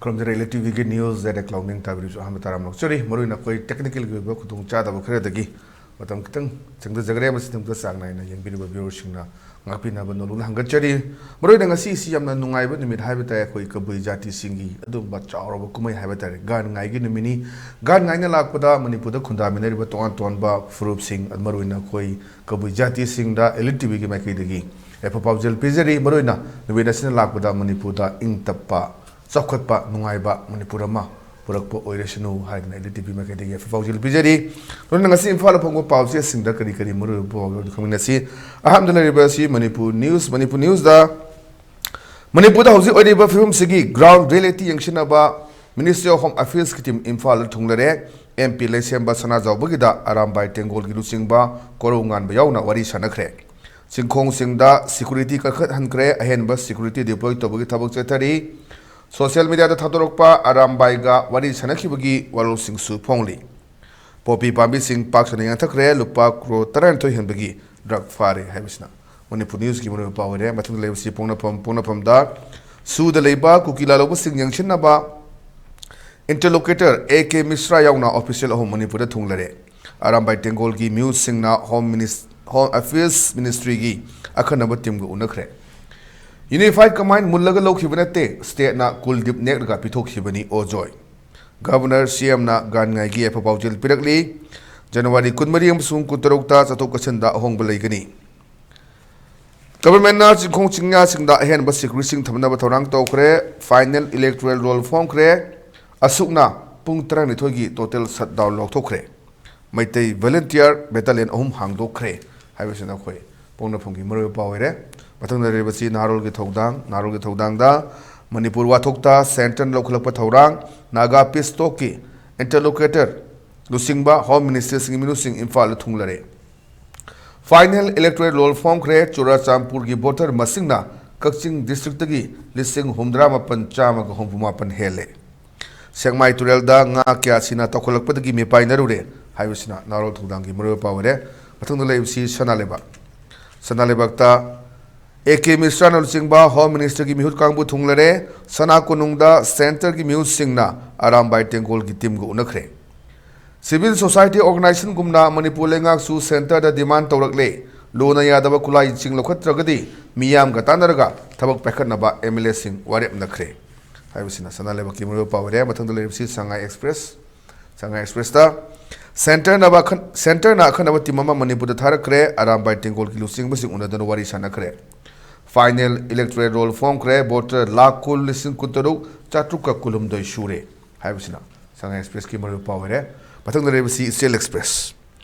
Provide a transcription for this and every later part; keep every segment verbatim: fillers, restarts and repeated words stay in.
ꯈꯨꯔꯨꯝꯖꯔꯤ꯫ L T ꯚꯤꯒꯤ news direct ꯂꯥꯎꯅꯤꯡ ꯇꯥꯕꯤꯔꯤꯕꯁꯨ ꯑꯍꯥꯟꯕ ꯇꯔꯥꯝꯅ ꯑꯣꯛꯆꯔꯤ꯫ ꯃꯔꯨꯑꯣꯏꯅ ꯑꯩꯈꯣꯏ ꯇꯦꯛꯅꯤꯀꯦꯜꯒꯤ ꯑꯣꯏꯕ ꯈꯨꯗꯣꯡꯆꯥꯗꯕ ꯈꯔꯗꯒꯤ ꯃꯇꯝ ꯈꯤꯇꯪ ꯆꯪꯊꯖꯈ꯭ꯔꯦ꯫ ꯃꯁꯤꯗꯃꯛꯇ ꯆꯥꯡ ꯅꯥꯏꯅ ꯌꯦꯡꯕꯤꯔꯤꯕ ꯚ꯭ꯌꯨꯋꯔꯁꯤꯡꯅ ꯉꯥꯛꯄꯤꯅꯕ ꯅꯣꯂꯨꯛꯅ ꯍꯪꯒꯠꯆꯔꯤ꯫ ꯃꯔꯨꯑꯣꯏꯅ ꯉꯁꯤꯁꯤ ꯌꯥꯝꯅ ꯅꯨꯡꯉꯥꯏꯕ ꯅꯨꯃꯤꯠ ꯍꯥꯏꯕ ꯇꯥꯏ꯫ ꯑꯩꯈꯣꯏ ꯀꯕꯨꯏ ꯖꯥꯇꯤꯁꯤꯡꯒꯤ ꯑꯗꯨꯒꯨꯝꯕ ꯆꯥꯎꯔꯕ ꯀꯨꯝꯍꯩ ꯍꯥꯏꯕ ꯇꯥꯔꯦ, ꯒꯥꯟ ꯉꯥꯏꯒꯤ ꯅꯨꯃꯤꯠꯅꯤ꯫ ꯒꯥꯟ ꯉꯥꯏꯅ ꯂꯥꯛꯄꯗ ꯃꯅꯤꯄꯨꯔꯗ ꯈꯨꯟꯗꯥꯃꯤꯟꯅꯔꯤꯕ ꯇꯣꯉꯥꯟ ꯇꯣꯉꯥꯟꯕ ꯐꯨꯔꯨꯞꯁꯤꯡ, ꯃꯔꯨꯑꯣꯏꯅ ꯑꯩꯈꯣꯏ ꯀꯕꯨꯏ ꯖꯥꯇꯤꯁꯤꯡꯗ ꯑꯦꯜ ꯇꯤ ꯚꯤꯒꯤ ꯃꯥꯏꯀꯩꯗꯒꯤ ꯌꯥꯏꯐ ꯄꯥꯎꯖꯦꯜ ꯄꯤꯖꯔꯤ꯫ ꯃꯔꯨꯑꯣꯏꯅ ꯅꯨꯃꯤꯠ ꯑꯁꯤꯅ ꯂꯥꯛꯄꯗ ꯃꯅꯤꯄꯨꯔꯗ ꯏꯪ ꯇꯞꯄ, ꯆꯥꯎꯈꯠꯄ, ꯅꯨꯡꯉꯥꯏꯕ ꯃꯅꯤꯄꯨꯔ ꯑꯃ ꯄꯨꯔꯛꯄ ꯑꯣꯏꯔꯁꯅꯨ ꯍꯥꯏꯗꯅ ꯑꯦꯜ ꯇꯤ ꯚꯤ ꯃꯥꯏꯀꯩꯗꯒꯤ ꯌꯥꯏꯐ ꯄꯥꯎꯖꯦꯜ ꯄꯤꯖꯔꯤ꯫ ꯂꯣꯏꯅꯅ ꯉꯁꯤ ꯏꯝꯐꯥꯜꯗ ꯐꯣꯡꯕ ꯄꯥꯎꯆꯦꯁꯤꯡꯗ ꯀꯔꯤ ꯀꯔꯤ ꯃꯔꯨꯑꯣꯏꯕ ꯄꯥꯎ ꯌꯥꯎꯔꯤ ꯈꯪꯃꯤꯟꯅꯁꯤ꯫ ꯑꯍꯥꯟꯕꯗ ꯂꯩꯔꯤꯕ ꯑꯁꯤ ꯃꯅꯤꯄꯨꯔ ꯅ꯭ꯌꯨꯁ, ꯃꯅꯤꯄꯨꯔ ꯅ꯭ꯌꯨꯁꯇ ꯃꯅꯤꯄꯨꯔꯗ ꯍꯧꯖꯤꯛ ꯑꯣꯏꯔꯤꯕ ꯐꯤꯕꯝꯁꯤꯒꯤ ꯒ꯭ꯔꯥꯎꯟ ꯔꯤꯌꯦꯂꯤꯇꯤ ꯌꯦꯡꯁꯤꯟꯅꯕ ꯃꯤꯅꯤꯁꯇ꯭ꯔꯤ ꯑꯣꯐ ꯍꯣꯝ ꯑꯐꯤꯌꯔꯁꯀꯤ ꯇꯤꯝ ꯏꯝꯐꯥꯜꯗ ꯊꯨꯡꯂꯔꯦ꯫ ꯑꯦꯝ ꯄꯤ ꯂꯩꯁꯦꯝꯕ ꯁꯅꯥꯖꯥꯎꯕꯒꯤꯗ ꯑꯔꯥꯝꯕꯥꯏ ꯇꯦꯡꯒꯣꯜꯒꯤ ꯂꯨꯆꯤꯡꯕ ꯀꯣꯔꯧ ꯉꯥꯟꯕ ꯌꯥꯎꯅ ꯋꯥꯔꯤ ꯁꯥꯟꯅꯈ꯭ꯔꯦ꯫ ꯆꯤꯡꯈꯣꯡꯁꯤꯡꯗ ꯁꯦꯀ꯭ꯌꯨꯔꯤꯇꯤ ꯀꯟꯈꯠꯍꯟꯈ꯭ꯔꯦ꯫ ꯑꯍꯦꯟꯕ ꯁꯦꯀ꯭ꯌꯨꯔꯤꯇꯤ ꯗꯤꯄ꯭ꯂꯣꯏ ꯇꯧꯕꯒꯤ ꯊꯕꯛ ꯆꯠꯊꯔꯤ꯫ ꯁꯣꯁꯤꯌꯦꯜ ꯃꯤꯗꯤꯌꯥꯗ ꯊꯥꯗꯣꯔꯛꯄ ꯑꯔꯥꯝꯕꯥꯏꯒ ꯋꯥꯔꯤ ꯁꯥꯟꯅꯈꯤꯕꯒꯤ ꯋꯥꯔꯣꯜꯁꯤꯡꯁꯨ ꯐꯣꯡꯂꯤ꯫ ꯄꯣꯄꯤ ꯄꯥꯝꯕꯤꯁꯤꯡ ꯄꯥꯛ ꯁꯟꯅ ꯌꯥꯟꯊꯈ꯭ꯔꯦ꯫ ꯂꯨꯄꯥ ꯀ꯭ꯔꯣꯔ ꯇꯔꯥꯅꯤꯊꯣꯏ ꯍꯦꯟꯕꯒꯤ ꯗ꯭ꯔꯒ ꯐꯥꯔꯦ ꯍꯥꯏꯕꯁꯤꯅ ꯃꯅꯤꯄꯨꯔ ꯅ꯭ꯌꯨꯁꯀꯤ ꯃꯔꯨꯑꯣꯏꯕ ꯄꯥꯎ ꯑꯣꯏꯔꯦ꯫ ꯃꯊꯪꯗ ꯂꯩꯕꯁꯤ ꯄꯣꯛꯅꯐꯝ, ꯄꯣꯛꯅꯐꯝꯗ ꯁꯨꯗ ꯂꯩꯕ ꯀꯨꯀꯤ ꯂꯥꯂꯧꯕꯁꯤꯡ ꯌꯦꯡꯁꯤꯟꯅꯕ ꯏꯟꯇꯔꯂꯣꯀꯦꯇꯔ ꯑꯦ ꯀꯦ ꯃꯤꯁ꯭ꯔꯥ ꯌꯥꯎꯅ ꯑꯣꯐꯤꯁꯤꯌꯦꯜ ꯑꯍꯨꯝ ꯃꯅꯤꯄꯨꯔꯗ ꯊꯨꯡꯂꯔꯦ꯫ ꯑꯔꯥꯝꯕꯥꯏ ꯇꯦꯡꯒꯣꯜꯒꯤ ꯃꯤꯍꯨꯠꯁꯤꯡꯅ ꯍꯣꯝ ꯃꯤꯅꯤꯁ-, ꯍꯣꯝ ꯑꯦꯐꯤꯌꯔꯁ ꯃꯤꯅꯤꯁꯇ꯭ꯔꯤꯒꯤ ꯑꯈꯟꯅꯕ ꯇꯤꯝꯒ ꯎꯅꯈ꯭ꯔꯦ꯫ ꯌꯨꯅꯤꯐꯥꯏꯗ ꯀꯃꯥꯟ ꯃꯨꯜꯂꯒ ꯂꯧꯈꯤꯕ ꯅꯠꯇꯦ, ꯁ꯭ꯇꯦꯠꯅ ꯀꯨꯜꯗꯤꯞ ꯅꯦꯛꯂꯒ ꯄꯤꯊꯣꯛꯈꯤꯕꯅꯤ ꯑꯣꯖꯣꯏ꯫ ꯒꯚꯔꯅꯔ, ꯁꯤ ꯑꯦꯝꯅ ꯒꯥꯟꯉꯥꯏꯒꯤ ꯌꯥꯏꯐ ꯄꯥꯎꯖꯦꯜ ꯄꯤꯔꯛꯂꯤ꯫ ꯖꯅꯋꯥꯔꯤ ꯀꯨꯟꯃꯔꯤ ꯑꯃꯁꯨꯡ ꯀꯨꯟꯇꯔꯨꯛꯇ ꯆꯠꯊꯣꯛ ꯆꯠꯁꯤꯟꯗ ꯑꯍꯣꯡꯕ ꯂꯩꯒꯅꯤ꯫ ꯒꯚꯔꯟꯃꯦꯟꯠꯅ ꯆꯤꯡꯈꯣꯡ ꯆꯤꯡꯌꯥꯁꯤꯡꯗ ꯑꯍꯦꯟꯕ ꯁꯦꯀ꯭ꯌꯨꯔꯤꯇꯤꯁꯤꯡ ꯊꯝꯅꯕ ꯊꯧꯔꯥꯡ ꯇꯧꯈ꯭ꯔꯦ꯫ ꯐꯥꯏꯅꯦꯜ ꯏꯂꯦꯛꯇꯣꯔꯦꯜ ꯔꯣꯜ ꯐꯣꯡꯈ꯭ꯔꯦ꯫ ꯑꯁꯨꯛꯅ ꯄꯨꯡ ꯇꯔꯥꯅꯤꯊꯣꯏꯒꯤ ꯇꯣꯇꯦꯜ ꯁꯠꯗꯥꯎꯟ ꯂꯥꯎꯊꯣꯛꯈ꯭ꯔꯦ꯫ ꯃꯩꯇꯩ ꯚꯣꯂꯨꯟꯇꯤꯌꯔ ꯕꯦꯇꯥꯂꯤꯌꯟ ꯑꯍꯨꯝ ꯍꯥꯡꯗꯣꯛꯈ꯭ꯔꯦ ꯍꯥꯏꯕꯁꯤꯅ ꯑꯩꯈꯣꯏ ꯄꯣꯛꯅꯐꯝꯒꯤ ꯃꯔꯨꯑꯣꯏꯕ ꯄꯥꯎ ꯑꯣꯏꯔꯦ꯫ ꯃꯊꯪꯗ ꯂꯩꯔꯤꯕꯁꯤ ꯅꯍꯥꯔꯣꯜꯒꯤ ꯊꯧꯗꯥꯡ꯫ ꯅꯍꯥꯔꯣꯜꯒꯤ ꯊꯧꯗꯥꯡꯗ ꯃꯅꯤꯄꯨꯔ ꯋꯥꯊꯣꯛꯇ ꯁꯦꯟꯇꯔꯅ ꯂꯧꯈꯠꯂꯛꯄ ꯊꯧꯔꯥꯡ, ꯅꯥꯒꯥ ꯄꯤꯁ ꯇꯣꯛꯀꯤ ꯏꯟꯇꯔꯂꯣꯀꯦꯇꯔ ꯂꯨꯆꯤꯡꯕ ꯍꯣꯝ ꯃꯤꯅꯤꯁꯇꯔꯁꯤꯡꯒꯤ ꯃꯤꯍꯨꯠꯁꯤꯡ ꯏꯝꯐꯥꯜꯗ ꯊꯨꯡꯂꯔꯦ꯫ ꯐꯥꯏꯅꯦꯜ ꯏꯂꯦꯛꯇꯣꯔꯦꯜ ꯔꯣꯜ ꯐꯣꯡꯈ꯭ꯔꯦ꯫ ꯆꯨꯔꯥꯆꯥꯟꯄꯨꯔꯒꯤ ꯚꯣꯇꯔ ꯃꯁꯤꯡꯅ ꯀꯛꯆꯤꯡ ꯗꯤꯁꯇ꯭ꯔꯤꯛꯇꯒꯤ ꯂꯤꯁꯤꯡ ꯍꯨꯝꯗ꯭ꯔꯥ ꯃꯥꯄꯟ ꯆꯥꯝꯃꯒ ꯍꯨꯝꯐꯨ ꯃꯥꯄꯟ ꯍꯦꯜꯂꯦ꯫ ꯁꯦꯛꯃꯥꯏ ꯇꯨꯔꯦꯜꯗ ꯉꯥ ꯀꯌꯥꯁꯤꯅ ꯇꯥꯎꯈꯠꯂꯛꯄꯗꯒꯤ ꯃꯤꯄꯥꯏꯅꯔꯨꯔꯦ ꯍꯥꯏꯕꯁꯤꯅ ꯅꯍꯥꯔꯣꯜ ꯊꯧꯗꯥꯡꯒꯤ ꯃꯔꯨꯑꯣꯏꯕ ꯄꯥꯎ ꯑꯣꯏꯔꯦ꯫ ꯃꯊꯪꯗ ꯂꯩꯔꯤꯕꯁꯤ ꯁꯅꯥ ꯂꯩꯕꯥꯛ꯫ ꯁꯅꯥ ꯂꯩꯕꯥꯛꯇ ꯑꯦ ꯀꯦ ꯃꯤꯁ꯭ꯔꯥꯅ ꯂꯨꯆꯤꯡꯕ ꯍꯣꯝ ꯃꯤꯅꯤꯁꯇꯔꯒꯤ ꯃꯤꯍꯨꯠ ꯀꯥꯡꯕꯨ ꯊꯨꯡꯂꯔꯦ꯫ ꯁꯅꯥ ꯀꯣꯅꯨꯡꯗ ꯁꯦꯟꯇꯔꯒꯤ ꯃꯤꯍꯨꯠꯁꯤꯡꯅ ꯑꯔꯥꯝꯕꯥꯏ ꯇꯦꯡꯒꯣꯜꯒꯤ ꯇꯤꯝꯒ ꯎꯅꯈ꯭ꯔꯦ꯫ ꯁꯤꯚꯤꯜ ꯁꯣꯁꯥꯏꯇꯤ ꯑꯣꯔꯒꯅꯥꯏꯖꯦꯁꯟꯒꯨꯝꯅ ꯃꯅꯤꯄꯨꯔ ꯂꯩꯉꯥꯛꯁꯨ ꯁꯦꯟꯇꯔꯗ ꯗꯤꯃꯥꯟ ꯇꯧꯔꯛꯂꯦ꯫ ꯂꯨꯅ ꯌꯥꯗꯕ ꯈꯨꯠꯂꯥꯏꯁꯤꯡ ꯂꯧꯈꯠꯇ꯭ꯔꯒꯗꯤ ꯃꯤꯌꯥꯝꯒ ꯇꯥꯟꯅꯔꯒ ꯊꯕꯛ ꯄꯥꯏꯈꯠꯅꯕ ꯑꯦꯝ ꯑꯦꯜ ꯑꯦꯁꯤꯡ ꯋꯥꯔꯦꯞꯅꯈ꯭ꯔꯦ ꯍꯥꯏꯕꯁꯤꯅ ꯁꯅꯥ ꯂꯩꯕꯥꯛꯀꯤ ꯃꯔꯨꯑꯣꯏꯕ ꯄꯥꯎ ꯑꯣꯏꯔꯦ꯫ ꯃꯊꯪꯗ ꯂꯩꯔꯤꯕꯁꯤ ꯁꯉꯥꯏ ꯑꯦꯛꯁꯄ꯭ꯔꯦꯁ꯫ ꯁꯉꯥꯏ ꯑꯦꯛꯁꯄ꯭ꯔꯦꯁꯇ ꯁꯦꯟꯇꯔꯅ ꯑꯈꯟ-, ꯁꯦꯟꯇꯔꯅ ꯑꯈꯟꯅꯕ ꯇꯤꯝ ꯑꯃ ꯃꯅꯤꯄꯨꯔꯗ ꯊꯥꯔꯛꯈ꯭ꯔꯦ꯫ ꯑꯔꯥꯝꯕꯥꯏ ꯇꯦꯡꯒꯣꯜꯒꯤ ꯂꯨꯆꯤꯡꯕꯁꯤꯡ ꯎꯅꯗꯨꯅ ꯋꯥꯔꯤ ꯁꯥꯟꯅꯈ꯭ꯔꯦ꯫ ꯐꯥꯏꯅꯦꯜ ꯏꯂꯦꯛꯇꯣꯔꯦꯜ ꯔꯣꯜ ꯐꯣꯡꯈ꯭ꯔꯦ꯫ ꯚꯣꯇꯔ ꯂꯥꯈ ꯀꯨꯟ ꯂꯤꯁꯤꯡ ꯀꯨꯟꯇꯔꯨꯛ ꯆꯥꯇ꯭ꯔꯨꯛꯀ ꯀꯨꯟꯍꯨꯝꯗꯣꯏ ꯁꯨꯔꯦ ꯍꯥꯏꯕꯁꯤꯅ ꯁꯉꯥꯏ ꯑꯦꯛꯁꯄ꯭ꯔꯦꯁꯀꯤ ꯃꯔꯨꯑꯣꯏꯕ ꯄꯥꯎ ꯑꯣꯏꯔꯦ꯫ ꯃꯊꯪꯗ ꯂꯩꯔꯤꯕꯁꯤ ꯏꯆꯦꯜ ꯑꯦꯛꯁꯄ꯭ꯔꯦꯁ꯫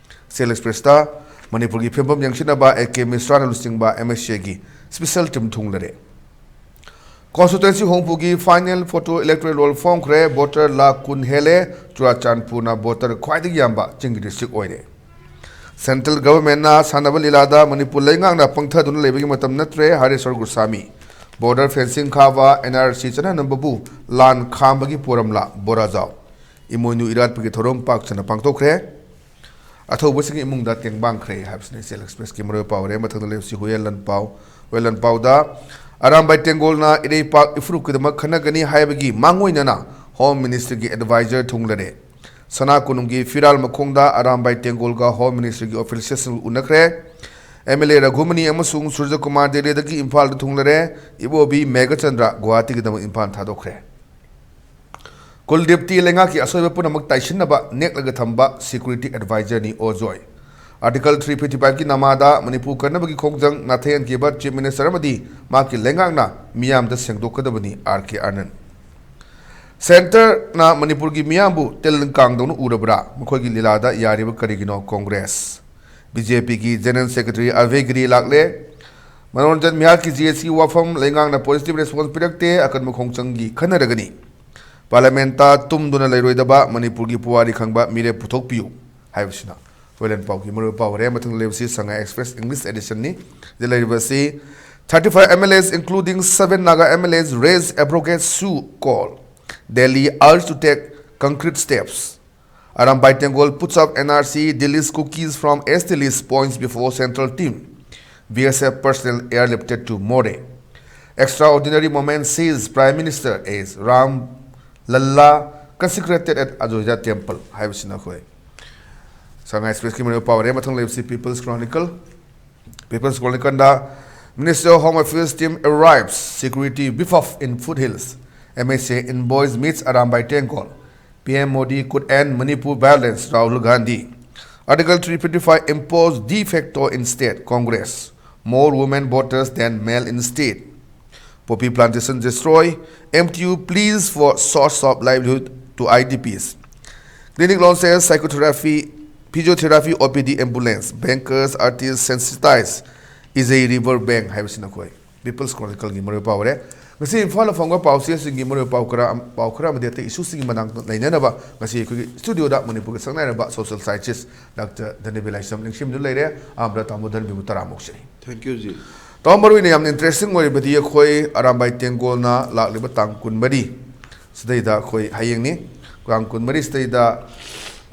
ꯏꯆꯦꯜ ꯑꯦꯛꯁꯄ꯭ꯔꯦꯁꯇ ꯃꯅꯤꯄꯨꯔꯒꯤ ꯐꯤꯕꯝ ꯌꯦꯡꯁꯤꯟꯅꯕ ꯑꯦ ꯀꯦ ꯃꯤꯁ꯭ꯔꯥꯅ ꯂꯨꯆꯤꯡꯕ ꯑꯦꯝ ꯑꯦꯁ ꯑꯦꯒꯤ ꯁ꯭ꯄꯦꯁꯦꯜ ꯇꯤꯝ ꯊꯨꯡꯂꯔꯦ꯫ ꯀꯣꯟꯁꯇꯤꯇ꯭ꯋꯦꯟꯁꯤ ꯍꯨꯝꯐꯨꯒꯤ ꯐꯥꯏꯅꯦꯜ ꯐꯣꯇꯣ ꯏꯂꯦꯛꯇꯣꯔꯦꯜ ꯔꯣꯜ ꯐꯣꯡꯈ꯭ꯔꯦ꯫ ꯚꯣꯇꯔ ꯂꯥꯈ ꯀꯨꯟ ꯍꯦꯜꯂꯦ꯫ ꯆꯨꯔꯥꯆꯥꯟꯄꯨꯔꯅ ꯚꯣꯇꯔ ꯈ꯭ꯋꯥꯏꯗꯒꯤ ꯌꯥꯝꯕ ꯆꯤꯡꯒꯤ ꯗꯤꯁꯇ꯭ꯔꯤꯛ ꯑꯣꯏꯔꯦ꯫ ꯁꯦꯟꯇ꯭ꯔꯦꯜ ꯒꯚꯔꯟꯃꯦꯟꯠꯅ ꯁꯥꯟꯅꯕ ꯂꯤꯂꯥꯗ ꯃꯅꯤꯄꯨꯔ ꯂꯩꯉꯥꯛꯅ ꯄꯪꯊꯗꯨꯅ ꯂꯩꯕꯒꯤ ꯃꯇꯝ ꯅꯠꯇ꯭ꯔꯦ, ꯍꯔꯦꯁ꯭ꯋꯔ ꯒꯣꯁ꯭ꯋꯥꯃꯤ꯫ ꯕꯣꯔꯗꯔ ꯐꯦꯟꯁꯤꯡ ꯈꯥꯕ, ꯑꯦꯟ ꯑꯥꯔ ꯁꯤ ꯆꯠꯅꯅꯕꯕꯨ ꯂꯥꯟ ꯈꯥꯝꯕꯒꯤ ꯄꯣꯔꯝꯂꯥ, ꯕꯣꯔꯥꯖꯥꯎ꯫ ꯏꯃꯣꯏꯅꯨ ꯏꯔꯥꯠꯄꯒꯤ ꯊꯧꯔꯝ ꯄꯥꯛ ꯁꯟꯅ ꯄꯥꯡꯊꯣꯛꯈ꯭ꯔꯦ꯫ ꯑꯊꯧꯕꯁꯤꯡꯒꯤ ꯏꯃꯨꯡꯗ ꯇꯦꯡꯕꯥꯡꯈ꯭ꯔꯦ ꯍꯥꯏꯕꯁꯤꯅ ꯏꯆꯦꯜ ꯑꯦꯛꯁꯄ꯭ꯔꯦꯁꯀꯤ ꯃꯔꯨꯑꯣꯏꯕ ꯄꯥꯎ ꯑꯣꯏꯔꯦ꯫ ꯃꯊꯪꯗ ꯂꯩꯕꯁꯤ ꯍꯨꯌꯦꯟ ꯂꯥꯟꯄꯥꯎ꯫ ꯍꯨꯌꯦꯟ ꯂꯥꯟꯄꯥꯎꯗ ꯑꯔꯥꯝꯕꯥꯏ ꯇꯦꯡꯒꯣꯜꯅ ꯏꯔꯩꯄꯥꯛ ꯏꯐꯨꯔꯨꯞꯀꯤꯗꯃꯛ ꯈꯟꯅꯒꯅꯤ ꯍꯥꯏꯕꯒꯤ ꯃꯥꯡꯑꯣꯏꯅꯅ ꯍꯣꯝ ꯃꯤꯅꯤꯁꯇ꯭ꯔꯤꯒꯤ ꯑꯦꯗꯚꯥꯏꯖꯔ ꯊꯨꯡꯂꯔꯦ꯫ ꯁꯅꯥ ꯀꯣꯅꯨꯡꯒꯤ ꯐꯤꯔꯥꯜ ꯃꯈꯣꯡꯗ ꯑꯔꯥꯝꯕꯥꯏ ꯇꯦꯡꯒꯣꯜꯒ ꯍꯣꯝ ꯃꯤꯅꯤꯁꯇ꯭ꯔꯤꯒꯤ ꯑꯣꯐꯤꯁꯤꯌꯦꯜꯁꯤꯡ ꯎꯅꯈ꯭ꯔꯦ꯫ ꯑꯦꯝ ꯑꯦꯜ ꯑꯦ ꯔꯘꯨꯃꯅꯤ ꯑꯃꯁꯨꯡ ꯁꯨꯔꯖꯀꯨꯃꯥꯔ ꯗꯦꯜꯂꯤꯗꯒꯤ ꯏꯝꯐꯥꯜꯗ ꯊꯨꯡꯂꯔꯦ꯫ ꯏꯕꯣꯕꯤ ꯃꯦꯘꯆꯟꯗ꯭ꯔ ꯒꯨꯋꯥꯍꯥꯇꯤꯒꯤꯗꯃꯛ ꯏꯝꯐꯥꯜ ꯊꯥꯗꯣꯛꯈ꯭ꯔꯦ꯫ ꯀꯨꯜꯗꯤꯞꯇꯤ ꯂꯩꯉꯥꯛꯀꯤ ꯑꯁꯣꯏꯕ ꯄꯨꯝꯅꯃꯛ ꯇꯥꯏꯁꯤꯟꯅꯕ ꯅꯦꯛꯂꯒ ꯊꯝꯕ ꯁꯦꯀ꯭ꯌꯨꯔꯤꯇꯤ ꯑꯦꯗꯚꯥꯏꯖꯔꯅꯤ ꯑꯣ ꯖꯣꯏ꯫ ꯑꯥꯔꯇꯤꯀꯜ ꯊ꯭ꯔꯤ ꯐꯤꯐꯇꯤ ꯐꯥꯏꯚꯀꯤ ꯅꯃꯥꯗ ꯃꯅꯤꯄꯨꯔ ꯀꯟꯅꯕꯒꯤ ꯈꯣꯡꯖꯪ ꯅꯥꯊꯩꯍꯟꯈꯤꯕ ꯆꯤꯐ ꯃꯤꯅꯤꯁꯇꯔ ꯑꯃꯗꯤ ꯃꯍꯥꯛꯀꯤ ꯂꯩꯉꯥꯛꯅ ꯃꯤꯌꯥꯝꯗ ꯁꯦꯡꯗꯣꯛꯀꯗꯕꯅꯤ, ꯑꯥꯔ ꯀꯦ ꯑꯥꯅꯟꯗ꯫ ꯁꯦꯟꯇꯔꯅ ꯃꯅꯤꯄꯨꯔꯒꯤ ꯃꯤꯌꯥꯝꯕꯨ ꯇꯤꯜ ꯀꯥꯡꯗꯧꯅ ꯎꯔꯕ꯭ꯔꯥ? ꯃꯈꯣꯏꯒꯤ ꯂꯤꯂꯥꯗ ꯌꯥꯔꯤꯕ ꯀꯔꯤꯒꯤꯅꯣ ꯀꯣꯡꯒ꯭ꯔꯦꯁ? ꯕꯤ ꯖꯦ ꯄꯤꯒꯤ ꯖꯦꯅꯔꯦꯜ ꯁꯦꯀ꯭ꯔꯦꯇꯔꯤ ꯑꯚꯦ ꯒꯤꯔꯤ ꯂꯥꯛꯂꯦ꯫ ꯃꯅꯣꯔꯟꯖꯟ ꯃꯤꯍꯥꯔꯒꯤ ꯖꯤ ꯑꯦꯁ ꯁꯤ ꯋꯥꯐꯝ ꯂꯩꯉꯥꯛꯅ ꯄꯣꯖꯤꯇꯤꯚ ꯔꯦꯁꯄꯣꯟꯁ ꯄꯤꯔꯛꯇꯦ, ꯑꯀꯟꯕ ꯈꯣꯡꯖꯪꯒꯤ ꯈꯟꯅꯔꯒꯅꯤ꯫ ꯄꯥꯔꯂꯤꯌꯥꯃꯦꯟꯠꯇ ꯇꯨꯝꯗꯨꯅ ꯂꯩꯔꯣꯏꯗꯕ ꯃꯅꯤꯄꯨꯔꯒꯤ ꯄꯨꯋꯥꯔꯤ ꯈꯪꯕ ꯃꯤꯔꯦꯞ ꯄꯨꯊꯣꯛꯄꯤꯌꯨ ꯍꯥꯏꯕꯁꯤꯅ ꯍꯨꯌꯦꯟ ꯂꯥꯟꯄꯥꯎꯒꯤ ꯃꯔꯨꯑꯣꯏꯕ ꯄꯥꯎ ꯑꯣꯏꯔꯦ꯫ ꯃꯊꯪꯗ ꯂꯩꯕꯁꯤ ꯁꯉꯥꯏ ꯑꯦꯛꯁꯄ꯭ꯔꯦꯁ ꯏꯪꯂꯤꯁ ꯑꯦꯗꯤꯁꯟꯅꯤ꯫ ꯁꯤꯗ ꯂꯩꯔꯤꯕꯁꯤ, thirty five M L As including seven Naga M L As raise abrogate sue call, Delhi urged to take concrete steps. Arambai Tenggol puts up N R C, deletes Kukis from S T list points before central team. B S F personnel airlifted to Moreh. Extraordinary moment sees Prime Minister as Ram Lalla consecrated at Ayodhya Temple ꯍꯥꯏꯕꯁꯤꯅ ꯑꯩꯈꯣꯏ ꯁꯉꯥꯏ ꯑꯦꯛꯁꯄ꯭ꯔꯦꯁꯀꯤ ꯃꯔꯨꯑꯣꯏꯕ ꯄꯥꯎ ꯑꯣꯏꯔꯦ꯫ ꯃꯊꯪ ꯂꯩꯕꯁꯤ People's Chronicle꯫ People's Chronicleꯗ Ministry of Home Affairs team arrives, security beef up in foothills. M H A envoys meets Arambai Tenggol. P M Modi could end Manipur violence, Rahul Gandhi. Article three fifty-five imposed de facto in state Congress. More women voters than male in state. Poppy plantation destroy. M T U pleas for source of livelihood to I D Ps. Clinic launches psychotherapy, physiotherapy, O P D ambulance. Bankers, artists sensitized. Is a river bank ꯍꯥꯏꯕꯁꯤꯅ ꯑꯩꯈꯣꯏ People's Chronicleꯒꯤ ꯃꯔꯨꯑꯣꯏꯕ ꯄꯥꯎ ꯑꯣꯏꯔꯦ꯫ ꯉꯁꯤ ꯏꯝꯐꯥꯜꯗ ꯐꯪꯕ ꯄꯥꯎꯆꯦꯁꯤꯡꯒꯤ ꯃꯔꯨꯑꯣꯏꯕ ꯄꯥꯎ ꯈꯔ, ꯄꯥꯎ ꯈꯔ ꯑꯃꯗꯤ ꯑꯇꯩ ꯏꯁꯨꯁꯤꯡꯒꯤ ꯃꯇꯥꯡꯗ ꯅꯩꯅꯅꯕ ꯉꯁꯤ ꯑꯩꯈꯣꯏꯒꯤ ꯁ꯭ꯇꯨꯗꯤꯑꯣꯗ ꯃꯅꯤꯄꯨꯔꯒꯤ ꯁꯛꯅꯥꯏꯔꯕ ꯁꯣꯁꯤꯌꯦꯜ ꯁꯥꯏꯟꯇꯤꯁ ꯗꯥꯛꯇꯔ ꯙꯅꯕꯤꯔ ꯂꯥꯏꯁ꯭ꯔꯝ ꯂꯦꯡꯁꯤꯟꯗꯨꯅ ꯂꯩꯔꯦ꯫ ꯑꯍꯥꯟꯕꯗ ꯇꯥꯃꯣ ꯙꯅꯕꯤꯕꯨ ꯇꯔꯥꯃꯨꯛ ꯁꯤꯅꯤ꯫ Thank you, G. ꯇꯥꯃꯣ, ꯃꯔꯨꯑꯣꯏꯅ ꯌꯥꯝꯅ ꯏꯟꯇꯔꯦꯁꯇꯤꯡ ꯑꯣꯏꯔꯤꯕꯗꯤ ꯑꯩꯈꯣꯏ ꯑꯔꯥꯝꯕꯥꯏ ꯇꯦꯡꯒꯣꯜꯅ ꯂꯥꯛꯂꯤꯕ ꯇꯥꯡ ꯀꯨꯟꯃꯔꯤ ꯁꯤꯗꯩꯗ ꯑꯩꯈꯣꯏ ꯍꯌꯦꯡꯅꯤ, ꯇꯥꯡ ꯀꯨꯟꯃꯔꯤ ꯁꯤꯗꯩꯗ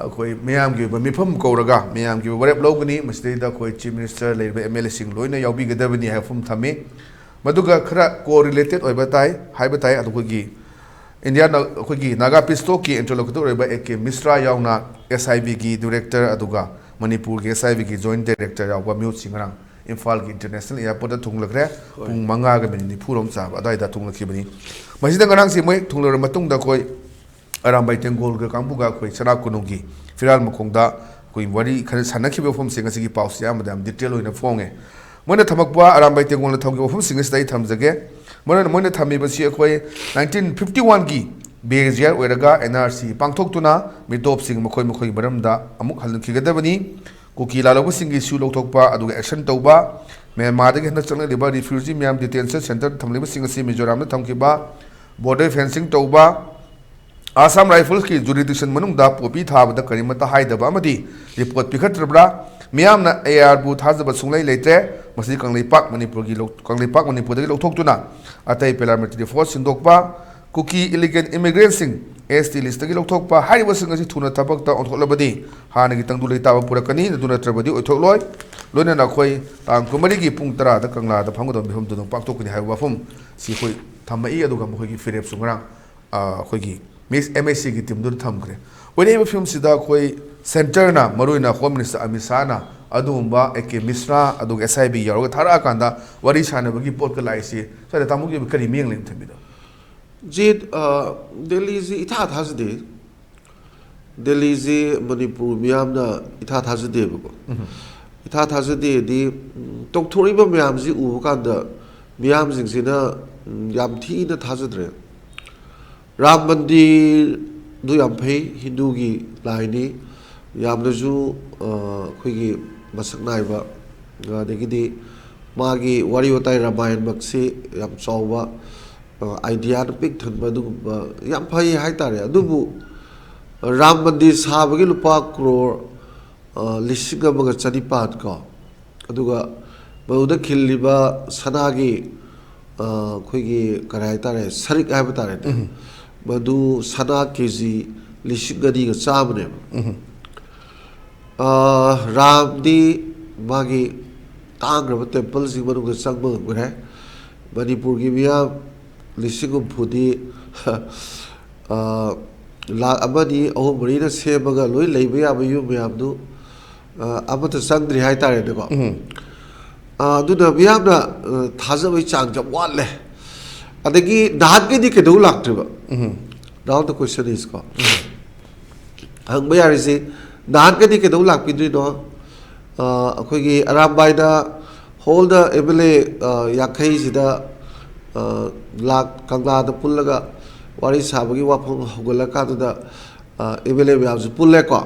ꯑꯩꯈꯣꯏ ꯃꯤꯌꯥꯝꯒꯤ ꯑꯣꯏꯕ ꯃꯤꯐꯝ ꯀꯧꯔꯒ ꯃꯤꯌꯥꯝꯒꯤ ꯑꯣꯏꯕ ꯋꯥꯔꯦꯞ ꯂꯧꯒꯅꯤ꯫ ꯃꯁꯤꯗꯩꯗ ꯑꯩꯈꯣꯏ ꯆꯤꯐ ꯃꯤꯅꯤꯁꯇꯔ, ꯂꯩꯔꯤꯕ ꯑꯦꯝ ꯑꯦꯜ ꯑꯦꯁꯤꯡ ꯂꯣꯏꯅ ꯌꯥꯎꯕꯤꯒꯗꯕꯅꯤ ꯍꯥꯏꯕ ꯋꯥꯐꯝ ꯊꯝꯃꯤ꯫ ꯃꯗꯨꯒ ꯈꯔ ꯀꯣ ꯔꯤꯂꯦꯇꯦꯠ ꯑꯣꯏꯕ ꯇꯥꯏ ꯍꯥꯏꯕ ꯇꯥꯏ꯫ ꯑꯗꯣ ꯑꯩꯈꯣꯏꯒꯤ ꯏꯟꯗꯤꯌꯥ, ꯑꯩꯈꯣꯏꯒꯤ ꯅꯥꯒꯥ ꯄꯤꯁ ꯇꯣꯛꯀꯤ ꯏꯟꯇꯔꯂꯣꯀꯨꯇꯔ ꯑꯣꯏꯕ ꯑꯦ ꯀꯦ ꯃꯤꯁ꯭ꯔꯥ ꯌꯥꯎꯅ ꯑꯦꯁ ꯑꯥꯏ ꯕꯤꯒꯤ ꯗꯤꯔꯦꯛꯇꯔ ꯑꯗꯨꯒ ꯃꯅꯤꯄꯨꯔꯒꯤ ꯑꯦꯁ ꯑꯥꯏ ꯕꯤꯒꯤ ꯖꯣꯏꯟꯠ ꯗꯥꯏꯔꯦꯛꯇꯔ ꯌꯥꯎꯕ ꯃꯤꯍꯨꯠꯁꯤꯡ ꯉꯔꯥꯡ ꯏꯝꯐꯥꯜꯒꯤ ꯏꯟꯇꯔꯅꯦꯁꯅꯦꯜ ꯑꯦꯌꯥꯔꯄꯣꯔꯠꯇ ꯊꯨꯡꯂꯈ꯭ꯔꯦ꯫ ꯍꯣꯏ꯫ ꯄꯨꯡ ꯃꯉꯥꯒ ꯃꯤꯅꯤꯠ ꯅꯤꯐꯨꯔꯣꯝ ꯆꯥꯕ ꯑꯗꯨꯋꯥꯏꯗ ꯊꯨꯡꯂꯛꯈꯤꯕꯅꯤ꯫ ꯃꯁꯤꯗ ꯉꯔꯥꯡꯁꯤ ꯃꯣꯏ ꯊꯨꯡꯂꯔꯕ ꯃꯇꯨꯡꯗ ꯑꯩꯈꯣꯏ ꯑꯔꯥꯝꯕꯥꯏ ꯇꯦꯡꯒꯣꯜꯒ ꯀꯥꯡꯕꯨꯒ ꯑꯩꯈꯣꯏ ꯁꯅꯥ ꯀꯣꯅꯨꯡꯒꯤ ꯐꯤꯔꯥꯜ ꯃꯈꯣꯡꯗ ꯑꯩꯈꯣꯏ ꯋꯥꯔꯤ ꯈꯔ ꯁꯥꯟꯅꯈꯤꯕ ꯋꯥꯐꯝꯁꯤꯡ ꯑꯁꯤꯒꯤ ꯄꯥꯎꯁꯤ ꯑꯌꯥꯝꯕꯗ ꯌꯥꯝ ꯗꯤꯇꯦꯜ ꯑꯣꯏꯅ ꯐꯣꯡꯉꯦ꯫ ꯃꯣꯏꯅ ꯊꯝꯃꯛꯄ, ꯑꯔꯥꯝꯕꯥꯏ ꯇꯦꯡꯒꯣꯜꯅ ꯊꯝꯈꯤꯕ ꯋꯥꯐꯝꯁꯤꯡ ꯑꯁꯤꯗ ꯑꯩ ꯊꯝꯖꯒꯦ꯫ ꯃꯣꯏꯅ, ꯃꯣꯏꯅ ꯊꯝꯃꯤꯕꯁꯤ ꯑꯩꯈꯣꯏ ꯅꯥꯏꯟꯇꯤꯟ ꯐꯤꯐꯇꯤ ꯋꯥꯟꯒꯤ ꯕꯦꯖꯤꯌꯥꯔ ꯑꯣꯏꯔꯒ ꯑꯦꯟ ꯑꯥꯔ ꯁꯤ ꯄꯥꯡꯊꯣꯛꯇꯨꯅ ꯃꯤꯇꯣꯞꯁꯤꯡ ꯃꯈꯣꯏ ꯃꯈꯣꯏꯒꯤ ꯃꯔꯝꯗ ꯑꯃꯨꯛ ꯍꯟꯈꯤꯒꯗꯕꯅꯤ꯫ ꯀꯨꯀꯤ ꯂꯥꯜꯍꯧꯕꯁꯤꯡꯒꯤ ꯏꯁꯨ ꯂꯧꯊꯣꯛꯄ ꯑꯗꯨꯒ ꯑꯦꯛꯁꯟ ꯇꯧꯕ, ꯃ꯭ꯌꯥꯟꯃꯥꯔꯗꯒꯤ ꯍꯟꯗꯛ ꯆꯪꯂꯛꯂꯤꯕ ꯔꯤꯐ꯭ꯌꯨꯖꯤ ꯃꯌꯥꯝ ꯗꯤꯇꯦꯟꯁꯟ ꯁꯦꯟꯇꯔꯗ ꯊꯝꯂꯤꯕꯁꯤꯡ ꯑꯁꯤ ꯃꯤꯖꯣꯔꯥꯝꯗ ꯊꯝꯈꯤꯕ, ꯕꯣꯔꯗꯔ ꯐꯦꯟꯁꯤꯡ ꯇꯧꯕ, ꯑꯁꯥꯝ ꯔꯥꯏꯐꯜꯁꯀꯤ ꯖꯨꯔꯤꯗꯤꯛꯁꯟ ꯃꯅꯨꯡꯗ ꯄꯣꯄꯤ ꯊꯥꯕꯗ ꯀꯔꯤꯃꯠꯇ ꯍꯥꯏꯗꯕ ꯑꯃꯗꯤ ꯔꯤꯄꯣꯔꯠ ꯄꯤꯈꯠꯇ꯭ꯔꯕ꯭ꯔꯥ? ꯃꯤꯌꯥꯝꯅ ꯑꯦ ꯑꯥꯔꯕꯨ ꯊꯥꯖꯕ ꯁꯨꯡꯂꯩ ꯂꯩꯇ꯭ꯔꯦ꯫ ꯃꯁꯤ ꯀꯪꯂꯩꯄꯥꯛ ꯃꯅꯤꯄꯨꯔꯒꯤ ꯂꯧ-, ꯀꯪꯂꯩꯄꯥꯛ ꯃꯅꯤꯄꯨꯔꯗꯒꯤ ꯂꯧꯊꯣꯛꯇꯨꯅ ꯑꯇꯩ ꯄꯦꯔꯥꯃꯤꯂꯤꯇꯔꯤ ꯐꯣꯔꯁ ꯁꯤꯟꯗꯣꯛꯄ, ꯀꯨꯀꯤ ꯏꯂꯤꯒꯦꯜ ꯏꯃꯤꯒ꯭ꯔꯦꯟꯁꯤꯡ ꯑꯦꯁ ꯇꯤ ꯂꯤꯁꯇꯒꯤ ꯂꯧꯊꯣꯛꯄ, ꯍꯥꯏꯔꯤꯕꯁꯤꯡ ꯑꯁꯤ ꯊꯨꯅ ꯊꯕꯛꯇ ꯑꯣꯟꯊꯣꯛꯂꯕꯗꯤ ꯍꯥꯟꯅꯒꯤ ꯇꯪꯗꯨ ꯂꯩꯇꯥꯕ ꯄꯨꯔꯛꯀꯅꯤ, ꯑꯗꯨ ꯅꯠꯇ꯭ꯔꯕꯗꯤ ꯑꯣꯏꯊꯣꯛꯂꯣꯏ꯫ ꯂꯣꯏꯅꯅ ꯑꯩꯈꯣꯏ ꯇꯥꯡ ꯀꯨꯟꯃꯔꯤꯒꯤ ꯄꯨꯡ ꯇꯔꯥꯗ ꯀꯪꯂꯥꯗ ꯐꯝꯒꯗꯕ ꯃꯤꯐꯝꯗꯨ ꯑꯗꯨꯝ ꯄꯥꯡꯊꯣꯛꯀꯅꯤ ꯍꯥꯏꯕ ꯋꯥꯐꯝꯁꯤ ꯑꯩꯈꯣꯏ ꯊꯝꯃꯛꯏ꯫ ꯑꯗꯨꯒ ꯃꯈꯣꯏꯒꯤ ꯐꯤꯔꯦꯞꯁꯨ ꯉꯔꯥꯡ, ꯑ, ꯑꯩꯈꯣꯏꯒꯤ ꯃꯤꯁ ꯑꯦꯝ ꯑꯦꯁ ꯁꯤꯒꯤ ꯇꯤꯝꯗꯨꯗ ꯊꯝꯈ꯭ꯔꯦ꯫ ꯑꯣꯏꯔꯛꯏꯕ ꯐꯤꯕꯝꯁꯤꯗ ꯑꯩꯈꯣꯏ ꯁꯦꯟꯇꯔꯅ, ꯃꯔꯨꯑꯣꯏꯅ ꯍꯣꯝ ꯃꯤꯅꯤꯁꯇꯔ ꯑꯃꯤꯠ ꯁꯥꯍꯅ ꯑꯗꯨꯒꯨꯝꯕ ꯑꯦ ꯀꯦ ꯃꯤꯁ꯭ꯔꯥ ꯑꯗꯨꯒ ꯑꯦꯁ ꯑꯥꯏ ꯕꯤ ꯌꯧꯔꯒ ꯊꯥꯔꯛꯑꯀꯥꯟꯗ ꯋꯥꯔꯤ ꯁꯥꯟꯅꯕꯒꯤ ꯄꯣꯠꯀ ꯂꯥꯛꯏꯁꯤ, ꯁ꯭ꯋꯥꯏꯗ ꯇꯥꯃꯣꯒꯤ ꯑꯣꯏꯕ ꯀꯔꯤ ꯃꯤꯠꯌꯦꯡ ꯂꯩ ꯊꯝꯕꯤꯗꯣ? ꯖꯤꯠ, ꯑ, ꯗꯦꯜꯂꯤꯁꯤ ꯏꯊꯥ ꯊꯥꯖꯗꯦ꯫ ꯗꯦꯜꯂꯤꯁꯤ ꯃꯅꯤꯄꯨꯔ ꯃꯤꯌꯥꯝꯅ ꯏꯊꯥ ꯊꯥꯖꯗꯦꯕꯀꯣ꯫ ꯏꯊꯥ ꯊꯥꯖꯗꯦꯗꯤ, ꯎꯝ, ꯇꯧꯊꯣꯔꯛꯏꯕ ꯃꯌꯥꯝꯁꯤ ꯎꯕ ꯀꯥꯟꯗ ꯃꯤꯌꯥꯝꯁꯤꯡꯁꯤꯅ, ꯎꯝ, ꯌꯥꯝ ꯊꯤꯅ ꯊꯥꯖꯗ꯭ꯔꯦ꯫ ꯔꯥꯝ ꯃꯟꯗꯤꯔꯗꯨ ꯌꯥꯝ ꯐꯩ, ꯍꯤꯟꯗꯨꯒꯤ ꯂꯥꯏꯅꯤ, ꯌꯥꯝꯅꯁꯨ, ꯑ, ꯑꯩꯈꯣꯏꯒꯤ ꯃꯁꯛ ꯅꯥꯏꯕ, ꯑꯗꯒꯤꯗꯤ ꯃꯥꯒꯤ ꯋꯥꯔꯤ ꯋꯥꯇꯥꯏ ꯔꯥꯃꯥꯌꯟꯃꯛꯁꯤ ꯌꯥꯝ ꯆꯥꯎꯕ, ꯑ, ꯑꯥꯏꯗꯤꯌꯥꯅ ꯄꯤꯛ ꯊꯟꯕ ꯑꯗꯨꯒꯨꯝꯕ ꯌꯥꯝ ꯐꯩ ꯍꯥꯏꯇꯥꯔꯦ꯫ ꯑꯗꯨꯕꯨ ꯔꯥꯝ ꯃꯟꯗꯤꯔ ꯁꯥꯕꯒꯤ ꯂꯨꯄꯥ ꯀ꯭ꯔꯣꯔ, ꯑ, ꯂꯤꯁꯤꯡ ꯑꯃꯒ ꯆꯅꯤꯄꯥꯟ ꯀꯣ, ꯑꯗꯨꯒ ꯃꯗꯨꯗ ꯈꯤꯜꯂꯤꯕ ꯁꯅꯥꯒꯤ, ꯑ, ꯑꯩꯈꯣꯏꯒꯤ ꯀꯔꯤ ꯍꯥꯏꯇꯥꯔꯦ, ꯁꯔꯤꯛ ꯍꯥꯏꯕ ꯇꯥꯔꯦꯅꯦ, ꯃꯗꯨ ꯁꯅꯥ ꯀꯦ ꯖꯤ ꯂꯤꯁꯤꯡ ꯑꯅꯤꯒ ꯆꯥꯝꯃꯅꯦꯕ꯫ ꯑ, ꯔꯥꯝꯗꯤ ꯃꯥꯒꯤ ꯇꯥꯡꯈ꯭ꯔꯕ ꯇꯦꯝꯄꯜꯁꯤꯡ ꯃꯅꯨꯡꯗ ꯆꯪꯕ ꯉꯝꯈ꯭ꯔꯦ꯫ ꯃꯅꯤꯄꯨꯔꯒꯤ ꯃꯤꯌꯥꯝ ꯂꯤꯁꯤꯡ ꯍꯨꯝꯐꯨꯗꯤ, ꯑ, ꯂꯥꯛ ꯑꯃꯅꯤ ꯑꯍꯨꯝ ꯃꯔꯤꯅ ꯁꯦꯝꯃꯒ ꯂꯣꯏ ꯂꯩꯕ ꯌꯥꯕ ꯌꯨꯝ ꯃꯌꯥꯝꯗꯨ, ꯑ, ꯑꯃꯠꯇ ꯆꯪꯗ꯭ꯔꯤ ꯍꯥꯏꯇꯥꯔꯦꯅꯦꯀꯣ꯫ ꯑ, ꯑꯗꯨꯅ ꯃꯤꯌꯥꯝꯅ, ꯑ, ꯊꯥꯖꯕꯒꯤ ꯆꯥꯡꯁꯦ ꯌꯥꯝ ꯋꯥꯠꯂꯦ꯫ ꯑꯗꯒꯤ ꯅꯍꯥꯟꯈꯩꯗꯤ ꯀꯩꯗꯧ ꯂꯥꯛꯇ꯭ꯔꯤꯕ? Now the question is ꯀꯣ, ꯍꯪꯕ ꯌꯥꯔꯤꯁꯤ, ꯅꯍꯥꯟꯈꯩꯗꯤ ꯀꯩꯗꯧ ꯂꯥꯛꯄꯤꯗ꯭ꯔꯤꯅꯣ? ꯑ, ꯑꯩꯈꯣꯏꯒꯤ ꯑꯔꯥꯝꯕꯥꯏꯗ ꯍꯣꯜꯗ ꯑꯦꯝ ꯑꯦꯜ ꯑꯦ, ꯑ, ꯌꯥꯡꯈꯩꯁꯤꯗ, ꯑ, ꯂꯥꯛ ꯀꯪꯂꯥꯗ ꯄꯨꯜꯂꯒ ꯋꯥꯔꯤ ꯁꯥꯕꯒꯤ ꯋꯥꯐꯝ ꯍꯧꯒꯠꯂꯀꯥꯟꯗꯨꯗ, ꯑ, ꯑꯦꯝ ꯑꯦꯜ ꯑꯦ ꯃꯌꯥꯝꯁꯨ ꯄꯨꯜꯂꯦꯀꯣ꯫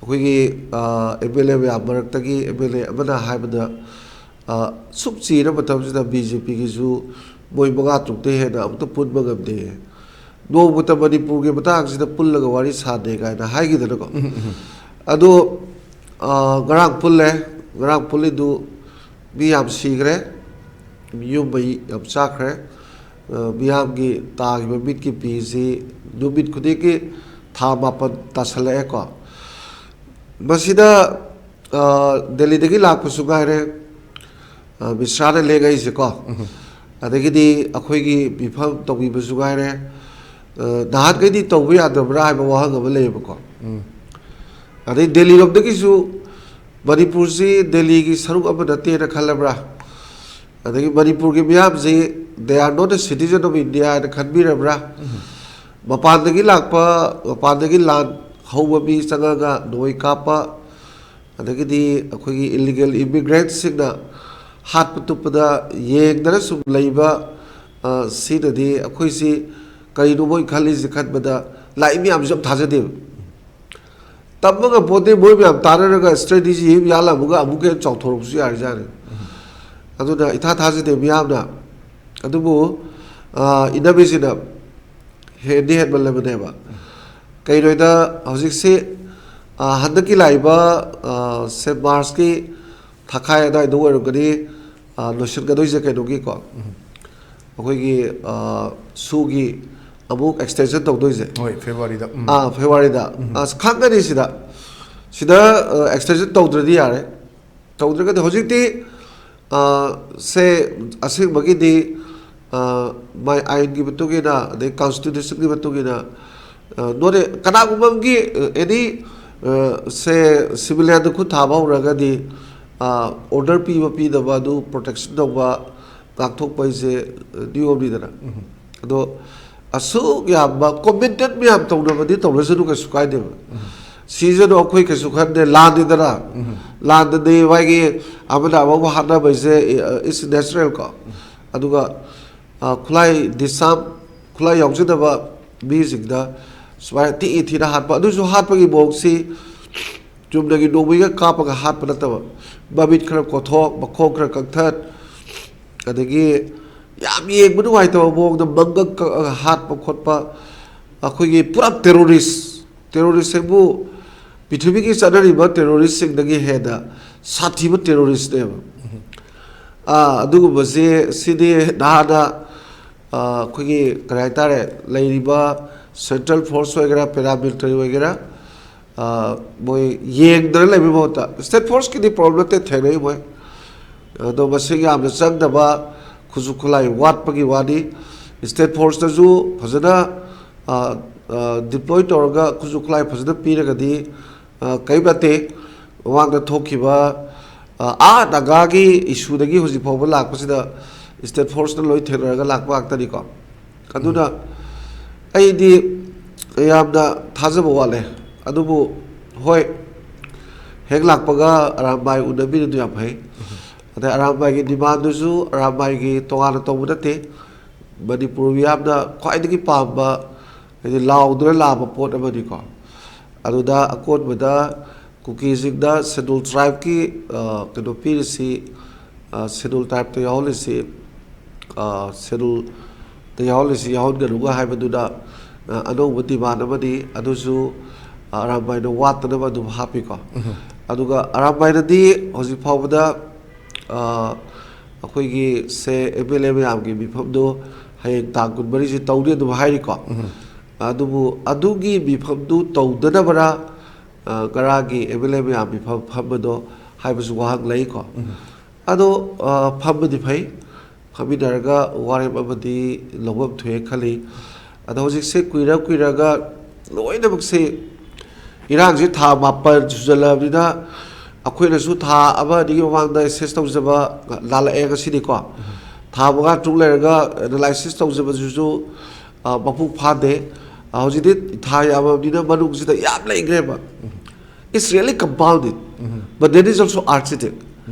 ꯑꯩꯈꯣꯏꯒꯤ, ꯑ, ꯑꯦꯝ ꯑꯦꯜ ꯑꯦ ꯃꯌꯥꯝ ꯃꯔꯛꯇꯒꯤ ꯑꯦꯝ ꯑꯦꯜ ꯑꯦ ꯑꯃꯅ ꯍꯥꯏꯕꯗ, ꯑ, ꯁꯨꯛ ꯆꯤꯔ ꯃꯇꯝꯁꯤꯗ ꯕꯤ ꯖꯦ ꯄꯤꯒꯤꯁꯨ ꯃꯣꯏ ꯃꯉꯥ ꯇꯔꯨꯛꯇꯩ ꯍꯦꯟꯅ ꯑꯃꯨꯛꯇ ꯄꯨꯟꯕ ꯉꯝꯗꯦ꯫ ꯅꯣꯡꯃꯇ ꯃꯅꯤꯄꯨꯔꯒꯤ ꯃꯇꯥꯡꯁꯤꯗ ꯄꯨꯜꯂꯒ ꯋꯥꯔꯤ ꯁꯥꯗꯦ ꯀꯥꯏꯅ ꯍꯥꯏꯈꯤꯗꯅꯀꯣ꯫ ꯑꯗꯣ, ꯑ, ꯉꯔꯥꯡ ꯄꯨꯜꯂꯦ꯫ ꯉꯔꯥꯡ ꯄꯨꯜꯂꯤꯗꯨ ꯃꯤ ꯌꯥꯝ ꯁꯤꯈ꯭ꯔꯦ, ꯌꯨꯝ ꯃꯩ ꯌꯥꯝ ꯆꯥꯈ꯭ꯔꯦ꯫ ꯑ, ꯃꯤꯌꯥꯝꯒꯤ ꯇꯥꯈꯤꯕ ꯃꯤꯠꯀꯤ ꯄꯤꯁꯤ ꯅꯨꯃꯤꯠ ꯈꯨꯗꯤꯡꯒꯤ ꯊꯥ ꯃꯥꯄꯟ ꯇꯥꯁꯜꯂꯛꯑꯦꯀꯣ꯫ ꯃꯁꯤꯗ ꯗꯦꯜꯂꯤꯗꯒꯤ ꯂꯥꯛꯄꯁꯨ ꯉꯥꯏꯔꯦ, ꯃꯤꯁ꯭ꯔꯥꯅ ꯂꯦꯡꯉꯛꯏꯁꯦꯀꯣ꯫ ꯑꯗꯒꯤꯗꯤ ꯑꯩꯈꯣꯏꯒꯤ ꯃꯤꯐꯝ ꯇꯧꯕꯤꯕꯁꯨ ꯉꯥꯏꯔꯦ꯫ ꯅꯍꯥꯟꯈꯩꯗꯤ ꯇꯧꯕ ꯌꯥꯗꯕ꯭ꯔꯥ ꯍꯥꯏꯕ ꯋꯥꯍꯪ ꯑꯃ ꯂꯩꯌꯦꯕꯀꯣ꯫ ꯑꯗꯩ ꯗꯦꯜꯂꯤꯔꯣꯝꯗꯒꯤꯁꯨ, ꯃꯅꯤꯄꯨꯔꯁꯤ ꯗꯦꯜꯂꯤꯒꯤ ꯁꯔꯨꯛ ꯑꯃ ꯅꯠꯇꯦꯅ ꯈꯜꯂꯕ꯭ꯔꯥ? ꯑꯗꯒꯤ ꯃꯅꯤꯄꯨꯔꯒꯤ ꯃꯤꯌꯥꯝꯁꯤ they are not a citizen of India ꯍꯥꯏꯅ ꯈꯟꯕꯤꯔꯕ꯭ꯔꯥ? ꯃꯄꯥꯟꯗꯒꯤ ꯂꯥꯛꯄ, ꯃꯄꯥꯟꯗꯒꯤ ꯂꯥꯟ ꯍꯧꯕ ꯃꯤ ꯆꯪꯉꯒ ꯅꯣꯡꯃꯩ ꯀꯥꯞꯄ, ꯑꯗꯒꯤꯗꯤ ꯑꯩꯈꯣꯏꯒꯤ ꯏꯂꯤꯒꯦꯜ ꯏꯃꯤꯒ꯭ꯔꯦꯟꯁꯤꯡꯅ ꯍꯥꯠꯄ ꯇꯨꯞꯄꯗ ꯌꯦꯡꯗꯅ ꯁꯨꯝ ꯂꯩꯕ, ꯑ, ꯁꯤꯅꯗꯤ ꯑꯩꯈꯣꯏꯁꯤ ꯀꯔꯤꯅꯣ ꯃꯣꯏ ꯈꯜꯂꯤꯁꯦ ꯈꯟꯕꯗ ꯂꯥꯛꯏ ꯃꯌꯥꯝꯁꯨ ꯌꯥꯝ ꯊꯥꯖꯗꯦꯕ꯫ ꯇꯝꯕ ꯉꯝꯄꯣꯠꯇꯦ, ꯃꯣꯏ ꯃꯌꯥꯝ ꯇꯥꯟꯅꯔꯒ ꯏꯁꯇ꯭ꯔꯦꯇꯦꯖꯤ ꯑꯃ ꯌꯥꯜꯂꯝꯃꯒ ꯑꯃꯨꯛꯀ ꯍꯦꯟꯅ ꯆꯥꯎꯊꯣꯔꯛꯄꯁꯨ ꯌꯥꯔꯤꯖꯥꯠꯅꯤ꯫ ꯑꯗꯨꯅ ꯏꯊꯥ ꯊꯥꯖꯗꯦ ꯃꯤꯌꯥꯝꯅ꯫ ꯑꯗꯨꯕꯨ, ꯑ, ꯏꯅꯕꯤꯁꯤꯅ ꯍꯦꯟꯗꯤ ꯍꯦꯟꯃꯜꯂꯕꯅꯦꯕ꯫ ꯀꯩꯅꯣꯗ ꯍꯧꯖꯤꯛꯁꯤ, ꯑ, ꯍꯟꯗꯛꯀꯤ ꯂꯥꯛꯏꯕ, ꯑ, ꯁꯦ ꯃꯥꯔꯁꯀꯤ ꯊꯥꯈꯥꯏ ꯑꯗꯨꯋꯥꯏꯗ ꯑꯣꯏꯔꯝꯒꯅꯤ, ꯑ, ꯂꯣꯏꯁꯤꯟꯒꯗꯣꯏꯁꯦ ꯀꯩꯅꯣꯒꯤꯀꯣ, ꯑꯩꯈꯣꯏꯒꯤ, ꯑ, ꯁꯨꯒꯤ ꯑꯃꯨꯛ ꯑꯦꯛꯁꯇꯦꯟꯁꯟ ꯇꯧꯗꯣꯏꯁꯦ꯫ ꯍꯣꯏ, ꯐꯦꯕꯋꯥꯔꯤꯗ꯫ ꯎꯝ꯫ ꯑꯥ, ꯐꯦꯕꯋꯥꯔꯤꯗ꯫ ꯑꯁ, ꯈꯪꯒꯅꯤ ꯁꯤꯗ꯫ ꯁꯤꯗ, ꯑ, ꯑꯦꯛꯁꯇꯦꯟꯁꯟ ꯇꯧꯗ꯭ꯔꯗꯤ ꯌꯥꯔꯦ꯫ ꯇꯧꯗ꯭ꯔꯒꯗꯤ ꯍꯧꯖꯤꯛꯇꯤ, ꯑ, ꯁꯦ ꯑꯁꯦꯡꯕꯒꯤꯗꯤ, ꯑ, ꯃꯥꯏ ꯑꯥꯏꯟꯒꯤ ꯃꯇꯨꯡ ꯏꯟꯅ, ꯑꯗꯩ ꯀꯟꯁꯇꯤꯇ꯭ꯌꯨꯁꯟꯒꯤ ꯃꯇꯨꯡ ꯏꯟꯅ, ꯑ, ꯅꯣꯠ ꯑꯦ-, ꯀꯅꯥꯒꯨꯝꯕ ꯑꯃꯒꯤ, ꯑ, ꯑꯦꯅꯤ, ꯑ, ꯁꯦ ꯁꯤꯚꯤꯂꯤꯌꯟꯗ ꯈꯨꯠ ꯊꯥꯕ ꯍꯧꯔꯒꯗꯤ, ꯑ, ꯑꯣꯔꯗꯔ ꯄꯤꯕ ꯄꯤꯗꯕ ꯑꯗꯨ ꯄ꯭ꯔꯣꯇꯦꯛꯁꯟ ꯇꯧꯕ, ꯉꯥꯛꯊꯣꯛꯄ ꯍꯥꯏꯁꯦ, ꯑ, ꯅꯤꯌꯣꯝꯅꯤꯗꯅ꯫ ꯑꯗꯣ ꯑꯁꯨꯛ ꯌꯥꯝꯕ ꯀꯣꯃꯤꯇꯦꯠ ꯃꯌꯥꯝ ꯇꯧꯅꯕꯗꯤ ꯇꯧꯅꯁꯅꯨ, ꯀꯩꯁꯨ ꯀꯥꯏꯗꯦꯕ꯫ ꯁꯤꯁꯅꯨ, ꯑꯩꯈꯣꯏ ꯀꯩꯁꯨ ꯈꯟꯗꯦ, ꯂꯥꯟꯅꯤꯗꯅ꯫ ꯂꯥꯟꯗꯗꯤ ꯃꯥꯒꯤ ꯑꯃꯅ ꯑꯃꯕꯨ ꯍꯥꯠꯅꯕ ꯍꯥꯏꯁꯦ, ꯑ, it's natural ꯀꯣ꯫ ꯑꯗꯨꯒ, ꯑ, ꯈꯨꯠꯂꯥꯏ ꯗꯤꯁꯥꯝ, ꯈꯨꯠꯂꯥꯏ ꯌꯥꯎꯖꯗꯕ ꯃꯤꯁꯤꯡꯗ ꯁꯨꯃꯥꯏꯅ ꯊꯤ ꯊꯤꯅ ꯍꯥꯠꯄ, ꯑꯗꯨꯁꯨ ꯍꯥꯠꯄꯒꯤ ꯃꯑꯣꯡꯁꯤ ꯆꯨꯝꯅꯒꯤ ꯅꯣꯡꯃꯩꯒ ꯀꯥꯞꯄꯒ ꯍꯥꯠꯄ ꯅꯠꯇꯕ, ꯃꯃꯤꯠ ꯈꯔ ꯀꯣꯊꯣꯛ, ꯃꯈꯣꯡ ꯈꯔ ꯀꯛꯊꯠ, ꯑꯗꯒꯤ ꯌꯥꯝ ꯌꯦꯡꯕ ꯅꯨꯡꯉꯥꯏꯇꯕ ꯃꯑꯣꯡꯗ ꯃꯪꯒꯛ ꯀꯛꯑꯒ ꯍꯥꯠꯄ ꯈꯣꯠꯄ, ꯑꯩꯈꯣꯏꯒꯤ ꯄꯨꯔꯥ ꯇꯦꯔꯣꯔꯤꯁ, ꯇꯦꯔꯣꯔꯤꯁ ꯍꯥꯏꯕꯨ ꯄ꯭ꯔꯤꯊꯤꯕꯤꯒꯤ ꯆꯠꯅꯔꯤꯕ ꯇꯦꯔꯣꯔꯤꯁꯁꯤꯡꯗꯒꯤ ꯍꯦꯟꯅ ꯁꯥꯊꯤꯕ ꯇꯦꯔꯣꯔꯤꯁꯅꯦꯕ꯫ ꯑꯥ, ꯑꯗꯨꯒꯨꯝꯕꯁꯦ, ꯁꯤꯗꯤ ꯅꯍꯥꯟꯅ, ꯑꯥ, ꯑꯩꯈꯣꯏꯒꯤ ꯀꯔꯤ ꯍꯥꯏꯇꯥꯔꯦ, ꯂꯩꯔꯤꯕ ꯁꯦꯟꯇ꯭ꯔꯦꯜ ꯐꯣꯔꯁ ꯑꯣꯏꯒꯦꯔꯥ, ꯄꯦꯔꯥꯃꯤꯂꯤꯇꯔꯤ ꯑꯣꯏꯒꯦꯔꯥ, ꯃꯣꯏ ꯌꯦꯡꯗꯅ ꯂꯩꯕꯒꯤ ꯃꯍꯨꯠꯇ, ꯁ꯭ꯇꯦꯠ ꯐꯣꯔꯁꯀꯤꯗꯤ ꯄ꯭ꯔꯣꯕ꯭ꯂꯦꯝ ꯅꯠꯇꯦ, ꯊꯦꯡꯅꯩ ꯃꯣꯏ꯫ ꯑꯗꯣ ꯃꯁꯤꯡ ꯌꯥꯝꯅ ꯆꯪꯗꯕ, ꯈꯨꯠꯁꯨ ꯈꯨꯠꯂꯥꯏ ꯋꯥꯠꯄꯒꯤ ꯋꯥꯅꯤ꯫ ꯁ꯭ꯇꯦꯠ ꯐꯣꯔꯁꯇꯁꯨ ꯐꯖꯅ ꯗꯤꯄ꯭ꯂꯣꯏ ꯇꯧꯔꯒ, ꯈꯨꯠꯁꯨ ꯈꯨꯠꯂꯥꯏ ꯐꯖꯅ ꯄꯤꯔꯒꯗꯤ, ꯑ, ꯀꯔꯤꯝ ꯅꯠꯇꯦ꯫ ꯃꯃꯥꯡꯗ ꯊꯣꯛꯈꯤꯕ, ꯑ, ꯑꯥ ꯅꯥꯒꯥꯒꯤ ꯏꯁꯨꯗꯒꯤ ꯍꯧꯖꯤꯛ ꯐꯥꯎꯕ ꯂꯥꯛꯄꯁꯤꯗ ꯁ꯭ꯇꯦꯠ ꯐꯣꯔꯁꯅ ꯂꯣꯏ ꯊꯦꯡꯅꯔꯒ ꯂꯥꯛꯄ ꯉꯥꯛꯇꯅꯤꯀꯣ꯫ ꯑꯗꯨꯅ ꯑꯩꯗꯤ ꯌꯥꯝꯅ ꯊꯥꯖꯕ ꯋꯥꯠꯂꯦ꯫ ꯑꯗꯨꯕꯨ ꯍꯣꯏ, ꯍꯦꯛ ꯂꯥꯛꯄꯒ ꯑꯔꯥꯝꯕꯥꯏ ꯎꯅꯕꯤꯔꯤꯗꯨ ꯌꯥꯝ ꯐꯩ꯫ ꯑꯗꯩ ꯑꯔꯥꯝꯕꯥꯏꯒꯤ ꯗꯤꯃꯥꯟꯗꯨꯁꯨ ꯑꯔꯥꯝꯕꯥꯏꯒꯤ ꯇꯣꯉꯥꯟꯅ ꯇꯧꯕ ꯅꯠꯇꯦ꯫ ꯃꯅꯤꯄꯨꯔ ꯃꯤꯌꯥꯝꯅ ꯈ꯭ꯋꯥꯏꯗꯒꯤ ꯄꯥꯝꯕ, ꯍꯥꯏꯗꯤ ꯂꯥꯎꯗꯨꯅ ꯂꯥꯛꯄ ꯄꯣꯠ ꯑꯃꯅꯤꯀꯣ꯫ ꯑꯗꯨꯗ ꯑꯀꯣꯟꯕꯗ ꯀꯨꯀꯤꯁꯤꯡꯗ ꯁꯦꯗꯨꯜ ꯇ꯭ꯔꯥꯏꯕꯀꯤ, ꯑ, ꯀꯩꯅꯣ ꯄꯤꯔꯤꯁꯤ, ꯑ, ꯁꯦꯗꯨꯜ ꯇ꯭ꯔꯥꯏꯕꯇ ꯌꯥꯎꯍꯜꯂꯤꯁꯤ, ꯑ, ꯁꯦꯗꯨꯜꯗ ꯌꯥꯎꯍꯜꯂꯤꯁꯤ ꯌꯥꯎꯍꯟꯒꯅꯨꯒ ꯍꯥꯏꯕꯗꯨꯅ, ꯑ, ꯑꯅꯧꯕ ꯗꯤꯃꯥꯟ ꯑꯃꯅꯤ꯫ ꯑꯗꯨꯁꯨ, ꯑ, ꯑꯔꯥꯝꯕꯥꯏꯅ ꯋꯥꯠꯇꯅꯕ ꯑꯗꯨꯝ ꯍꯥꯞꯄꯤꯀꯣ꯫ ꯑꯗꯨꯒ ꯑꯔꯥꯝꯕꯥꯏꯅꯗꯤ ꯍꯧꯖꯤꯛ ꯐꯥꯎꯕꯗ, ꯑ, ꯑꯩꯈꯣꯏꯒꯤ ꯁꯦ ꯑꯦꯝ ꯑꯦꯜ ꯑꯦ ꯃꯌꯥꯝꯒꯤ ꯃꯤꯐꯝꯗꯣ ꯍꯌꯦꯡ ꯇꯥꯡ ꯀꯨꯟꯃꯔꯤꯁꯤ ꯇꯧꯅꯤ ꯑꯗꯨꯝ ꯍꯥꯏꯔꯤꯀꯣ꯫ ꯑꯗꯨꯕꯨ ꯑꯗꯨꯒꯤ ꯃꯤꯐꯝꯗꯨ ꯇꯧꯗꯅꯕꯔꯥ, ꯑ, ꯉꯔꯥꯡꯒꯤ ꯑꯦꯝ ꯑꯦꯜ ꯑꯦ ꯃꯌꯥꯝ ꯃꯤꯐꯝ ꯐꯝꯕꯗꯣ ꯍꯥꯏꯕꯁꯨ ꯋꯥꯍꯪ ꯂꯩꯀꯣ꯫ ꯑꯗꯣ, ꯑ, ꯐꯝꯕꯗꯤ ꯐꯩ, ꯐꯝꯃꯤꯟꯅꯔꯒ ꯋꯥꯔꯦꯞ ꯑꯃꯗꯤ ꯂꯧꯐꯝ ꯊꯣꯛꯑꯦ ꯈꯜꯂꯤ꯫ ꯑꯗꯣ ꯍꯧꯖꯤꯛꯁꯦ ꯀꯨꯏꯔ ꯀꯨꯏꯔꯒ ꯂꯣꯏꯅꯃꯛꯁꯦ ꯏꯔꯥꯡꯁꯦ ꯊꯥ ꯃꯥꯄꯜ ꯁꯨꯖꯜꯂꯛꯑꯕꯅꯤꯅ, ꯑꯩꯈꯣꯏꯅꯁꯨ ꯊꯥ ꯑꯃ ꯑꯅꯤꯒꯤ ꯃꯃꯥꯡꯗ ꯑꯦꯁꯦꯁ ꯇꯧꯖꯕ ꯂꯥꯜꯂꯛꯑꯦ ꯉꯁꯤꯗꯤꯀꯣ꯫ ꯊꯥ ꯃꯉꯥ ꯇꯔꯨꯛ ꯂꯩꯔꯒ ꯑꯦꯅꯥꯂꯥꯏꯁꯤꯁ ꯇꯧꯖꯕꯁꯤꯁꯨ, ꯑ, ꯃꯄꯨꯡ ꯐꯥꯗꯦ꯫ ꯑ, ꯍꯧꯖꯤꯛꯇꯤ ꯊꯥ ꯌꯥꯝꯃꯕꯅꯤꯅ ꯃꯅꯨꯡꯁꯤꯗ ꯌꯥꯝ ꯂꯩꯈ꯭ꯔꯦꯕ꯫ It's really compounded, but there is also architect.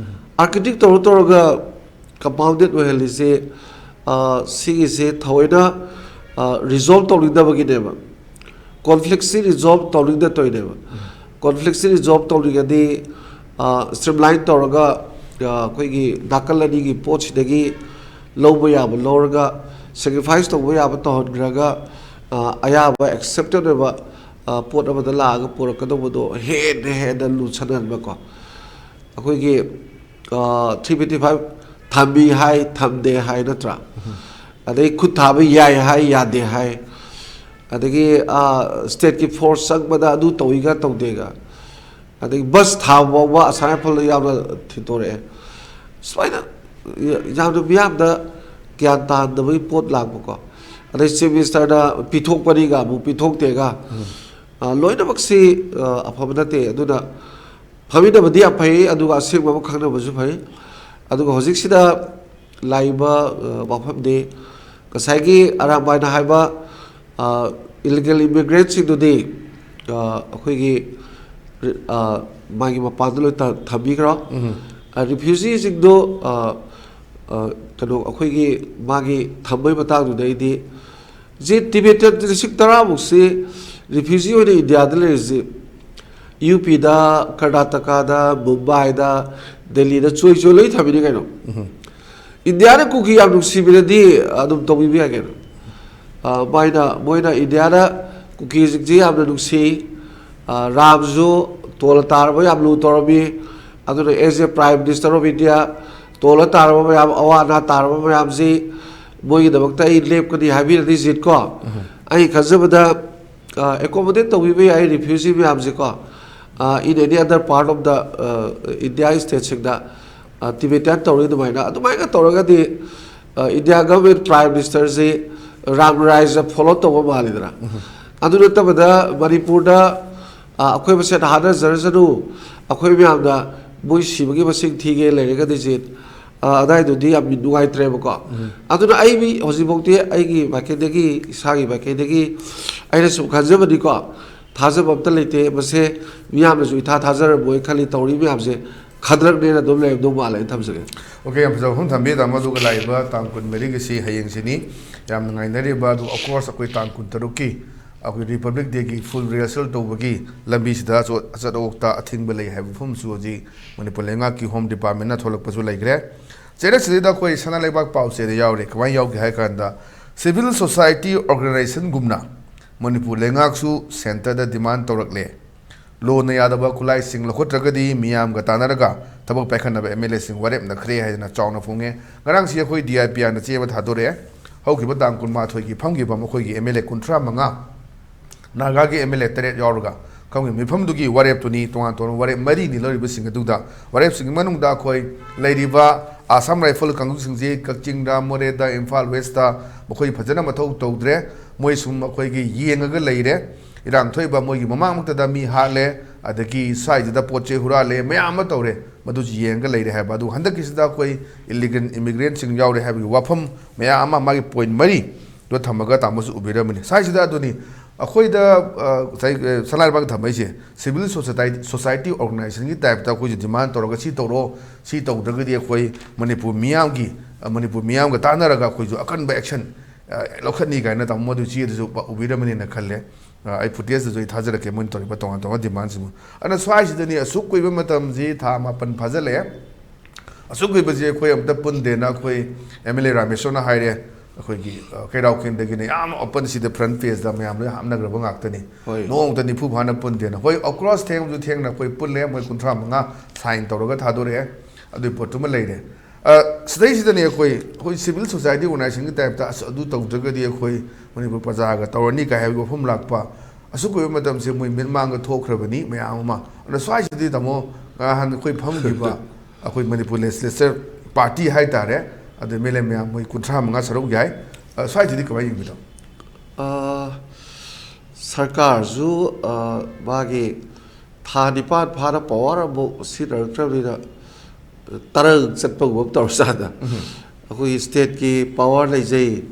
Architect ꯇꯧꯔ ꯇꯧꯔꯒ compounded ꯑꯣꯏꯍꯜꯂꯤꯁꯦ, ꯑ, ꯁꯤꯒꯤꯁꯦ ꯊꯑꯣꯏꯅ, ꯑ, ꯔꯤꯖꯣꯜꯕ ꯇꯧꯅꯤꯡꯗꯕꯒꯤꯅꯦꯕ꯫ ꯀꯣꯟꯐ꯭ꯂꯤꯛꯁꯤ ꯔꯤꯖꯣꯜꯕ ꯇꯧꯅꯤꯡꯗ ꯇꯧꯔꯤꯅꯦꯕ꯫ ꯀꯣꯟꯐ꯭ꯂꯤꯛꯁꯤ ꯔꯤꯖꯣꯜꯕ ꯇꯧꯅꯤꯡꯉꯗꯤ, ꯑ, ꯁ꯭ꯇ꯭ꯔꯤꯝꯂꯥꯏꯟ ꯇꯧꯔꯒ, ꯑ, ꯑꯩꯈꯣꯏꯒꯤ ꯅꯥꯀꯜ ꯑꯅꯤꯒꯤ ꯄꯣꯠꯁꯤꯗꯒꯤ ꯂꯧꯕ ꯌꯥꯕ ꯂꯧꯔꯒ, ꯁꯦꯀ꯭ꯔꯤꯐꯥꯏꯁ ꯇꯧꯕ ꯌꯥꯕ ꯇꯧꯍꯟꯈ꯭ꯔꯒ, ꯑ, ꯑꯌꯥꯕ ꯑꯦꯛꯁꯦꯞꯇꯦꯠ ꯑꯣꯏꯕ, ꯑ, ꯄꯣꯠ ꯑꯃꯗ ꯂꯥꯛꯑꯒ ꯄꯨꯔꯛꯀꯗꯧꯕꯗꯣ ꯍꯦꯟꯅ ꯍꯦꯟꯅ ꯂꯨꯁꯟꯍꯟꯕꯀꯣ꯫ ꯑꯩꯈꯣꯏꯒꯤ, ꯑ, three fifty five ꯊꯝꯃꯤ ꯍꯥꯏ, ꯊꯝꯗꯦ ꯍꯥꯏ, ꯅꯠꯇ꯭ꯔꯥ? ꯑꯗꯩ ꯈꯨꯠ ꯊꯥꯕ ꯌꯥꯏ ꯍꯥꯏ, ꯌꯥꯗꯦ ꯍꯥꯏ꯫ ꯑꯗꯒꯤ ꯁ꯭ꯇꯦꯠꯀꯤ ꯐꯣꯔꯁ ꯆꯪꯕꯗ ꯑꯗꯨ ꯇꯧꯏꯒ ꯇꯧꯗꯦꯒ, ꯑꯗꯒꯤ ꯕꯁ ꯊꯥꯕ ꯐꯥꯎꯕ ꯑꯁꯥꯝ ꯔꯥꯏꯐꯜꯗ ꯌꯥꯝꯅ ꯊꯤꯟꯇꯣꯔꯛꯑꯦ꯫ ꯁꯨꯃꯥꯏꯅ ꯌꯥꯝꯅ ꯃꯤꯌꯥꯝꯗ ꯒ꯭ꯌꯥꯟ ꯇꯥꯍꯟꯗꯕꯒꯤ ꯄꯣꯠ ꯂꯥꯛꯄꯀꯣ꯫ ꯑꯗꯩ ꯆꯤꯐ ꯃꯤꯅꯤꯁꯇꯔꯅ ꯄꯤꯊꯣꯛꯄꯅꯤꯒ ꯑꯃꯨꯛ ꯄꯤꯊꯣꯛꯇꯦꯒ, ꯑ, ꯂꯣꯏꯅꯃꯛꯁꯤ, ꯑ, ꯑꯐꯕ ꯅꯠꯇꯦ꯫ ꯑꯗꯨꯅ ꯐꯃꯤꯟꯅꯕꯗꯤ ꯌꯥꯝ ꯐꯩ, ꯑꯗꯨꯒ ꯑꯁꯦꯡꯕ ꯑꯃ ꯈꯪꯅꯕꯁꯨ ꯐꯩ꯫ ꯑꯗꯨꯒ ꯍꯧꯖꯤꯛꯁꯤꯗ ꯂꯥꯛꯏꯕ, ꯑ, ꯋꯥꯐꯝꯗꯤ ꯉꯁꯥꯏꯒꯤ ꯑꯔꯥꯝꯕꯥꯏꯅ ꯍꯥꯏꯕ, ꯑ, ꯏꯂꯤꯒꯦꯜ ꯏꯃꯤꯒ꯭ꯔꯦꯟꯁꯤꯡꯗꯨꯗꯤ, ꯑ, ꯑꯩꯈꯣꯏꯒꯤ, ꯑ, ꯃꯥꯒꯤ ꯃꯄꯥꯟꯗ ꯂꯣꯏ ꯊ-, ꯊꯝꯕꯤꯈ꯭ꯔꯣ꯫ ꯎꯝ꯫ ꯑ, ꯔꯤꯐ꯭ꯌꯨꯖꯤꯁꯤꯡꯗꯣ, ꯑ, ꯑ, ꯀꯩꯅꯣ, ꯑꯩꯈꯣꯏꯒꯤ ꯃꯥꯒꯤ ꯊꯝꯕꯒꯤ ꯃꯇꯥꯡꯗꯨꯗꯩꯗꯤ ꯁꯤ ꯇꯤꯕꯦꯇꯟ ꯂꯤꯁꯤꯡ ꯇꯔꯥꯃꯨꯛꯁꯤ ꯔꯤꯐ꯭ꯌꯨꯖꯤ ꯑꯣꯏꯅ ꯏꯟꯗꯤꯌꯥꯗ ꯂꯩꯔꯤꯁꯤ ꯌꯨ ꯄꯤꯗ, ꯀꯔꯅꯥꯇꯀꯥꯗ, ꯃꯨꯝꯕꯥꯏꯗ, ꯗꯦꯜꯂꯤꯗ ꯆꯣꯏ ꯆꯣꯏ ꯂꯣꯏ ꯊꯝꯃꯤꯅꯤ ꯀꯩꯅꯣ꯫ ꯎꯝ꯫ ꯏꯟꯗꯤꯌꯥꯅ ꯀꯨꯀꯤ ꯌꯥꯝ ꯅꯨꯡꯁꯤꯕꯤꯔꯗꯤ ꯑꯗꯨꯝ ꯇꯧꯕꯤꯕ ꯌꯥꯏ ꯀꯩꯅꯣ꯫ ꯑ, ꯃꯣꯏꯅ, ꯃꯣꯏꯅ ꯏꯟꯗꯤꯌꯥꯗ ꯀꯨꯀꯤꯁꯤꯡꯁꯤ ꯌꯥꯝꯅ ꯅꯨꯡꯁꯤ꯫ ꯑ, ꯔꯥꯝꯁꯨ ꯇꯣꯜꯂ ꯇꯥꯔꯕ ꯌꯥꯝ ꯂꯨ ꯇꯧꯔꯝꯃꯤ꯫ ꯑꯗꯨꯅ as a Prime Minister of India, ꯇꯣꯜꯂ ꯇꯥꯔꯕ ꯃꯌꯥꯝ, ꯑꯋꯥ ꯑꯅꯥ ꯇꯥꯔꯕ ꯃꯌꯥꯝꯁꯤ ꯃꯣꯏꯒꯤꯗꯃꯛꯇ ꯑꯩ ꯂꯦꯞꯀꯅꯤ ꯍꯥꯏꯕꯤꯔꯗꯤ ꯖꯤꯠ ꯀꯣ꯫ ꯎꯝ꯫ ꯑꯩ ꯈꯟꯖꯕꯗ, ꯑ, accommodate ꯇꯧꯕꯤꯕ ꯌꯥꯏ ꯔꯤꯐ꯭ꯌꯨꯖꯤ ꯃꯌꯥꯝꯁꯦꯀꯣ, ꯑ, in any other part of the, ꯑ, India stateꯁꯤꯡꯗ, ꯑ, ꯇꯤꯕꯦꯇꯥꯟ ꯇꯧꯔꯤ ꯑꯗꯨꯃꯥꯏꯅ꯫ ꯑꯗꯨꯃꯥꯏꯅ ꯇꯧꯔꯒꯗꯤ, ꯑ, ꯏꯟꯗꯤꯌꯥ ꯒꯚꯔꯟꯃꯦꯟꯠ ꯄ꯭ꯔꯥꯏꯝ ꯃꯤꯅꯤꯁꯇꯔꯁꯤ ꯔꯥꯝ ꯔꯥꯏꯖ ꯐꯣꯂꯣ ꯇꯧꯕ ꯃꯥꯜꯂꯤꯗꯅ꯫ ꯎꯝ꯫ ꯑꯗꯨ ꯅꯠꯇꯕꯗ ꯃꯅꯤꯄꯨꯔꯗ, ꯑ, ꯑꯩꯈꯣꯏ ꯃꯁꯦꯟ ꯍꯥꯠꯅꯖꯔꯁꯅꯨ, ꯑꯩꯈꯣꯏ ꯃꯌꯥꯝꯅ ꯃꯣꯏ ꯁꯤꯕꯒꯤ ꯃꯁꯤꯡ ꯊꯤꯒꯦ ꯂꯩꯔꯒꯗꯤ ꯖꯤꯠ, ꯑ, ꯑꯗꯥꯏꯗꯨꯗꯤ ꯌꯥꯝ ꯅꯨꯡꯉꯥꯏꯇ꯭ꯔꯦꯕꯀꯣ꯫ ꯎꯝ꯫ ꯑꯗꯨꯅ ꯑꯩ ꯃꯤ ꯍꯧꯖꯤꯛꯐꯥꯎꯗꯤ ꯑꯩꯒꯤ ꯃꯥꯏꯀꯩꯗꯒꯤ, ꯏꯁꯥꯒꯤ ꯃꯥꯏꯀꯩꯗꯒꯤ ꯑꯩꯅ ꯁꯨꯝ ꯈꯟꯖꯕꯅꯤꯀꯣ, ꯊꯥꯖꯕ ꯑꯝꯇ ꯂꯩꯇꯦ꯫ ꯃꯁꯦ ꯃꯤꯌꯥꯝꯅꯁꯨ ꯏꯊꯥ ꯊꯥꯖꯔꯝꯃꯣꯏ ꯈꯜꯂꯤ꯫ ꯇꯧꯔꯤ ꯃꯌꯥꯝꯁꯦ ꯈꯗ꯭ꯔꯛꯅꯦꯅ ꯑꯗꯨꯝ ꯂꯩꯔꯝꯗꯧ ꯃꯥꯜꯂꯦ꯫ ꯑꯩ ꯊꯝꯖꯒꯦ꯫ ꯑꯣꯀꯦ, ꯌꯥꯝ ꯐꯖꯕ ꯋꯥꯐꯝ ꯊꯝꯕꯤꯔꯦ, ꯇꯥꯃꯣ꯫ ꯑꯗꯨꯒ ꯂꯥꯛꯏꯕ ꯇꯥꯡ ꯀꯨꯟꯃꯔꯤꯒꯤꯁꯤ ꯍꯌꯦꯡꯁꯤꯅꯤ꯫ ꯌꯥꯝꯅ ꯉꯥꯏꯅꯔꯤꯕ, ꯑꯗꯨ, of course, ꯑꯩꯈꯣꯏ ꯇꯥꯡ ꯀꯨꯟꯇꯔꯨꯛꯀꯤ ꯑꯩꯈꯣꯏ Republic Dayꯒꯤ full rehearsal ꯇꯧꯕꯒꯤ ꯂꯝꯕꯤꯁꯤꯗ ꯑꯆꯣ-, ꯑꯆꯠ ꯑꯋꯣꯛꯇ ꯑꯊꯤꯡꯕ ꯂꯩ ꯍꯥꯏꯕ ꯋꯥꯐꯝꯁꯨ ꯍꯧꯖꯤꯛ ꯃꯅꯤꯄꯨꯔ ꯂꯩꯉꯥꯛꯀꯤ Home Departmentꯅ ꯊꯣꯛꯂꯛꯄꯁꯨ ꯂꯩꯈ꯭ꯔꯦ꯫ ꯆꯩꯔꯛꯁꯤꯗꯩꯗ ꯑꯩꯈꯣꯏ ꯁꯅꯥ ꯂꯩꯕꯥꯛ ꯄꯥꯎꯆꯦꯗ ꯌꯥꯎꯔꯦ꯫ ꯀꯃꯥꯏꯅ ꯌꯥꯎꯒꯦ ꯍꯥꯏ ꯀꯥꯟꯗ, civil society organizationꯒꯨꯝꯅ ꯃꯅꯤꯄꯨꯔ ꯂꯩꯉꯥꯛꯁꯨ centreꯗ demand ꯇꯧꯔꯛꯂꯦ꯫ ꯂꯣꯟꯅ ꯌꯥꯗꯕ ꯈꯨꯠꯂꯥꯏꯁꯤꯡ ꯂꯧꯈꯠꯇ꯭ꯔꯒꯗꯤ ꯃꯤꯌꯥꯝꯒ ꯇꯥꯟꯅꯔꯒ ꯊꯕꯛ ꯄꯥꯏꯈꯠꯅꯕ MLAꯁꯤꯡ ꯋꯥꯔꯦꯞꯅꯈ꯭ꯔꯦ ꯍꯥꯏꯗꯅ ꯆꯥꯎꯅ ꯐꯣꯡꯉꯦ꯫ ꯉꯔꯥꯡꯁꯤ ꯑꯩꯈꯣꯏ DIPRꯅ ꯆꯦ ꯑꯃ ꯊꯥꯗꯣꯔꯛꯑꯦ꯫ ꯍꯧꯈꯤꯕ ꯇꯥꯡ ꯀꯨꯟꯃꯥꯊꯣꯏꯒꯤ ꯐꯝꯈꯤꯕ ꯃꯈꯣꯏꯒꯤ ꯑꯦꯝ ꯑꯦꯜ ꯑꯦ ꯀꯨꯟꯊ꯭ꯔꯥ ꯃꯉꯥ, ꯅꯥꯒꯥꯒꯤ ꯑꯦꯝ ꯑꯦꯜ ꯑꯦ ꯇꯔꯦꯠ ꯌꯥꯎꯔꯒ ꯐꯝꯈꯤꯕ ꯃꯤꯐꯝꯗꯨꯒꯤ ꯋꯥꯔꯦꯞꯇꯨꯅꯤ꯫ ꯇꯣꯉꯥꯟ ꯇꯣꯉꯥꯟꯕ ꯋꯥꯔꯦꯞ ꯃꯔꯤꯅꯤ ꯂꯧꯔꯤꯕꯁꯤꯡ ꯑꯗꯨꯗ, ꯋꯥꯔꯦꯞꯁꯤꯡꯒꯤ ꯃꯅꯨꯡꯗ ꯑꯩꯈꯣꯏ ꯂꯩꯔꯤꯕ ꯑꯁꯥꯝ ꯔꯥꯏꯐꯜ ꯀꯥꯡꯕꯨꯁꯤꯡꯁꯤ ꯀꯛꯆꯤꯡꯗ, ꯃꯣꯔꯦꯗ, ꯏꯝꯐꯥꯜ ꯋꯦꯁꯇ ꯃꯈꯣꯏ ꯐꯖꯅ ꯃꯊꯧ ꯇꯧꯗ꯭ꯔꯦ꯫ ꯃꯣꯏ ꯁꯨꯝ ꯑꯩꯈꯣꯏꯒꯤ ꯌꯦꯡꯉꯒ ꯂꯩꯔꯦ꯫ ꯏꯔꯥꯡ ꯊꯣꯛꯏꯕ ꯃꯣꯏꯒꯤ ꯃꯃꯥꯡꯃꯛꯇꯗ ꯃꯤ ꯍꯥꯠꯂꯦ, ꯑꯗꯒꯤ ꯁ꯭ꯋꯥꯏꯁꯤꯗ ꯄꯣꯠ ꯆꯩ ꯍꯨꯔꯥꯜꯂꯦ, ꯃꯌꯥꯝ ꯑꯃ ꯇꯧꯔꯦ꯫ ꯃꯗꯨꯁꯨ ꯌꯦꯡꯉꯒ ꯂꯩꯔꯦ ꯍꯥꯏꯕ꯫ ꯑꯗꯨ ꯍꯟꯗꯛꯀꯤꯁꯤꯗ ꯑꯩꯈꯣꯏ ꯏꯂꯤꯒꯦꯜ ꯏꯃꯤꯒ꯭ꯔꯦꯟꯁꯤꯡ ꯌꯥꯎꯔꯦ ꯍꯥꯏꯕꯒꯤ ꯋꯥꯐꯝ ꯃꯌꯥꯝ ꯑꯃ, ꯃꯥꯒꯤ ꯄꯣꯏꯟ ꯃꯔꯤꯗꯣ ꯊꯝꯃꯒ ꯇꯥꯃꯣꯁꯨ ꯎꯕꯤꯔꯝꯃꯅꯤ꯫ ꯁ꯭ꯋꯥꯏꯁꯤꯗ ꯑꯗꯨꯅꯤ ꯑꯩꯈꯣꯏꯗ, ꯑ, ꯉꯁꯥꯏ, ꯑ, ꯁꯅꯥ ꯂꯩꯕꯥꯛꯇ ꯊꯝꯃꯛꯏꯁꯦ, ꯁꯤꯚꯤꯜ ꯁꯣꯁꯥꯏꯇꯤ, ꯁꯣꯁꯥꯏꯇꯤ ꯑꯣꯔꯒꯅꯥꯏꯖꯦꯁꯟꯒꯤ ꯇꯥꯏꯞꯇ ꯑꯩꯈꯣꯏꯁꯨ ꯗꯤꯃꯥꯟ ꯇꯧꯔꯒ ꯁꯤ ꯇꯧꯔꯣ, ꯁꯤ ꯇꯧꯗ꯭ꯔꯒꯗꯤ ꯑꯩꯈꯣꯏ ꯃꯅꯤꯄꯨꯔ ꯃꯤꯌꯥꯝꯒꯤ, ꯑ, ꯃꯅꯤꯄꯨꯔ ꯃꯤꯌꯥꯝꯒ ꯇꯥꯟꯅꯔꯒ ꯑꯩꯈꯣꯏꯁꯨ ꯑꯀꯟꯕ ꯑꯦꯛꯁꯟ, ꯑ, ꯂꯧꯈꯠꯅꯤ ꯀꯥꯏꯅ ꯇꯥꯃꯣ ꯃꯗꯨ ꯆꯦꯗꯨꯁꯨ ꯎꯕꯤꯔꯝꯃꯅꯤꯅ ꯈꯜꯂꯦ꯫ ꯑ, ꯑꯩ ꯐꯨꯇꯦꯖꯇꯁꯨ ꯑꯩ ꯊꯥꯖꯔꯛꯀꯦ ꯃꯣꯏꯅ ꯇꯧꯔꯤꯕ ꯇꯣꯉꯥꯟ ꯇꯣꯉꯥꯟꯕ ꯗꯤꯃꯥꯟꯁꯤꯡꯕꯨ꯫ ꯑꯗꯨꯅ ꯁ꯭ꯋꯥꯏꯁꯤꯗꯅꯤ ꯑꯁꯨꯛ ꯀꯨꯏꯕ ꯃꯇꯝꯁꯤ, ꯊꯥ ꯃꯥꯄꯟ ꯐꯥꯖꯤꯜꯂꯛꯑꯦ꯫ ꯑꯁꯨꯛ ꯀꯨꯏꯕꯁꯤ ꯑꯩꯈꯣꯏ ꯑꯝꯇ ꯄꯨꯟꯗꯦꯅ ꯑꯩꯈꯣꯏ ꯑꯦꯝ ꯑꯦꯜ ꯑꯦ ꯔꯥꯃꯦꯁꯣꯔꯅ ꯍꯥꯏꯔꯦ, ꯑꯩꯈꯣꯏꯒꯤ, ꯑ, ꯀꯩꯔꯥꯎ ꯀꯦꯟꯗ꯭ꯔꯒꯤꯅ ꯌꯥꯝ ꯑꯣꯄꯟ, ꯁꯤꯗ ꯐ꯭ꯔꯟ ꯄꯦꯖꯇ ꯃꯌꯥꯝ ꯂꯣꯏ ꯍꯥꯞꯅꯈ꯭ꯔꯕ ꯉꯥꯛꯇꯅꯤ꯫ ꯍꯣꯏ꯫ ꯅꯣꯡꯃꯇ ꯅꯤꯐꯨ ꯐꯥꯅ ꯄꯨꯟꯗꯦꯅ꯫ ꯍꯣꯏ, ꯑꯦꯀ꯭ꯔꯣꯁ ꯊꯦꯡꯕꯁꯨ ꯊꯦꯡꯅ ꯑꯩꯈꯣꯏ ꯄꯨꯜꯂꯦ, ꯃꯣꯏ ꯀꯨꯟꯊ꯭ꯔꯥ ꯃꯉꯥ ꯁꯥꯏꯟ ꯇꯧꯔꯒ ꯊꯥꯗꯣꯔꯛꯑꯦ꯫ ꯑꯗꯨꯒꯤ ꯄꯣꯠꯇꯨꯃ ꯂꯩꯔꯦ꯫ ꯑ, ꯁꯤꯗꯩꯁꯤꯗꯅꯤ ꯑꯩꯈꯣꯏ, ꯑꯩꯈꯣꯏ ꯁꯤꯚꯤꯜ ꯁꯣꯁꯥꯏꯇꯤ ꯑꯣꯔꯒꯅꯥꯏꯖꯦꯁꯟꯒꯤ ꯇꯥꯏꯞꯇ, "ꯑꯁ, ꯑꯗꯨ ꯇꯧꯗ꯭ꯔꯒꯗꯤ ꯑꯩꯈꯣꯏ ꯃꯅꯤꯄꯨꯔ ꯄ꯭ꯔꯖꯥꯒ ꯇꯧꯔꯅꯤ" ꯀꯥꯏ ꯍꯥꯏꯕꯒꯤ ꯋꯥꯐꯝ ꯂꯥꯛꯄ꯫ ꯑꯁꯨꯛ ꯀꯨꯏꯕ ꯃꯇꯝꯁꯦ ꯃꯣꯏ ꯃꯤꯠꯃꯥꯡꯗ ꯊꯣꯛꯈ꯭ꯔꯕꯅꯤ ꯃꯌꯥꯝ ꯑꯃ꯫ ꯑꯗꯨꯅ ꯁ꯭ꯋꯥꯏꯁꯤꯗꯤ ꯇꯥꯃꯣ, ꯉꯍꯥꯟ ꯑꯩꯈꯣꯏ ꯐꯝꯈꯤꯕ ꯑꯩꯈꯣꯏ ꯃꯅꯤꯄꯨꯔ ꯂꯦꯖꯤꯁꯂꯦꯆꯔ ꯄꯥꯔꯇꯤ ꯍꯥꯏꯇꯥꯔꯦ, ꯑꯗꯨ ꯑꯦꯝ ꯑꯦꯜ ꯑꯦ ꯃꯌꯥꯝ ꯃꯣꯏ ꯀꯨꯟꯊ꯭ꯔꯥ ꯃꯉꯥ ꯁꯔꯨꯛ ꯌꯥꯏ꯫ ꯑ, ꯁ꯭ꯋꯥꯏꯁꯤꯗꯤ ꯀꯃꯥꯏꯅ ꯌꯦꯡꯕꯤꯅꯣ? ꯑ, ꯁꯔꯀꯥꯔꯁꯨ, ꯑ, ꯃꯥꯒꯤ ꯊꯥ ꯅꯤꯄꯥꯟ ꯐꯥꯅ ꯄꯋꯥꯔ ꯑꯃꯨꯛ ꯁꯤꯖꯤꯟꯅꯔꯛꯇ꯭ꯔꯕꯅꯤꯅ, ꯇꯔꯪ ꯆꯠꯄꯒꯨꯝꯕ ꯑꯃ ꯇꯧꯔꯖꯥꯠꯅ꯫ ꯑꯩꯈꯣꯏꯒꯤ ꯁ꯭ꯇꯦꯠꯀꯤ ꯄꯋꯥꯔ ꯂꯩꯖꯩ,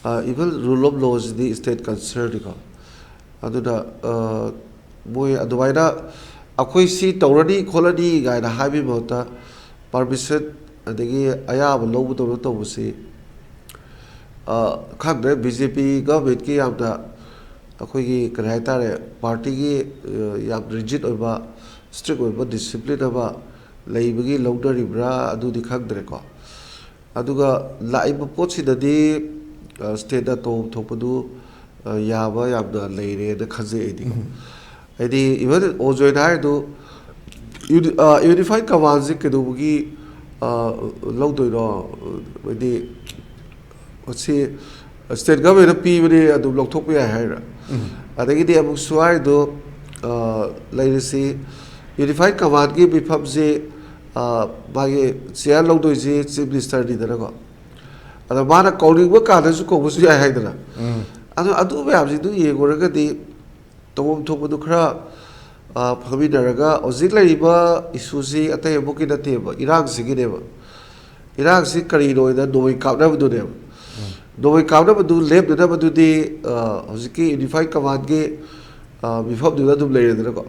ꯏꯚꯟ ꯔꯨꯜ ꯑꯣꯐ ꯂꯣꯁꯤꯗꯤ ꯁ꯭ꯇꯦꯠ ꯀꯟꯁꯔꯟꯅꯤꯀꯣ꯫ ꯑꯗꯨꯅ, ꯑ, ꯃꯣꯏ ꯑꯗꯨꯃꯥꯏꯅ ꯑꯩꯈꯣꯏ ꯁꯤ ꯇꯧꯔꯅꯤ ꯈꯣꯠꯂꯅꯤ ꯀꯥꯏꯅ ꯍꯥꯏꯕꯒꯤ ꯃꯍꯨꯠꯇ, ꯄꯔꯃꯤꯁꯟ ꯑꯗꯒꯤ ꯑꯌꯥꯕ ꯂꯧꯕꯗꯧꯅ ꯇꯧꯕꯁꯤ, ꯑ, ꯈꯪꯗ꯭ꯔꯦ, ꯕꯤ ꯖꯦ ꯄꯤ ꯒꯚꯔꯟꯃꯦꯟꯠꯀꯤ ꯌꯥꯝꯅ ꯑꯩꯈꯣꯏꯒꯤ ꯀꯔꯤ ꯍꯥꯏꯇꯥꯔꯦ, ꯄꯥꯔꯇꯤꯒꯤ, ꯑ, ꯌꯥꯝ ꯔꯤꯖꯤꯠ ꯑꯣꯏꯕ, ꯏꯁꯇ꯭ꯔꯤꯛ ꯑꯣꯏꯕ, ꯗꯤꯁꯤꯄ꯭ꯂꯤꯟ ꯑꯃ ꯂꯩꯕꯒꯤ ꯂꯧꯅꯔꯤꯕ꯭ꯔꯥ ꯑꯗꯨꯗꯤ ꯈꯪꯗ꯭ꯔꯦꯀꯣ꯫ ꯑꯗꯨꯒ ꯂꯥꯛꯏꯕ ꯄꯣꯠꯁꯤꯗꯗꯤ, ꯑ, ꯁ꯭ꯇꯦꯠꯅ ꯇꯧꯐꯝ ꯊꯣꯛꯄꯗꯨ, ꯑ, ꯌꯥꯕ ꯌꯥꯝꯅ ꯂꯩꯔꯦꯅ ꯈꯟꯖꯩ ꯑꯩꯗꯤꯀꯣ꯫ ꯍꯥꯏꯗꯤ, ꯏꯚꯟ ꯑꯣꯖꯣꯏꯅ ꯍꯥꯏꯔꯤꯗꯨ, ꯌꯨꯅꯤ-, ꯑ, ꯌꯨꯅꯤꯐꯥꯏꯠ ꯀꯃꯥꯟꯁꯦ ꯀꯩꯗꯧꯕꯒꯤ, ꯑ, ꯂꯧꯗꯣꯏꯅꯣ? ꯍꯥꯏꯗꯤ, ꯃꯁꯤ state government ꯅ ꯄꯤꯕꯅꯤ, ꯑꯗꯨꯝ ꯂꯧꯊꯣꯛꯄ ꯌꯥꯏ ꯍꯥꯏꯔ? ꯑꯗꯒꯤꯗꯤ ꯑꯃꯨꯛꯁꯨ ꯍꯥꯏꯗꯣ, ꯑ, ꯂꯩꯔꯤꯁꯤ Unified Command ꯀꯤ ꯃꯤꯐꯝꯁꯤ, ꯑ, ꯃꯥꯒꯤ chair ꯂꯧꯗꯣꯏꯁꯤ Chief Minister ꯅꯤꯗꯅꯀꯣ꯫ ꯑꯗ ꯃꯥꯅ ꯀꯧꯅꯤꯡꯕ ꯀꯥꯟꯗꯁꯨ ꯀꯧꯕꯁꯨ ꯌꯥꯏ ꯍꯥꯏꯗꯅ꯫ ꯑꯗꯨ, ꯑꯗꯨ ꯃꯌꯥꯝꯁꯤꯗꯨ ꯌꯦꯡꯉꯨꯔꯒꯗꯤ ꯇꯧꯐꯝ ꯊꯣꯛꯄꯗꯨ ꯈꯔ, ꯑ, ꯐꯒꯠꯃꯤꯟꯅꯔꯒ, ꯍꯧꯖꯤꯛ ꯂꯩꯔꯤꯕ issue ꯁꯤ ꯑꯇꯩ ꯑꯃꯨꯛꯀꯤ ꯅꯠꯇꯦꯕ, ꯏꯔꯥꯡꯁꯤꯒꯤꯅꯦꯕ꯫ ꯏꯔꯥꯡꯁꯤ ꯀꯔꯤꯅꯣ ꯍꯥꯏꯗ ꯅꯣꯡꯃꯩ ꯀꯥꯞꯅꯕꯗꯨꯅꯦꯕ꯫ ꯅꯣꯡꯃꯩ ꯀꯥꯞꯅꯕꯗꯨ ꯂꯦꯞꯅꯅꯕꯗꯨꯗꯤ, ꯑ, ꯍꯧꯖꯤꯛꯀꯤ Unified Command ꯀꯤ, ꯑ, ꯃꯤꯐꯝꯗꯨꯗ ꯑꯗꯨꯝ ꯂꯩꯔꯦꯗꯅꯀꯣ꯫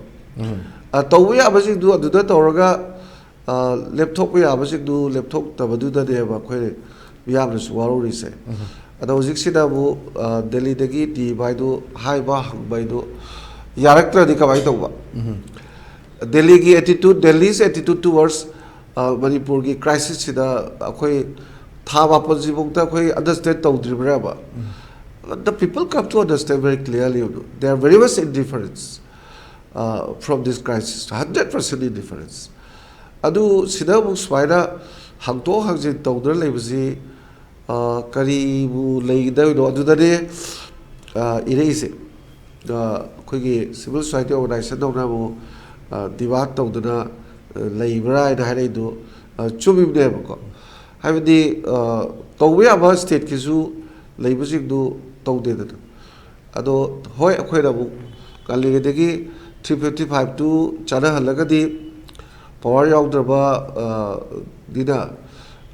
ꯑ, ꯇꯧꯕ ꯌꯥꯕꯁꯤꯡꯗꯨ ꯑꯗꯨꯗ ꯇꯧꯔꯒ, ꯑ, ꯂꯦꯞꯊꯣꯛꯄ ꯌꯥꯕꯁꯤꯡꯗꯨ ꯂꯦꯞꯊꯣꯛꯇꯕꯗꯨꯗꯅꯦꯕ ꯑꯩꯈꯣꯏ ꯃꯤꯌꯥꯝꯅꯁꯨ ꯋꯥꯔꯧꯔꯤꯁꯦ꯫ ꯑꯗꯣ ꯍꯧꯖꯤꯛꯁꯤꯗ ꯑꯃꯨꯛ, ꯑ, ꯗꯦꯜꯂꯤꯗꯒꯤ ꯇꯤꯕ ꯍꯥꯏꯗꯨ, ꯍꯥꯏꯕ ꯍꯪꯕ ꯍꯥꯏꯗꯨ ꯌꯥꯔꯛꯇ꯭ꯔꯗꯤ ꯀꯃꯥꯏꯅ ꯇꯧꯕ? ꯗꯦꯜꯂꯤꯒꯤ attitude, Delhi's attitude towards, ꯑ, ꯃꯅꯤꯄꯨꯔꯒꯤ crisis ꯁꯤꯗ ꯑꯩꯈꯣꯏ ꯊꯥ ꯃꯥꯄꯟꯁꯤꯐꯥꯎꯗ ꯑꯩꯈꯣꯏ understand ꯇꯧꯗ꯭ꯔꯤꯕ꯭ꯔꯕ? The people come to understand very clearly. They are very much indifference, uh, from this crisis, hundred percent indifference. ꯑꯗꯨ ꯁꯤꯗ ꯑꯃꯨꯛ ꯁꯨꯃꯥꯏꯅ ꯍꯪꯗꯣꯛ ꯍꯪꯖꯤꯟ ꯇꯧꯗꯅ ꯂꯩꯕꯁꯤ, ꯑ, ꯀꯔꯤꯕꯨ ꯂꯩꯒꯗꯣꯏꯅꯣ? ꯑꯗꯨꯗꯅꯦ, ꯑ, ꯏꯔꯛꯏꯁꯦ꯫ ꯑ, ꯑꯩꯈꯣꯏꯒꯤ civil society organization ꯗꯧꯅ ꯑꯃꯨꯛ, ꯑ, demand ꯇꯧꯗꯅ, ꯑ, ꯂꯩꯕ꯭ꯔꯥ ꯍꯥꯏꯅ ꯍꯥꯏꯔꯛꯏꯗꯨ, ꯑ, ꯆꯨꯝꯃꯤꯕꯅꯦꯕꯀꯣ꯫ ꯍꯥꯏꯕꯗꯤ, ꯑ, ꯇꯧꯕ ꯌꯥꯕ state ꯀꯤꯁꯨ ꯂꯩꯕꯁꯤꯡꯗꯨ ꯇꯧꯗꯦꯗꯅ꯫ ꯑꯗꯣ ꯍꯣꯏ, ꯑꯩꯈꯣꯏꯅ ꯑꯃꯨꯛ ꯉꯜꯂꯤꯉꯩꯗꯒꯤ three fifty five ꯇꯨ ꯆꯠꯅꯍꯜꯂꯒꯗꯤ power ꯌꯥꯎꯗ꯭ꯔꯕ, ꯑ, ꯅꯤꯅ,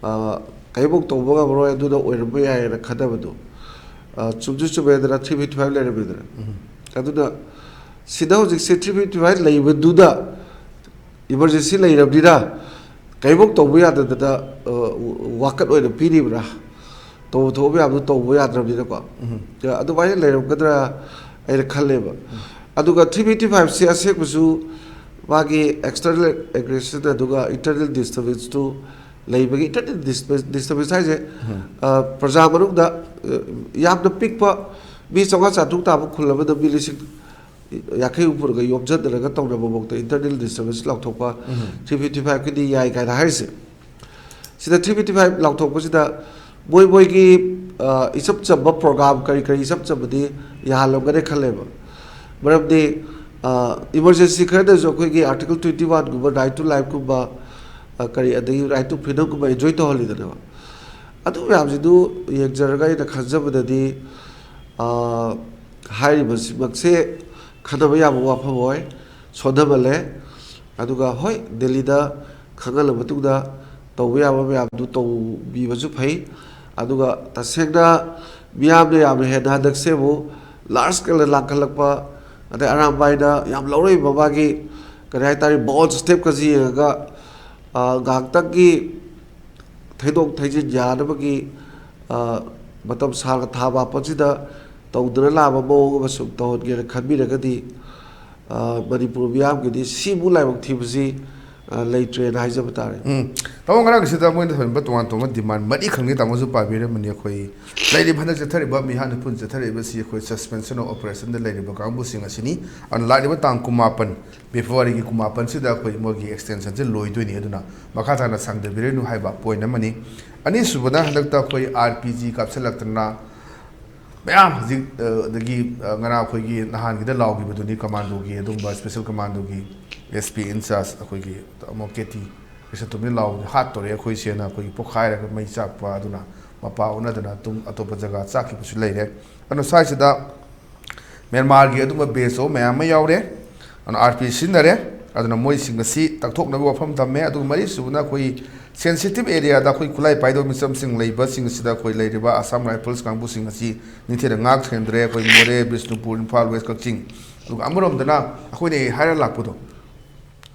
ꯑ, ꯀꯔꯤꯃꯨꯛ ꯇꯧꯕ ꯉꯝꯃꯔꯣꯏ, ꯑꯗꯨꯅ ꯑꯣꯏꯔꯝꯕ ꯌꯥꯏꯅ ꯈꯟꯅꯕꯗꯣ, ꯑ, ꯆꯨꯝꯁꯨ ꯆꯨꯝꯃꯦꯗꯅ, three fifty five ꯂꯩꯔꯝꯃꯦꯗꯅ꯫ ꯑꯗꯨꯅ ꯁꯤꯗ ꯍꯧꯖꯤꯛꯁꯦ three fifty five ꯂꯩꯕꯗꯨꯗ emergency ꯂꯩꯔꯕꯅꯤꯅ ꯀꯔꯤꯃꯨꯛ ꯇꯧꯕ ꯌꯥꯗꯗꯅ, ꯑ, ꯋꯥꯀꯠ ꯑꯣꯏꯅ ꯄꯤꯔꯤꯕ꯭ꯔꯥ? ꯇꯧꯕ ꯊꯣꯛꯄ ꯃꯌꯥꯝꯗꯨ ꯇꯧꯕ ꯌꯥꯗ꯭ꯔꯕꯅꯤꯅꯀꯣ꯫ ꯑꯗꯨꯃꯥꯏꯅ ꯂꯩꯔꯝꯒꯗ꯭ꯔꯥ ꯍꯥꯏꯅ ꯈꯜꯂꯦꯕ꯫ ꯑꯗꯨꯒ three fifty five ꯁꯤ ꯑꯁꯦꯡꯕꯁꯨ ꯃꯥꯒꯤ external aggression ꯑꯗꯨꯒ internal disturbance ꯇꯨ ꯂꯩꯕꯒꯤ, internal disturbance ꯍꯥꯏꯁꯦ, ꯑ, ꯄ꯭ꯔꯖꯥ ꯃꯅꯨꯡꯗ, ꯑ, ꯌꯥꯝꯅ ꯄꯤꯛꯄ ꯃꯤ ꯆꯥꯝꯃꯉꯥ ꯆꯥꯇ꯭ꯔꯨꯛ ꯇꯥꯕ ꯈꯨꯜ ꯑꯃꯗ ꯃꯤ ꯂꯤꯁꯤꯡ ꯌꯥꯡꯈꯩ ꯍꯨꯝꯐꯨꯒ ꯌꯣꯝꯁꯤꯟꯅꯔꯒ ꯇꯧꯅꯕ ꯃꯑꯣꯡꯗ internal disturbance ꯂꯥꯎꯊꯣꯛꯄ, three fifty five ꯀꯤꯗꯤ ꯌꯥꯏ ꯀꯥꯏꯅ ꯍꯥꯏꯔꯤꯁꯦ꯫ ꯁꯤꯗ three fifty five ꯂꯥꯎꯊꯣꯛꯄꯁꯤꯗ ꯃꯣꯏ ꯃꯣꯏꯒꯤ ꯑ, ꯏꯆꯝ ꯆꯝꯕ ꯄ꯭ꯔꯣꯒ꯭ꯔꯥꯝ ꯀꯔꯤ ꯀꯔꯤ ꯏꯆꯝ ꯆꯝꯕꯗꯤ ꯌꯥꯍꯜꯂꯝꯒꯅꯤ ꯈꯜꯂꯦꯕ꯫ ꯃꯔꯝꯗꯤ, ꯑ, ꯏꯃꯔꯖꯦꯟꯁꯤ ꯈꯔꯗꯁꯨ ꯑꯩꯈꯣꯏꯒꯤ ꯑꯥꯔꯇꯤꯀꯜ ꯇ꯭ꯋꯦꯟꯇꯤ ꯋꯥꯟꯒꯨꯝꯕ, ꯔꯥꯏꯠ ꯇꯨ ꯂꯥꯏꯐꯀꯨꯝꯕ, ꯑ, ꯀꯔꯤ, ꯑꯗꯒꯤ ꯔꯥꯏꯠ ꯇꯨ ꯐ꯭ꯔꯤꯗꯝꯒꯨꯝꯕ ꯑꯦꯟꯖꯣꯏ ꯇꯧꯍꯜꯂꯤꯗꯅꯕ꯫ ꯑꯗꯨ ꯃꯌꯥꯝꯁꯤꯗꯨ ꯌꯦꯡꯖꯔꯒ ꯑꯩꯅ ꯈꯟꯖꯕꯗꯗꯤ, ꯑ, ꯍꯥꯏꯔꯤꯕꯁꯤꯃꯛꯁꯦ ꯈꯟꯅꯕ ꯌꯥꯕ ꯋꯥꯐꯝ ꯑꯣꯏ꯫ ꯁꯣꯟꯊꯃꯜꯂꯦ꯫ ꯑꯗꯨꯒ ꯍꯣꯏ, ꯗꯦꯜꯂꯤꯗ ꯈꯪꯍꯜꯂ ꯃꯇꯨꯡꯗ ꯇꯧꯕ ꯌꯥꯕ ꯃꯌꯥꯝꯗꯨ ꯇꯧꯕꯤꯕꯁꯨ ꯐꯩ꯫ ꯑꯗꯨꯒ ꯇꯁꯦꯡꯅ ꯃꯤꯌꯥꯝꯅ ꯌꯥꯝꯅ ꯍꯦꯟꯅ ꯍꯟꯗꯛꯁꯦ ꯑꯃꯨꯛ ꯂꯥꯔꯖ ꯁ꯭ꯀꯦꯜꯗ ꯂꯥꯡꯈꯠꯂꯛꯄ, ꯑꯗꯩ ꯑꯔꯥꯝꯕꯥꯏꯅ ꯌꯥꯝ ꯂꯧꯔꯛꯏꯕ ꯃꯥꯒꯤ, ꯀꯔꯤ ꯍꯥꯏ ꯇꯥꯔꯦ, ꯕꯣꯜ ꯁ꯭ꯇꯦꯞꯀꯁꯤ ꯌꯦꯡꯉꯒ, ꯑ, ꯉꯥꯏꯍꯥꯛꯇꯪꯒꯤ ꯊꯩꯗꯣꯛ ꯊꯩꯖꯤꯟ ꯌꯥꯅꯕꯒꯤ, ꯑ, ꯃꯇꯝ ꯁꯥꯡꯅ ꯊꯥ ꯃꯥꯄꯟꯁꯤꯗ ꯇꯧꯗꯅ ꯂꯥꯛꯑꯕ ꯃꯑꯣꯡ ꯑꯃ ꯁꯨꯝ ꯇꯧꯍꯟꯒꯦꯅ ꯈꯟꯕꯤꯔꯒꯗꯤ, ꯑ, ꯃꯅꯤꯄꯨꯔ ꯃꯤꯌꯥꯝꯒꯤꯗꯤ ꯁꯤꯕꯨ ꯂꯥꯏꯕꯛ ꯊꯤꯕꯁꯤ, ꯑ, ꯂꯩꯇ꯭ꯔꯦꯅ ꯍꯥꯏꯖꯕ ꯇꯥꯔꯦ꯫ ꯎꯝ꯫ ꯇꯥꯃꯣ, ꯉꯔꯥꯡꯒꯤꯁꯤꯗ ꯃꯣꯏꯅ ꯊꯝꯃꯤꯕ ꯇꯣꯉꯥꯟ ꯇꯣꯉꯥꯟꯕ ꯗꯤꯃꯥꯟ ꯃꯔꯤꯈꯛꯅꯤ ꯇꯥꯃꯣꯁꯨ ꯄꯥꯕꯤꯔꯝꯃꯅꯤ꯫ ꯑꯩꯈꯣꯏ ꯂꯩꯔꯤꯕ ꯍꯟꯗꯛ ꯆꯠꯊꯔꯤꯕ ꯃꯤꯍꯥꯠ ꯃꯤꯄꯨꯟ ꯆꯠꯊꯔꯤꯕꯁꯤ ꯑꯩꯈꯣꯏ suspension of operation ꯗ ꯂꯩꯔꯤꯕ ꯀꯥꯡꯕꯨꯁꯤꯡ ꯑꯁꯤꯅꯤ꯫ ꯑꯗꯨꯅ ꯂꯥꯛꯂꯤꯕ ꯇꯥꯡ ꯀꯨꯟꯃꯥꯄꯟ, ꯐꯦꯕ꯭ꯔꯨꯋꯥꯔꯤꯒꯤ ꯀꯨꯟꯃꯥꯄꯟꯁꯤꯗ ꯑꯩꯈꯣꯏ ꯃꯣꯏꯒꯤ extension ꯁꯦ ꯂꯣꯏꯗꯣꯏꯅꯤ꯫ ꯑꯗꯨꯅ ꯃꯈꯥ ꯇꯥꯅ ꯁꯥꯡꯊꯕꯤꯔꯅꯨ ꯍꯥꯏꯕ point ꯑꯃꯅꯤ꯫ ꯑꯅꯤꯁꯨꯕꯗ ꯍꯟꯗꯛꯇ ꯑꯩꯈꯣꯏ R P G ꯀꯥꯞꯁꯤꯜꯂꯛꯇꯅ ꯃꯌꯥꯝ ꯍꯧꯖꯤꯛ, ꯑ, ꯑꯗꯒꯤ, ꯑ, ꯉꯔꯥꯡ ꯑꯩꯈꯣꯏꯒꯤ ꯅꯍꯥꯟꯒꯤꯗ ꯂꯥꯎꯈꯤꯕꯗꯨꯅꯤ, commando ꯒꯤ ꯑꯗꯨꯒꯨꯝꯕ special commando ꯒꯤ S P in charge ꯑꯩꯈꯣꯏꯒꯤ ꯑꯃꯨꯛ K T ꯀ꯭ꯔꯤꯁꯅꯇꯣꯝꯕꯤ ꯂꯥꯎꯕꯗꯤ ꯍꯥꯠꯇꯣꯔꯦ ꯑꯩꯈꯣꯏꯁꯦꯅ ꯑꯩꯈꯣꯏꯒꯤ ꯄꯣꯛꯈꯥꯏꯔꯒ ꯃꯩ ꯆꯥꯛꯄ, ꯑꯗꯨꯅ ꯃꯄꯥ ꯑꯣꯟꯅꯗꯅ ꯑꯗꯨꯝ ꯑꯇꯣꯞꯄ ꯖꯒꯥ ꯆꯥꯛꯈꯤꯕꯁꯨ ꯂꯩꯔꯦ꯫ ꯑꯗꯨꯅ ꯁ꯭ꯋꯥꯏꯁꯤꯗ ꯃ꯭ꯌꯥꯟꯃꯥꯔꯒꯤ ꯑꯗꯨꯒꯨꯝꯕ base ꯇꯣ ꯃꯌꯥꯝ ꯑꯃ ꯌꯥꯎꯔꯦ꯫ ꯑꯗꯨꯅ R P ꯁꯤꯖꯤꯟꯅꯔꯦ꯫ ꯑꯗꯨꯅ ꯃꯣꯏꯁꯤꯡ ꯑꯁꯤ ꯇꯛꯊꯣꯛꯅꯕ ꯋꯥꯐꯝ ꯊꯝꯃꯦ꯫ ꯑꯗꯨꯒ ꯃꯔꯤꯁꯨꯕꯅ ꯑꯩꯈꯣꯏ sensitive area ꯗ ꯑꯩꯈꯣꯏ ꯈꯨꯠꯂꯥꯏ ꯄꯥꯏꯗꯕ ꯃꯤꯆꯝꯁꯤꯡ ꯂꯩꯕꯁꯤꯡ ꯑꯁꯤꯗ ꯑꯩꯈꯣꯏ ꯂꯩꯔꯤꯕ Assam Rifles ꯀꯥꯡꯕꯨꯁꯤꯡ ꯑꯁꯤ ꯅꯤꯡꯊꯤꯅ ꯉꯥꯛ ꯁꯦꯟꯗ꯭ꯔꯦ꯫ ꯑꯩꯈꯣꯏ ꯃꯣꯔꯦ, ꯕꯤꯁꯅꯨꯄꯨꯔ, ꯏꯝꯐꯥꯜ West, ꯀꯛꯆꯤꯡ, ꯑꯗꯨꯒ ꯑꯃꯔꯣꯝꯗꯅ ꯑꯩꯈꯣꯏꯅ ꯍꯦꯛ ꯍꯥꯏꯔ ꯂꯥꯛꯄꯗꯣ,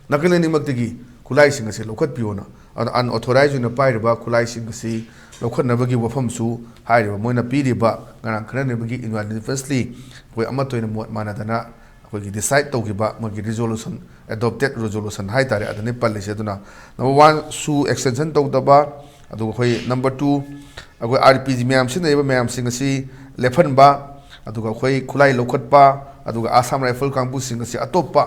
ꯅꯥꯀꯜ ꯑꯅꯤꯃꯛꯇꯒꯤ ꯈꯨꯠꯂꯥꯏꯁꯤꯡ ꯑꯁꯤ ꯂꯧꯈꯠꯄꯤꯌꯣꯅ꯫ ꯑꯗꯣ unauthorized ꯑꯣꯏꯅ ꯄꯥꯏꯔꯤꯕ ꯈꯨꯠꯂꯥꯏꯁꯤꯡ ꯑꯁꯤ ꯂꯧꯈꯠꯅꯕꯒꯤ ꯋꯥꯐꯝꯁꯨ ꯍꯥꯏꯔꯤꯕ ꯃꯣꯏꯅ ꯄꯤꯔꯤꯕ ꯉꯔꯥꯡ ꯈꯟꯅꯅꯕꯒꯤ unanimously ꯑꯩꯈꯣꯏ ꯑꯃꯠꯇ ꯑꯣꯏꯅ ꯃꯣꯠ ꯃꯥꯟꯅꯗꯅ ꯑꯩꯈꯣꯏꯒꯤ decide ꯇꯧꯈꯤꯕ ꯃꯣꯏꯒꯤ resolution, adopted resolution ꯍꯥꯏꯇꯥꯔꯦ, ꯑꯗꯨꯅꯤ ꯄꯜꯂꯤꯁꯦ꯫ ꯑꯗꯨꯅ number one ꯁꯨ extension ꯇꯧꯗꯕ, ꯑꯗꯨꯒ ꯑꯩꯈꯣꯏ number two ꯑꯩꯈꯣꯏ R P G ꯃꯌꯥꯝ ꯁꯤꯖꯤꯟꯅꯔꯤꯕ ꯃꯌꯥꯝꯁꯤꯡ ꯑꯁꯤ ꯂꯦꯞꯍꯟꯕ, ꯑꯗꯨꯒ ꯑꯩꯈꯣꯏ ꯈꯨꯠꯂꯥꯏ ꯂꯧꯈꯠꯄ, ꯑꯗꯨꯒ Assam Rifle ꯀꯥꯡꯕꯨꯁꯤꯡ ꯑꯁꯤ ꯑꯇꯣꯞꯄ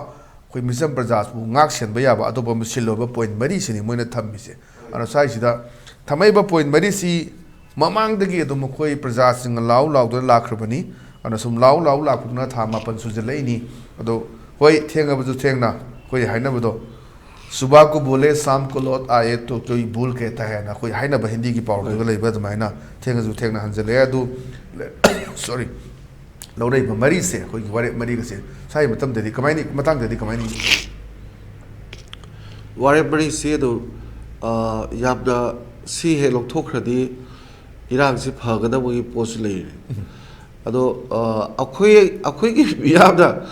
ꯑꯩꯈꯣꯏ ꯃꯤꯆꯝ ꯄ꯭ꯔꯖꯥꯕꯨ ꯉꯥꯛ ꯁꯦꯟꯕ ꯌꯥꯕ ꯑꯇꯣꯞꯄ ꯃꯤꯁꯤꯜꯂꯣꯏꯕ point ꯃꯔꯤꯁꯤꯅꯤ ꯃꯣꯏꯅ ꯊꯝꯃꯤꯁꯦ꯫ ꯑꯗꯨꯅ ꯁ꯭ꯋꯥꯏꯁꯤꯗ ꯊꯝꯃꯛꯏꯕ point ꯃꯔꯤꯁꯤ ꯃꯃꯥꯡꯗꯒꯤ ꯑꯗꯨꯝ ꯑꯩꯈꯣꯏ ꯄ꯭ꯔꯖꯥꯁꯤꯡꯅ ꯂꯥꯎ ꯂꯥꯎꯗꯨꯅ ꯂꯥꯛꯈ꯭ꯔꯕꯅꯤ꯫ ꯑꯗꯨꯅ ꯁꯨꯝ ꯂꯥꯎ ꯂꯥꯎ ꯂꯥꯛꯄꯗꯨꯅ ꯊꯥ ꯃꯥꯄꯟ ꯁꯨꯖꯜꯂꯛꯏꯅꯤ꯫ ꯑꯗꯣ ꯍꯣꯏ, ꯊꯦꯡꯉꯕꯁꯨ ꯊꯦꯡꯅ ꯑꯩꯈꯣꯏ ꯍꯥꯏꯅꯕꯗꯣ, "ꯁꯨꯕꯥ ꯀꯣ ꯕꯣꯂꯦ ꯁꯥꯝ ꯀꯣ ꯂꯣꯠ ꯑꯥꯌꯦ ꯇꯣ ꯀꯣꯏ ꯚꯨꯜ ꯀꯦꯇꯥ ꯍꯦ" ꯍꯥꯏꯅ ꯑꯩꯈꯣꯏ ꯍꯥꯏꯅꯕ ꯍꯤꯟꯗꯤꯒꯤ ꯄꯥꯎꯔꯧꯗꯨꯒ ꯂꯩꯕ ꯑꯗꯨꯃꯥꯏꯅ ꯊꯦꯡꯉꯁꯨ ꯊꯦꯡꯅ ꯍꯟꯖꯜꯂꯛꯑꯦ꯫ ꯑꯗꯨ ꯁꯣꯔꯤ, ꯂꯧꯔꯛꯏꯕ ꯃꯔꯤꯁꯦ, ꯑꯩꯈꯣꯏꯒꯤ ꯋꯥꯔꯦꯞ ꯃꯔꯤꯒꯁꯦ ꯁ꯭ꯋꯥꯏꯒꯤ ꯃꯇꯝꯗꯗꯤ ꯀꯃꯥꯏꯅ, ꯃꯇꯥꯡꯗꯗꯤ ꯀꯃꯥꯏꯅ ꯌꯦꯡꯕꯤ? ꯋꯥꯔꯦꯞ ꯃꯔꯤꯁꯤ ꯑꯗꯨꯝ, ꯑ, ꯌꯥꯝꯅ ꯁꯤ ꯍꯦꯛ ꯂꯧꯊꯣꯛꯈ꯭ꯔꯗꯤ ꯏꯔꯥꯡꯁꯤ ꯐꯒꯗꯕꯒꯤ ꯄꯣꯠꯁꯨ ꯂꯩꯔꯦ꯫ ꯑꯗꯣ, ꯑ, ꯑꯩꯈꯣꯏ, ꯑꯩꯈꯣꯏꯒꯤ ꯃꯤꯌꯥꯝꯅ,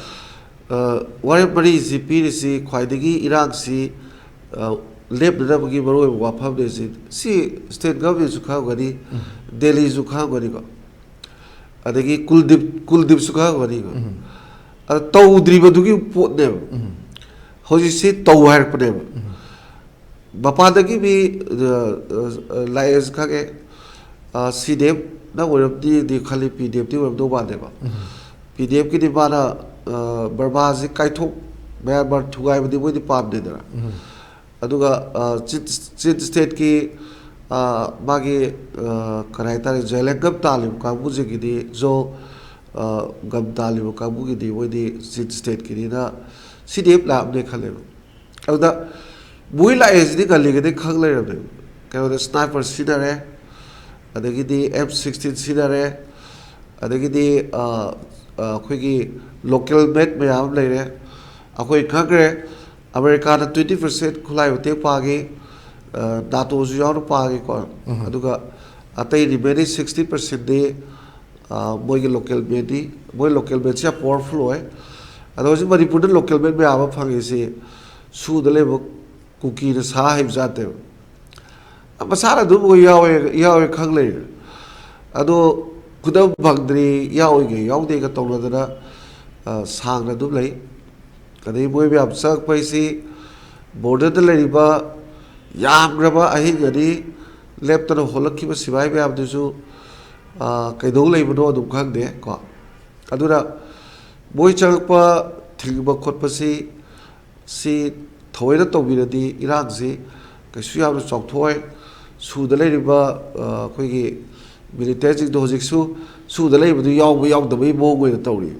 ꯑ, ꯋꯥꯔꯦꯞ ꯃꯔꯤꯁꯤ ꯄꯤꯔꯤꯁꯤ ꯈ꯭ꯋꯥꯏꯗꯒꯤ ꯏꯔꯥꯡꯁꯤ, ꯑ, ꯂꯦꯞꯅꯅꯕꯒꯤ ꯃꯔꯨꯑꯣꯏꯕ ꯋꯥꯐꯝꯅꯦ ꯁꯤ꯫ ꯁꯤ state government ꯁꯨ ꯈꯪꯉꯝꯒꯅꯤ, ꯗꯦꯜꯂꯤꯁꯨ ꯈꯪꯉꯝꯒꯅꯤꯀꯣ꯫ ꯑꯗꯒꯤ ꯀꯨꯜꯗꯤꯞ, ꯀꯨꯜꯗꯤꯞꯁꯨ ꯈꯪꯉꯝꯒꯅꯤꯀꯣ꯫ ꯑꯗ ꯇꯧꯗ꯭ꯔꯤꯕꯗꯨꯒꯤ ꯄꯣꯠꯅꯦꯕ꯫ ꯍꯧꯖꯤꯛꯁꯤ ꯇꯧ ꯍꯥꯏꯔꯛꯄꯅꯦꯕ꯫ ꯃꯄꯥꯟꯗꯒꯤ ꯃꯤ, ꯑ, ꯑ, ꯂꯥꯛꯑꯦꯁꯨ ꯈꯪꯉꯦ꯫ ꯑ, ꯁꯤ ꯗꯤ ꯑꯦꯐꯅ ꯑꯣꯏꯔꯝꯅꯤꯗꯤ ꯈꯜꯂꯤ, ꯄꯤ ꯗꯤ ꯑꯦꯐꯇꯤ ꯑꯣꯏꯔꯝꯗꯧ ꯃꯥꯟꯗꯦꯕ꯫ ꯄꯤ ꯗꯤ ꯑꯦꯐꯀꯤꯗꯤ ꯃꯥꯅ, ꯑ, ꯕꯔꯃꯥꯁꯤ ꯀꯥꯏꯊꯣꯛ, ꯃꯌꯥꯟꯃꯥꯔ ꯊꯨꯒꯥꯏꯕꯗꯤ ꯃꯣꯏꯗꯤ ꯄꯥꯝꯗꯦꯗꯅ꯫ ꯑꯗꯨꯒ, ꯑ, ꯆꯤꯟ, ꯆꯤꯟ state ꯀꯤ, ꯑ, ꯃꯥꯒꯤ, ꯑ, ꯀꯔꯤ ꯍꯥꯏꯇꯥꯔꯦ, ꯖꯦꯂꯦꯡꯒꯝ ꯇꯥꯜꯂꯤꯕ ꯀꯥꯡꯕꯨꯁꯤꯡꯒꯤꯗꯤ, ꯖꯣ, ꯑ, ꯒꯝ ꯇꯥꯜꯂꯤꯕ ꯀꯥꯡꯕꯨꯒꯤꯗꯤ ꯃꯣꯏꯗꯤ ꯆꯤꯟ state ꯀꯤꯅꯤꯅ ꯁꯤ ꯗꯤ ꯑꯦꯐ ꯂꯥꯛꯑꯝꯅꯦ ꯈꯜꯂꯦꯕ꯫ ꯑꯗꯨꯗ ꯃꯣꯏ ꯂꯥꯛꯑꯦꯁꯤꯗꯤ ꯉꯜꯂꯤꯉꯩꯗꯩ ꯈꯪ ꯂꯩꯔꯕꯅꯦꯕ꯫ ꯀꯩꯅꯣꯗ sniper ꯁꯤꯖꯤꯟꯅꯔꯦ, ꯑꯗꯒꯤꯗꯤ ꯑꯦꯝ ꯁꯤꯛꯁꯇꯤꯟ ꯁꯤꯖꯤꯟꯅꯔꯦ, ꯑꯗꯒꯤꯗꯤ, ꯑ, ꯑ, ꯑꯩꯈꯣꯏꯒꯤ local made ꯃꯌꯥꯝ ꯑꯃ ꯂꯩꯔꯦ꯫ ꯑꯩꯈꯣꯏ ꯈꯪꯈ꯭ꯔꯦ, ꯑꯃꯦꯔꯤꯀꯥꯗ twenty percent ꯈꯨꯠꯂꯥꯏ ꯃꯇꯦꯡ ꯄꯥꯡꯉꯤ, ꯑ, ꯅꯥꯇꯣꯁꯨ ꯌꯥꯎꯅ ꯄꯥꯡꯉꯤꯀꯣ꯫ ꯑꯗꯨꯒ ꯑꯇꯩ remaining sixty percent ꯗꯤ, ꯑ, ꯃꯣꯏꯒꯤ local made ꯅꯤ꯫ ꯃꯣꯏ local made ꯁꯤ ꯌꯥꯝ powerful ꯑꯣꯏ꯫ ꯑꯗꯣ ꯍꯧꯖꯤꯛ ꯃꯅꯤꯄꯨꯔꯗ local made ꯃꯌꯥꯝ ꯑꯃ ꯐꯪꯉꯤꯁꯤ ꯁꯨꯗ ꯂꯩꯕ ꯀꯨꯀꯤꯅ ꯁꯥ ꯍꯩꯕ ꯖꯥꯠ ꯅꯠꯇꯦꯕ꯫ ꯃꯁꯥꯅ ꯑꯗꯨꯝ ꯑꯣꯏ ꯌꯥꯎꯋꯦ, ꯌꯥꯎꯋꯦ ꯈꯪ ꯂꯩꯔꯦ꯫ ꯑꯗꯣ ꯈꯨꯗꯝ ꯐꯪꯗ꯭ꯔꯤ, ꯌꯥꯎꯏꯒ ꯌꯥꯎꯗꯦꯒ ꯇꯧꯅꯗꯅ, ꯑ, ꯁꯥꯡꯅ ꯑꯗꯨꯝ ꯂꯩ꯫ ꯑꯗꯩ ꯃꯣꯏ ꯃꯌꯥꯝ ꯆꯪꯉꯛꯄ ꯍꯥꯏꯁꯤ border ꯗ ꯂꯩꯔꯤꯕ ꯌꯥꯝꯈ꯭ꯔꯕ ꯑꯍꯤꯡ ꯑꯅꯤ ꯂꯦꯞꯇꯅ ꯍꯣꯜꯂꯛꯈꯤꯕ ꯁꯤꯐꯥꯏ ꯃꯌꯥꯝꯗꯨꯁꯨ, ꯑ, ꯀꯩꯗꯧ ꯂꯩꯕꯅꯣ ꯑꯗꯨꯝ ꯈꯪꯗꯦ ꯀꯣ꯫ ꯑꯗꯨꯅ ꯃꯣꯏ ꯆꯪꯉꯛꯄ ꯊꯤꯡꯕ ꯈꯣꯠꯄꯁꯤ ꯁꯤ ꯊꯑꯣꯏꯅ ꯇꯧꯕꯤꯔꯗꯤ ꯏꯔꯥꯡꯁꯤ ꯀꯩꯁꯨ ꯌꯥꯝꯅ ꯆꯥꯎꯊꯣꯛꯑꯣꯏ꯫ ꯁꯨꯗ ꯂꯩꯔꯤꯕ ꯑ, ꯑꯩꯈꯣꯏꯒꯤ ꯃꯤꯂꯤꯇꯦꯟꯁꯤꯡꯗꯣ ꯍꯧꯖꯤꯛꯁꯨ ꯁꯨꯗ ꯂꯩꯕꯗꯨ ꯌꯥꯎꯕ ꯌꯥꯎꯗꯕꯒꯤ ꯃꯑꯣꯡ ꯑꯣꯏꯅ ꯇꯧꯔꯤ꯫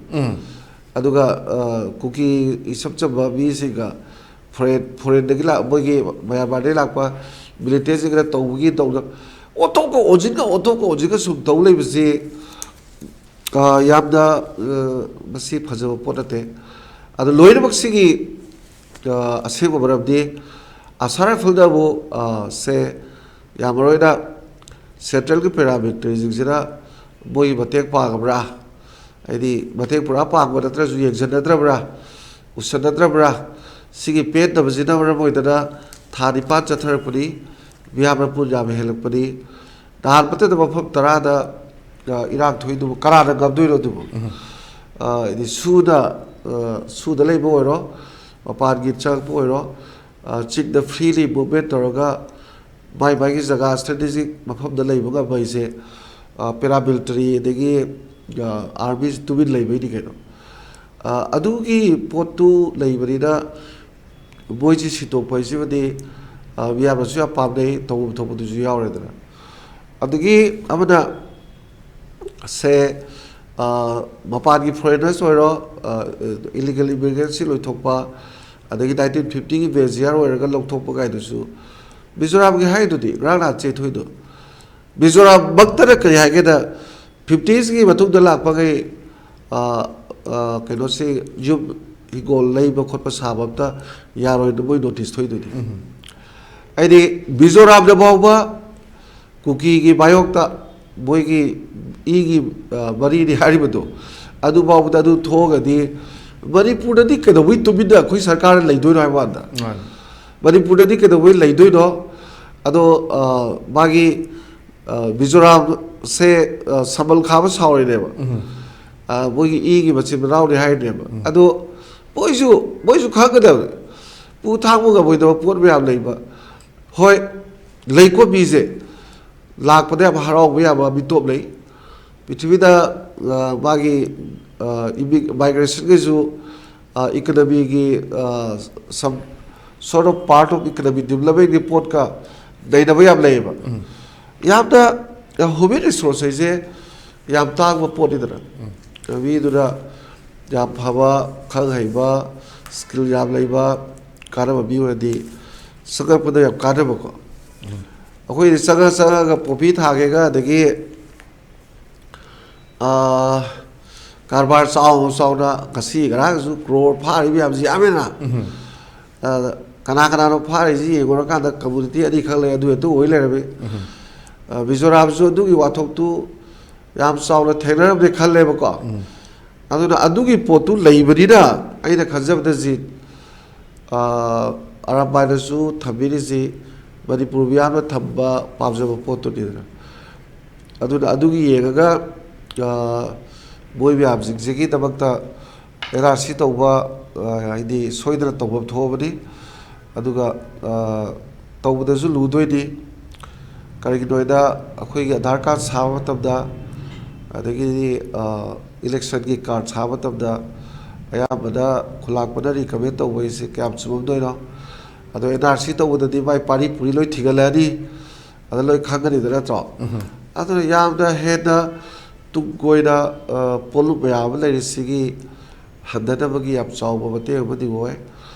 ꯑꯗꯨꯒ ꯑ, ꯀꯨꯀꯤ ꯏꯁꯝ ꯆꯝꯕ ꯃꯤꯁꯤꯡꯒ ꯐꯣꯔꯦꯟ ꯐꯣꯔꯦꯟꯗꯒꯤ ꯂꯥꯛ ꯃꯣꯏꯒꯤ ꯃꯌꯥꯟꯃꯥꯔꯗꯒꯤ ꯂꯥꯛꯄ ꯃꯤꯂꯤꯇꯦꯟꯁꯤꯡꯒ ꯇꯧꯕꯒꯤ ꯇꯧꯗ ꯑꯣꯟꯊꯣꯛꯀ ꯑꯣꯟꯁꯤꯟꯒ ꯑꯣꯟꯊꯣꯛꯀ ꯑꯣꯟꯁꯤꯟꯒ ꯁꯨꯝ ꯇꯧ ꯂꯩꯕꯁꯤ ꯑ, ꯌꯥꯝꯅ ꯑ, ꯃꯁꯤ ꯐꯖꯕ ꯄꯣꯠ ꯅꯠꯇꯦ꯫ ꯑꯗꯣ ꯂꯣꯏꯅꯃꯛꯁꯤꯒꯤ ꯑ, ꯑꯁꯦꯡꯕ ꯃꯔꯝꯗꯤ ꯑꯁꯥꯝ ꯔꯥꯏꯐꯜꯗꯕꯨ ꯑ, ꯁꯦ ꯌꯥꯝ ꯃꯔꯨ ꯑꯣꯏꯅ ꯁꯦꯟꯇ꯭ꯔꯦꯜꯒꯤ ꯄꯦꯔꯥꯃꯤꯂꯤꯇꯔꯤꯁꯤꯡꯁꯤꯅ ꯃꯣꯏꯒꯤ ꯃꯇꯦꯡ ꯄꯥꯡꯉꯕ꯭ꯔꯥ, ꯍꯥꯏꯗꯤ ꯃꯇꯦꯡ ꯄꯨꯔꯥ ꯄꯥꯡꯕ ꯅꯠꯇ꯭ꯔꯁꯨ ꯌꯦꯡꯁꯤꯟꯅꯗ꯭ꯔꯕ꯭ꯔꯥ, ꯎꯁꯤꯟꯅꯗ꯭ꯔꯕ꯭ꯔꯥ, ꯁꯤꯒꯤ ꯄꯦꯟꯗꯕꯁꯤꯅ ꯃꯔꯝ ꯑꯣꯏꯗꯅ ꯊꯥ ꯅꯤꯄꯥꯟ ꯆꯠꯊꯔꯛꯄꯅꯤ꯫ ꯃꯤꯌꯥꯝ ꯃꯄꯨꯟ ꯌꯥꯝ ꯍꯦꯜꯂꯛꯄꯅꯤ꯫ ꯅꯍꯥꯟ ꯃꯇꯝꯗ ꯃꯐꯝ ꯇꯔꯥꯗ ꯑ, ꯏꯔꯥꯡ ꯊꯣꯛꯏꯗꯨꯕꯨ ꯀꯅꯥꯅ ꯉꯝꯗꯣꯏꯅꯣ ꯑꯗꯨꯕꯨ? ꯑ, ꯍꯥꯏꯗꯤ ꯁꯨꯗ ꯑ, ꯁꯨꯗ ꯂꯩꯕ ꯑꯣꯏꯔꯣ, ꯃꯄꯥꯟꯒꯤ ꯆꯪꯉꯛꯄ ꯑꯣꯏꯔꯣ, ꯑ, ꯆꯤꯡꯗ ꯐ꯭ꯔꯤꯂꯤ ꯃꯨꯚꯃꯦꯟ ꯇꯧꯔꯒ ꯃꯥꯏ ꯃꯥꯏꯒꯤ ꯖꯒꯥ ꯏꯁꯇ꯭ꯔꯦꯇꯦꯖꯤꯛ ꯃꯐꯝꯗ ꯂꯩꯕ ꯉꯝꯕ ꯍꯥꯏꯁꯦ ꯄꯦꯔꯥꯃꯤꯂꯤꯇꯔꯤ ꯑꯗꯒꯤ ꯑꯥꯔꯃꯤꯁꯤ ꯇꯨꯃꯤꯟ ꯂꯩꯕꯩꯅꯤ ꯀꯩꯅꯣ꯫ ꯑ, ꯑꯗꯨꯒꯤ ꯄꯣꯠꯇꯨ ꯂꯩꯕꯅꯤꯅ ꯃꯣꯏꯁꯤ ꯁꯤꯟꯗꯣꯛꯄ ꯍꯥꯏꯁꯤꯃꯗꯤ ꯑ, ꯃꯤꯌꯥꯝꯅꯁꯨ ꯌꯥꯝ ꯄꯥꯝꯅꯩ, ꯇꯧꯐꯝ ꯊꯣꯛꯄꯗꯨꯁꯨ ꯌꯥꯎꯔꯦꯗꯅ꯫ ꯑꯗꯒꯤ ꯑꯃꯅ ꯁꯦ ꯑ, ꯃꯄꯥꯟꯒꯤ ꯐꯣꯔꯦꯅꯔꯁ ꯑꯣꯏꯔꯣ, ꯏꯂꯤꯒꯦꯜ ꯏꯃꯤꯒ꯭ꯔꯦꯟꯁꯤ ꯂꯣꯏꯊꯣꯛꯄ, ꯑꯗꯒꯤ ꯅꯥꯏꯟꯇꯤꯟ ꯐꯤꯐꯇꯤꯒꯤ ꯕꯦꯖꯤꯌꯥꯔ ꯑꯣꯏꯔꯒ ꯂꯧꯊꯣꯛꯄ ꯀꯥꯏꯗꯨꯁꯨ ꯃꯤꯖꯣꯔꯥꯝꯒꯤ ꯍꯥꯏꯗꯨꯗꯤ ꯉꯔꯥꯡ ꯅꯍꯥꯟ ꯆꯦꯟꯊꯣꯛꯏꯗꯣ꯫ ꯃꯤꯖꯣꯔꯥꯝꯃꯛꯇꯅ ꯀꯔꯤ ꯍꯥꯏꯒꯦꯗ, ꯐꯤꯐꯇꯤꯁꯀꯤ ꯃꯇꯨꯡꯗ ꯂꯥꯛꯄꯈꯩ ꯑ, ꯑ, ꯀꯩꯅꯣꯁꯤ ꯌꯨꯝ ꯍꯤꯡꯒꯣꯜ ꯂꯩꯕ ꯈꯣꯠꯄ ꯁꯥꯕ ꯑꯝꯇ ꯌꯥꯔꯣꯏꯅ ꯃꯣꯏ ꯅꯣꯇꯤꯁ ꯊꯣꯛꯏꯗꯨꯗꯤ꯫ ꯍꯥꯏꯗꯤ ꯃꯤꯖꯣꯔꯥꯝꯗ ꯐꯥꯎꯕ ꯀꯨꯀꯤꯒꯤ ꯃꯥꯌꯣꯛꯇ ꯃꯣꯏꯒꯤ ꯏꯒꯤ ꯑ, ꯃꯔꯤꯅꯤ ꯍꯥꯏꯔꯤꯕꯗꯣ, ꯑꯗꯨ ꯐꯥꯎꯕꯗ ꯑꯗꯨ ꯊꯣꯛꯑꯒꯗꯤ ꯃꯅꯤꯄꯨꯔꯗꯗꯤ ꯀꯩꯗꯧꯕꯩ ꯇꯨꯃꯤꯟꯅ ꯑꯩꯈꯣꯏ ꯁꯔꯀꯥꯔꯅ ꯂꯩꯗꯣꯏꯅꯣ ꯍꯥꯏꯕ ꯋꯥꯅꯤꯗ꯫ ꯃꯥꯅꯤ꯫ ꯃꯅꯤꯄꯨꯔꯗꯗꯤ ꯀꯩꯗꯧꯕꯩ ꯂꯩꯗꯣꯏꯅꯣ? ꯑꯗꯣ ꯑ, ꯃꯥꯒꯤ ꯑ, ꯃꯤꯖꯣꯔꯥꯝꯁꯦ ꯑ, ꯁꯃꯜ ꯈꯥꯕ ꯁꯥꯎꯔꯤꯅꯦꯕ꯫ ꯑ, ꯃꯣꯏꯒꯤ ꯏꯒꯤ ꯃꯆꯤꯟ ꯃꯅꯥꯎꯅꯤ ꯍꯥꯏꯔꯤꯅꯦꯕ꯫ ꯑꯗꯣ ꯃꯣꯏꯁꯨ ꯃꯣꯏꯁꯨ ꯈꯪꯒꯗꯕꯅꯤ꯫ ꯄꯨ ꯊꯥꯡꯕ ꯉꯝꯃꯣꯏꯗꯕ ꯄꯣꯠ ꯃꯌꯥꯝ ꯂꯩꯕ꯫ ꯍꯣꯏ, ꯂꯩꯀꯣ, ꯃꯤꯁꯦ ꯂꯥꯛꯄꯗ ꯌꯥꯝ ꯍꯔꯥꯎꯕ ꯌꯥꯕ ꯃꯤꯇꯣꯞ ꯂꯩ꯫ ꯄ꯭ꯔꯤꯊꯤꯕꯤꯗ ꯑ, ꯃꯥꯒꯤ ꯃꯥꯏꯒ꯭ꯔꯦꯁꯟꯒꯤꯁꯨ ꯏꯀꯅꯃꯤꯒꯤ some sort of part of economy ꯗꯤꯕꯂꯞꯃꯦꯟꯒꯤ ꯄꯣꯠꯀ ꯅꯩꯅꯕ ꯌꯥꯝ ꯂꯩꯌꯦꯕ꯫ ꯌꯥꯝꯅ ꯍ꯭ꯌꯨꯃꯦꯟ ꯔꯤꯁꯣꯔꯁ ꯍꯥꯏꯁꯦ ꯌꯥꯝ ꯇꯥꯡꯕ ꯄꯣꯠꯅꯤꯗꯅ꯫ ꯃꯤꯗꯨꯅ ꯌꯥꯝ ꯐꯕ, ꯈꯪ ꯍꯩꯕ, ꯁ꯭ꯀꯤꯜ ꯌꯥꯝ ꯂꯩꯕ, ꯀꯥꯟꯅꯕ ꯃꯤ ꯑꯣꯏꯔꯗꯤ ꯆꯪꯉꯛꯄꯗ ꯌꯥꯝ ꯀꯥꯟꯅꯕꯀꯣ꯫ ꯑꯩꯈꯣꯏꯗꯤ ꯆꯪꯉ ꯆꯪꯉꯒ ꯄꯣꯄꯤ ꯊꯥꯒꯦꯒ, ꯑꯗꯒꯤ ꯑꯥ, ꯀꯔꯕꯥꯔ ꯆꯥꯎꯅ ꯆꯥꯎꯅ ꯉꯁꯤ ꯉꯔꯥꯡꯁꯨ ꯀ꯭ꯔꯣꯔ ꯐꯥꯔꯤꯕ ꯃꯌꯥꯝꯁꯤ ꯌꯥꯝꯃꯦꯅ꯫ ꯑꯗ ꯀꯅꯥ ꯀꯅꯥꯅꯣ ꯐꯥꯔꯤꯁꯤ ꯌꯦꯡꯉꯨꯔꯀꯥꯟꯗ ꯀꯝꯃꯨꯅꯤꯇꯤ ꯑꯅꯤꯈꯛ ꯂꯩ, ꯑꯗꯨ ꯍꯦꯛꯇ ꯑꯣꯏ ꯂꯩꯔꯝꯃꯤ꯫ ꯑ, ꯃꯤꯖꯣꯔꯥꯝꯁꯨ ꯑꯗꯨꯒꯤ ꯋꯥꯊꯣꯛꯇꯨ ꯌꯥꯝ ꯆꯥꯎꯅ ꯊꯦꯡꯅꯔꯝꯅꯤ ꯈꯜꯂꯦꯕꯀꯣ꯫ ꯑꯗꯨꯅ ꯑꯗꯨꯒꯤ ꯄꯣꯠꯇꯨ ꯂꯩꯕꯅꯤꯅ ꯑꯩꯅ ꯈꯟꯖꯕꯗ ꯖꯤꯠ, ꯑ, ꯑꯔꯥꯝꯕꯥꯏꯅꯁꯨ ꯊꯝꯕꯤꯔꯤꯁꯤ ꯃꯅꯤꯄꯨꯔ ꯃꯤꯌꯥꯝꯅ ꯊꯝꯕ ꯄꯥꯝꯖꯕ ꯄꯣꯠꯇꯨꯅꯤꯗꯅ꯫ ꯑꯗꯨꯅ ꯑꯗꯨꯒꯤ ꯌꯦꯡꯉꯒ, ꯑ, ꯃꯣꯏ ꯃꯌꯥꯝꯁꯤꯡꯁꯤꯒꯤꯗꯃꯛꯇ ꯑꯦꯟ ꯑꯥꯔ ꯁꯤ ꯇꯧꯕ, ꯑ, ꯍꯥꯏꯗꯤ ꯁꯣꯏꯗꯅ ꯇꯧꯐꯝ ꯊꯣꯛꯑꯕꯅꯤ꯫ ꯑꯗꯨꯒ, ꯑ, ꯇꯧꯕꯗꯁꯨ ꯂꯨꯗꯣꯏꯅꯤ꯫ ꯀꯔꯤꯒꯤꯅꯣ ꯍꯥꯏꯗ ꯑꯩꯈꯣꯏꯒꯤ ꯑꯙꯥꯔ ꯀꯥꯔꯗ ꯁꯥꯕ ꯃꯇꯝꯗ, ꯑꯗꯒꯤꯗꯤ, ꯑ, ꯏꯂꯦꯛꯁꯟꯒꯤ ꯀꯥꯔꯗ ꯁꯥꯕ ꯃꯇꯝꯗ ꯑꯌꯥꯝꯕꯅ ꯈꯨꯂꯥꯛꯄꯅ ꯔꯤꯀꯃꯦꯟ ꯇꯧꯕ ꯍꯥꯏꯁꯦ ꯀꯌꯥꯝ ꯆꯨꯝꯃꯝꯗꯣꯏꯅꯣ? ꯑꯗꯣ ꯑꯦꯟ ꯑꯥꯔ ꯁꯤ ꯇꯧꯕꯗꯗꯤ ꯃꯥꯏ ꯄꯥꯔꯤ ꯄꯨꯔꯤ ꯂꯣꯏ ꯊꯤꯒꯠꯂꯛꯑꯅꯤ, ꯑꯗ ꯂꯣꯏ ꯈꯪꯒꯅꯤꯗ ꯅꯠꯇ꯭ꯔꯣ? ꯑꯗꯨꯅ ꯌꯥꯝꯅ ꯍꯦꯟꯅ ꯇꯨꯡ ꯀꯣꯏꯅ, ꯑ, ꯄꯣꯠꯂꯨꯝ ꯃꯌꯥꯝ ꯑꯃ ꯂꯩꯔꯤꯁꯤꯒꯤ ꯍꯟꯊꯅꯕꯒꯤ ꯌꯥꯝ ꯆꯥꯎꯕ ꯃꯇꯦꯡ ꯑꯃꯗꯤ ꯑꯣꯏ꯫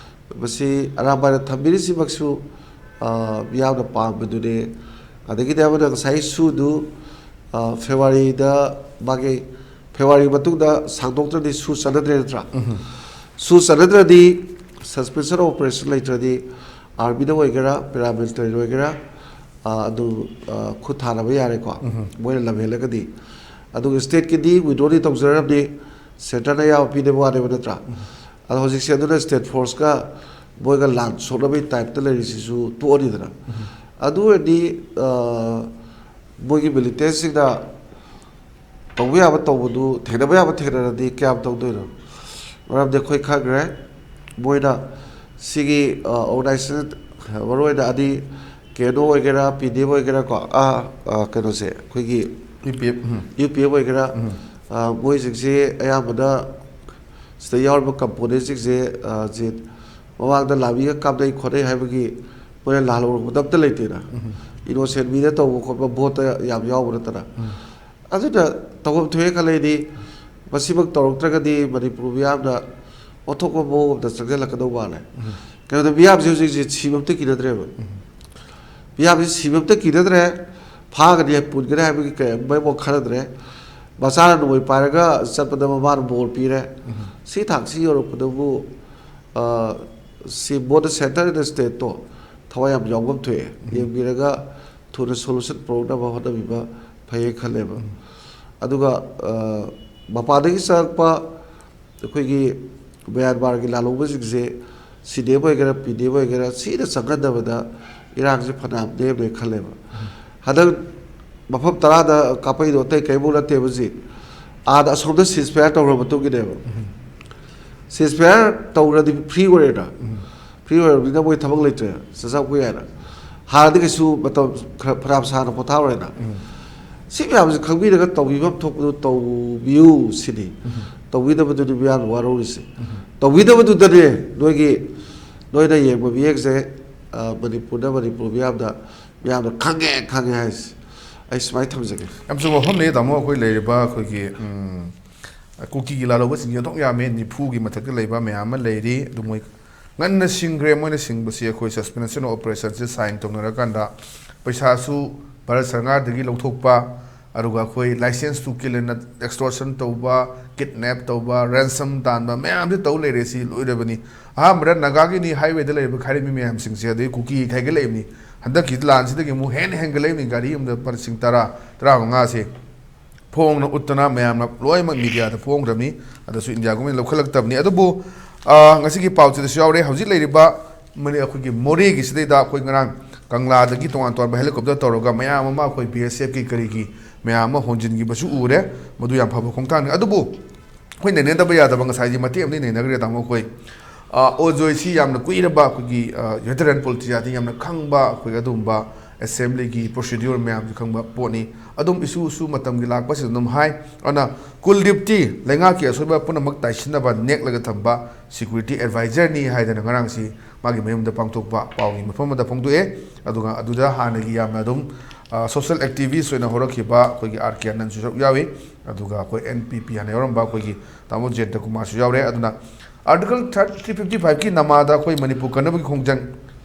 ꯃꯁꯤ ꯑꯔꯥꯝꯕꯥꯏꯅ ꯊꯝꯕꯤꯔꯤꯁꯤꯃꯛꯁꯨ, ꯑ, ꯃꯤꯌꯥꯝꯅ ꯄꯥꯝꯕꯗꯨꯅꯤ꯫ ꯑꯗꯒꯤꯗꯤ ꯑꯃꯅ ꯉꯁꯥꯏ ꯁꯨꯗꯨ, ꯑ, ꯐꯦꯕ꯭ꯔꯨꯋꯥꯔꯤꯗ ꯃꯥꯒꯤ, ꯐꯦꯕ꯭ꯔꯨꯋꯥꯔꯤ ꯃꯇꯨꯡꯗ ꯁꯥꯡꯗꯣꯛꯇ꯭ꯔꯗꯤ ꯁꯨ ꯆꯠꯅꯗ꯭ꯔꯦ ꯅꯠꯇ꯭ꯔꯥ? ꯁꯨ ꯆꯠꯅꯗ꯭ꯔꯗꯤ, suspension of operation ꯂꯩꯇ꯭ꯔꯗꯤ, ꯑꯥꯔꯃꯤꯗ ꯑꯣꯏꯒꯦꯔꯥ, ꯄꯦꯔꯥꯃꯤꯂꯤꯇꯔꯤ ꯑꯣꯏꯒꯦꯔꯥ, ꯑ, ꯑꯗꯨ, ꯑ, ꯈꯨꯠ ꯊꯥꯅꯕ ꯌꯥꯔꯦꯀꯣ, ꯃꯣꯏꯅ ꯂꯝꯍꯦꯜꯂꯒꯗꯤ꯫ ꯑꯗꯨꯒ ꯁ꯭ꯇꯦꯠꯀꯤꯗꯤ ꯋꯤꯗ꯭ꯔꯣꯗꯤ ꯇꯧꯖꯔꯕꯅꯤ, ꯁꯦꯟꯇꯔꯅ ꯑꯌꯥꯕ ꯄꯤꯅꯕ ꯋꯥꯅꯦꯕ ꯅꯠꯇ꯭ꯔꯥ? ꯑꯗꯣ ꯍꯧꯖꯤꯛꯁꯦ ꯑꯗꯨꯅ ꯁ꯭ꯇꯦꯠ ꯐꯣꯔꯁꯀ ꯃꯣꯏꯒ ꯂꯥꯟ ꯁꯣꯛꯅꯕꯒꯤ ꯇꯥꯏꯞꯇ ꯂꯩꯔꯤꯁꯤꯁꯨ ꯇꯣꯛꯑꯅꯤꯗꯅ꯫ ꯑꯗꯨ ꯑꯣꯏꯔꯗꯤ, ꯑ, ꯃꯣꯏꯒꯤ ꯃꯤꯂꯤꯇꯦꯟꯁꯤꯡꯅ ꯇꯧꯕ ꯌꯥꯕ ꯇꯧꯕꯗꯨ, ꯊꯦꯡꯅꯕ ꯌꯥꯕ ꯊꯦꯡꯅꯔꯗꯤ ꯀꯌꯥꯝ ꯇꯧꯗꯣꯏꯅꯣ? ꯃꯔꯝꯗꯤ ꯑꯩꯈꯣꯏ ꯈꯪꯈ꯭ꯔꯦ, ꯃꯣꯏꯅ ꯁꯤꯒꯤ, ꯑ, ꯑꯣꯔꯒꯅꯥꯏꯖꯦꯁꯟ, ꯃꯔꯨꯑꯣꯏꯅ ꯑꯗꯤ ꯀꯦ ꯑꯦꯟ ꯑꯣ ꯑꯣꯏꯒꯦꯔꯥ, ꯄꯤ ꯗꯤ ꯑꯦꯐ ꯑꯣꯏꯒꯦꯔꯥ ꯀꯣ, ꯑ, ꯑ, ꯀꯩꯅꯣꯁꯦ, ꯑꯩꯈꯣꯏꯒꯤ ꯌꯨ ꯄꯤ ꯑꯦꯐ, ꯎꯝ꯫ ꯌꯨ ꯄꯤ ꯑꯦꯐ ꯑꯣꯏꯒꯦꯔꯥ, ꯎꯝ꯫ ꯑ, ꯃꯣꯏꯁꯤꯡꯁꯦ ꯑꯌꯥꯝꯕꯅ ꯁꯤꯗ ꯌꯥꯎꯔꯤꯕ ꯀꯝꯄꯣꯅꯦꯟꯁꯤꯡꯁꯦ, ꯑ, ꯁꯤ ꯃꯃꯥꯡꯗ ꯂꯥꯟꯃꯤꯒ ꯀꯥꯞꯅꯩ ꯈꯣꯠꯅꯩ ꯍꯥꯏꯕꯒꯤ ꯃꯣꯏꯅ ꯂꯥꯜꯍꯧꯔꯛꯄꯗ ꯑꯝꯇ ꯂꯩꯇꯦꯅ꯫ ꯏꯅꯣꯁꯦꯟ ꯃꯤꯗ ꯇꯧꯕ ꯈꯣꯠꯄ ꯚꯣꯠꯇ ꯌꯥꯝ ꯌꯥꯎꯕ ꯅꯠꯇꯅ꯫ ꯑꯗꯨꯅ ꯇꯧꯐꯝ ꯊꯣꯛꯑꯦ ꯈꯜꯂꯦꯗꯤ, ꯃꯁꯤꯃꯛ ꯇꯧꯔꯛꯇ꯭ꯔꯒꯗꯤ ꯃꯅꯤꯄꯨꯔ ꯃꯤꯌꯥꯝꯅ ꯑꯣꯟꯊꯣꯛꯄ ꯃꯑꯣꯡ ꯑꯃꯗ ꯆꯪꯁꯤꯜꯂꯛꯀꯗꯧ ꯃꯥꯜꯂꯦ꯫ ꯀꯩꯅꯣꯗ ꯃꯤꯌꯥꯝꯁꯦ ꯍꯧꯖꯤꯛ ꯍꯧꯖꯤꯛ ꯁꯤꯕ ꯑꯝꯇ ꯀꯤꯅꯗ꯭ꯔꯦꯕ꯫ ꯃꯤꯌꯥꯝꯁꯦ ꯁꯤꯕ ꯑꯝꯇ ꯀꯤꯅꯗ꯭ꯔꯦ꯫ ꯐꯥꯒꯅꯤ ꯄꯨꯟꯒꯅꯤ ꯍꯥꯏꯕꯒꯤ ꯀꯔꯤꯝ ꯋꯥꯈꯜ ꯈꯟꯅꯗ꯭ꯔꯦ꯫ ꯃꯆꯥꯅ ꯅꯣꯡꯃꯩ ꯄꯥꯏꯔꯒ ꯆꯠꯄꯗ ꯃꯃꯥꯅ ꯕꯣꯔ ꯄꯤꯔꯦ꯫ ꯁꯤ ꯊꯥꯛꯁꯤ ꯌꯧꯔꯛꯄꯗꯕꯨ, ꯑ, ꯁꯤ ꯕꯣꯠꯇ ꯁꯦꯟꯇꯔ ꯑꯦꯟ ꯁ꯭ꯇꯦꯠꯇꯣ ꯊꯋꯥꯏ ꯌꯥꯝ ꯌꯥꯎꯐꯝ ꯊꯣꯛꯑꯦ꯫ ꯌꯦꯡꯕꯤꯔꯒ ꯊꯨꯅ ꯁꯣꯂꯨꯁꯟ ꯄꯨꯔꯛꯅꯕ ꯍꯣꯠꯅꯕꯤꯕ ꯐꯩꯌꯦ ꯈꯜꯂꯦꯕ꯫ ꯑꯗꯨꯒ, ꯑ, ꯃꯄꯥꯟꯗꯒꯤ ꯆꯪꯉꯛꯄ ꯑꯩꯈꯣꯏꯒꯤ ꯃ꯭ꯌꯥꯟꯃꯥꯔꯒꯤ ꯂꯥꯜꯍꯧꯕꯁꯤꯡꯁꯦ ꯁꯤ ꯗꯤ ꯑꯦꯐ ꯑꯣꯏꯒꯦꯔꯥ, ꯄꯤ ꯗꯤ ꯑꯦꯐ ꯑꯣꯏꯒꯦꯔꯥ, ꯁꯤꯗ ꯆꯪꯍꯟꯗꯕꯗ ꯏꯔꯥꯡꯁꯦ ꯐꯅꯌꯥꯝ ꯅꯦꯝꯃꯦ ꯈꯜꯂꯦꯕ꯫ ꯍꯟꯗꯛ ꯃꯐꯝ ꯇꯔꯥꯗ ꯀꯥꯞꯄꯛꯏꯗꯣ ꯑꯇꯩ ꯀꯔꯤꯝꯐꯥꯎ ꯅꯠꯇꯦꯕ ꯍꯧꯖꯤꯛ꯫ ꯑꯥꯗ ꯑꯁꯣꯝꯗ ceasefire ꯇꯧꯈ꯭ꯔ ꯃꯇꯨꯡꯒꯤꯅꯦꯕ꯫ Ceasefire ꯇꯧꯈ꯭ꯔꯗꯤ free ꯑꯣꯏꯔꯦꯅ꯫ Free ꯑꯣꯏꯔꯕꯅꯤꯅ ꯃꯣꯏ ꯊꯕꯛ ꯂꯩꯇ꯭ꯔꯦ, ꯆꯥꯛꯆꯥ ꯀꯨꯏ ꯍꯥꯏꯅ꯫ ꯍꯥꯟꯅꯗꯤ ꯀꯩꯁꯨ ꯃꯇꯝ ꯈꯔ, ꯐꯅꯌꯥꯝ ꯁꯥꯡꯅ ꯄꯣꯊꯥꯔꯣꯏꯅ꯫ ꯁꯤ ꯃꯌꯥꯝꯁꯦ ꯈꯪꯕꯤꯔꯒ ꯇꯧꯕꯤꯐꯝ ꯊꯣꯛꯄꯗꯨ ꯇꯧꯕꯤꯌꯨ ꯁꯤꯅꯤ꯫ ꯇꯧꯕꯤꯗꯕꯗꯨꯅꯤ ꯃꯤꯌꯥꯝꯅ ꯋꯥꯔꯧꯔꯤꯁꯦ꯫ ꯇꯧꯕꯤꯗꯕꯗꯨꯗꯅꯦ ꯅꯣꯏꯒꯤ, ꯅꯣꯏꯅ ꯌꯦꯡꯕ ꯃꯤꯠꯌꯦꯡꯁꯦ, ꯑ, ꯃꯅꯤꯄꯨꯔꯗ, ꯃꯅꯤꯄꯨꯔ ꯃꯤꯌꯥꯝꯗ, ꯃꯤꯌꯥꯝꯅ ꯈꯪꯉꯦ, ꯈꯪꯉꯦ ꯍꯥꯏꯁꯦ꯫ ꯑꯩ ꯁꯨꯃꯥꯏꯅ ꯊꯝꯖꯒꯦ꯫ ꯌꯥꯝ ꯆꯨꯝꯕ ꯋꯥꯐꯝꯅꯦ, ꯇꯥꯃꯣ꯫ ꯑꯩꯈꯣꯏ ꯂꯩꯔꯤꯕ ꯑꯩꯈꯣꯏꯒꯤ, ꯎꯝ, ꯀꯨꯀꯤꯒꯤ ꯂꯥꯜꯍꯧꯕꯁꯤꯡꯁꯦ ꯑꯣꯟꯊꯣꯛ ꯌꯥꯝꯃꯦ, ꯅꯤꯐꯨꯒꯤ ꯃꯊꯛꯇ ꯂꯩꯕ ꯃꯌꯥꯝ ꯑꯃ ꯂꯩꯔꯤ꯫ ꯑꯗꯨ ꯃꯣꯏ ꯉꯟꯅ ꯁꯤꯡꯈ꯭ꯔꯦ꯫ ꯃꯣꯏꯅ ꯁꯤꯡꯕꯁꯤ ꯑꯩꯈꯣꯏ suspension of operation say sign ꯇꯧꯅꯔꯀꯥꯟꯗ ꯄꯩꯁꯥꯁꯨ ꯚꯥꯔꯠ ꯁꯔꯀꯥꯔꯗꯒꯤ ꯂꯧꯊꯣꯛꯄ, ꯑꯗꯨꯒ ꯑꯩꯈꯣꯏ license to kill ꯑꯅ extortion ꯇꯧꯕ, kidnap ꯇꯧꯕ, ransom ꯇꯥꯟꯕ ꯃꯌꯥꯝꯁꯦ ꯇꯧ ꯂꯩꯔꯦ꯫ ꯁꯤ ꯂꯣꯏꯔꯕꯅꯤ꯫ ꯑꯍꯥꯟꯕꯗ ꯅꯥꯒꯥꯒꯤꯅꯤ highway ꯗ ꯂꯩꯔꯤꯕ ꯈꯥꯏꯔꯝꯃꯤ ꯃꯌꯥꯝꯁꯤꯡꯁꯦ, ꯑꯗꯩ ꯀꯨꯀꯤ ꯍꯥꯏꯒꯠꯂꯛꯏꯕꯅꯤ꯫ ꯍꯟꯗꯛꯀꯤ ꯂꯥꯟꯁꯤꯗꯒꯤ ꯑꯃꯨꯛ ꯍꯦꯟꯅ ꯍꯦꯟꯒꯠꯂꯛꯏꯕꯅꯤ꯫ ꯒꯥꯔꯤ ꯑꯃꯗ ꯂꯨꯄꯥ ꯂꯤꯁꯤꯡ ꯇꯔꯥ, ꯇꯔꯥꯃꯉꯥꯁꯦ ꯐꯣꯡꯅ ꯎꯠꯇꯅ ꯃꯌꯥꯝꯅ ꯂꯣꯏꯅꯃꯛ media ꯗ ꯐꯣꯡꯈ꯭ꯔꯕꯅꯤ꯫ ꯑꯗꯨꯁꯨ ꯏꯟꯗꯤꯌꯥ government ꯅ ꯂꯧꯈꯠꯂꯛꯇꯕꯅꯤ꯫ ꯑꯗꯨꯕꯨ, ꯑ, ꯉꯁꯤꯒꯤ ꯄꯥꯎꯆꯦꯗꯁꯨ ꯌꯥꯎꯔꯦ꯫ ꯍꯧꯖꯤꯛ ꯂꯩꯔꯤꯕ ꯃꯅꯤ-, ꯑꯩꯈꯣꯏꯒꯤ ꯃꯣꯔꯦꯒꯤꯁꯤꯗꯩꯗ ꯑꯩꯈꯣꯏ ꯉꯔꯥꯡ ꯀꯪꯂꯥꯗꯒꯤ ꯇꯣꯉꯥꯟ ꯇꯣꯉꯥꯟꯕ helicopter ꯇꯧꯔꯒ ꯃꯌꯥꯝ ꯑꯃ ꯑꯩꯈꯣꯏ B S F ꯀꯤ ꯀꯔꯤꯒꯤ ꯃꯌꯥꯝ ꯑꯃ ꯍꯣꯟꯖꯤꯟꯈꯤꯕꯁꯨ ꯎꯔꯦ꯫ ꯃꯗꯨ ꯌꯥꯝ ꯐꯕ ꯈꯣꯡꯊꯥꯡꯅꯤ꯫ ꯑꯗꯨꯕꯨ ꯑꯩꯈꯣꯏ ꯅꯩꯅꯗꯕ ꯌꯥꯗꯕ ꯉꯁꯥꯏꯒꯤ ꯃꯇꯦꯛ ꯑꯃꯗꯤ ꯅꯩꯅꯈ꯭ꯔꯦ, ꯇꯥꯃꯣ꯫ ꯑꯩꯈꯣꯏ, ꯑ, ꯑꯣꯖꯣꯏꯁꯤ ꯌꯥꯝꯅ ꯀꯨꯏꯔꯕ ꯑꯩꯈꯣꯏꯒꯤ, ꯑ, veteran politician ꯅꯤ, ꯌꯥꯝꯅ ꯈꯪꯕ, ꯑꯩꯈꯣꯏ ꯑꯗꯨꯒꯨꯝꯕ assembly ꯒꯤ procedure ꯃꯌꯥꯝꯁꯨ ꯈꯪꯕ ꯄꯣꯠꯅꯤ꯫ ꯑꯗꯨꯝ issue ꯁꯨ ꯃꯇꯝꯒꯤ ꯂꯥꯛꯄꯁꯤꯗ ꯑꯗꯨꯝ ꯍꯥꯏ꯫ ꯑꯗꯨꯅ ꯀꯨꯜꯗꯤꯞꯇꯤ ꯂꯩꯉꯥꯛꯀꯤ ꯑꯁꯣꯏꯕ ꯄꯨꯝꯅꯃꯛ ꯇꯥꯏꯁꯤꯟꯅꯕ ꯅꯦꯛꯂꯒ ꯊꯝꯕ security advisor ꯅꯤ ꯍꯥꯏꯗꯅ ꯉꯔꯥꯡꯁꯤ ꯃꯥꯒꯤ ꯃꯌꯨꯝꯗ ꯄꯥꯡꯊꯣꯛꯄ ꯄꯥꯎꯒꯤ ꯃꯐꯝ ꯑꯃꯗ ꯐꯣꯡꯗꯣꯛꯑꯦ꯫ ꯑꯗꯨꯒ ꯑꯗꯨꯗ ꯍꯥꯟꯅꯒꯤ ꯌꯥꯝꯅ ꯑꯗꯨꯝ ꯁꯣꯁꯦꯜ ꯑꯦꯛꯇꯤꯚꯤꯁ ꯑꯣꯏꯅ ꯍꯧꯔꯛꯈꯤꯕ ꯑꯩꯈꯣꯏꯒꯤ ꯑꯥꯔ ꯀꯦ ꯑꯅꯟꯁꯨ ꯁꯔꯨꯛ ꯌꯥꯎꯏ꯫ ꯑꯗꯨꯒ ꯑꯩꯈꯣꯏ ꯑꯦꯟ ꯄꯤ ꯄꯤ ꯍꯥꯟꯅ ꯌꯥꯎꯔꯝꯕ ꯑꯩꯈꯣꯏꯒꯤ ꯇꯥꯃꯣ ꯖꯌꯟꯇ ꯀꯨꯃꯥꯔꯁꯨ ꯌꯥꯎꯔꯦ꯫ ꯑꯗꯨꯅ ꯑꯥꯔꯇꯤꯀꯜ ꯊ꯭ꯔꯤ ꯐꯤꯐꯇꯤ ꯐꯥꯏꯚꯀꯤ ꯅꯃꯥꯗ ꯑꯩꯈꯣꯏ ꯃꯅꯤꯄꯨꯔ ꯀꯟꯅꯕꯒꯤ ꯈꯣꯡꯖꯪ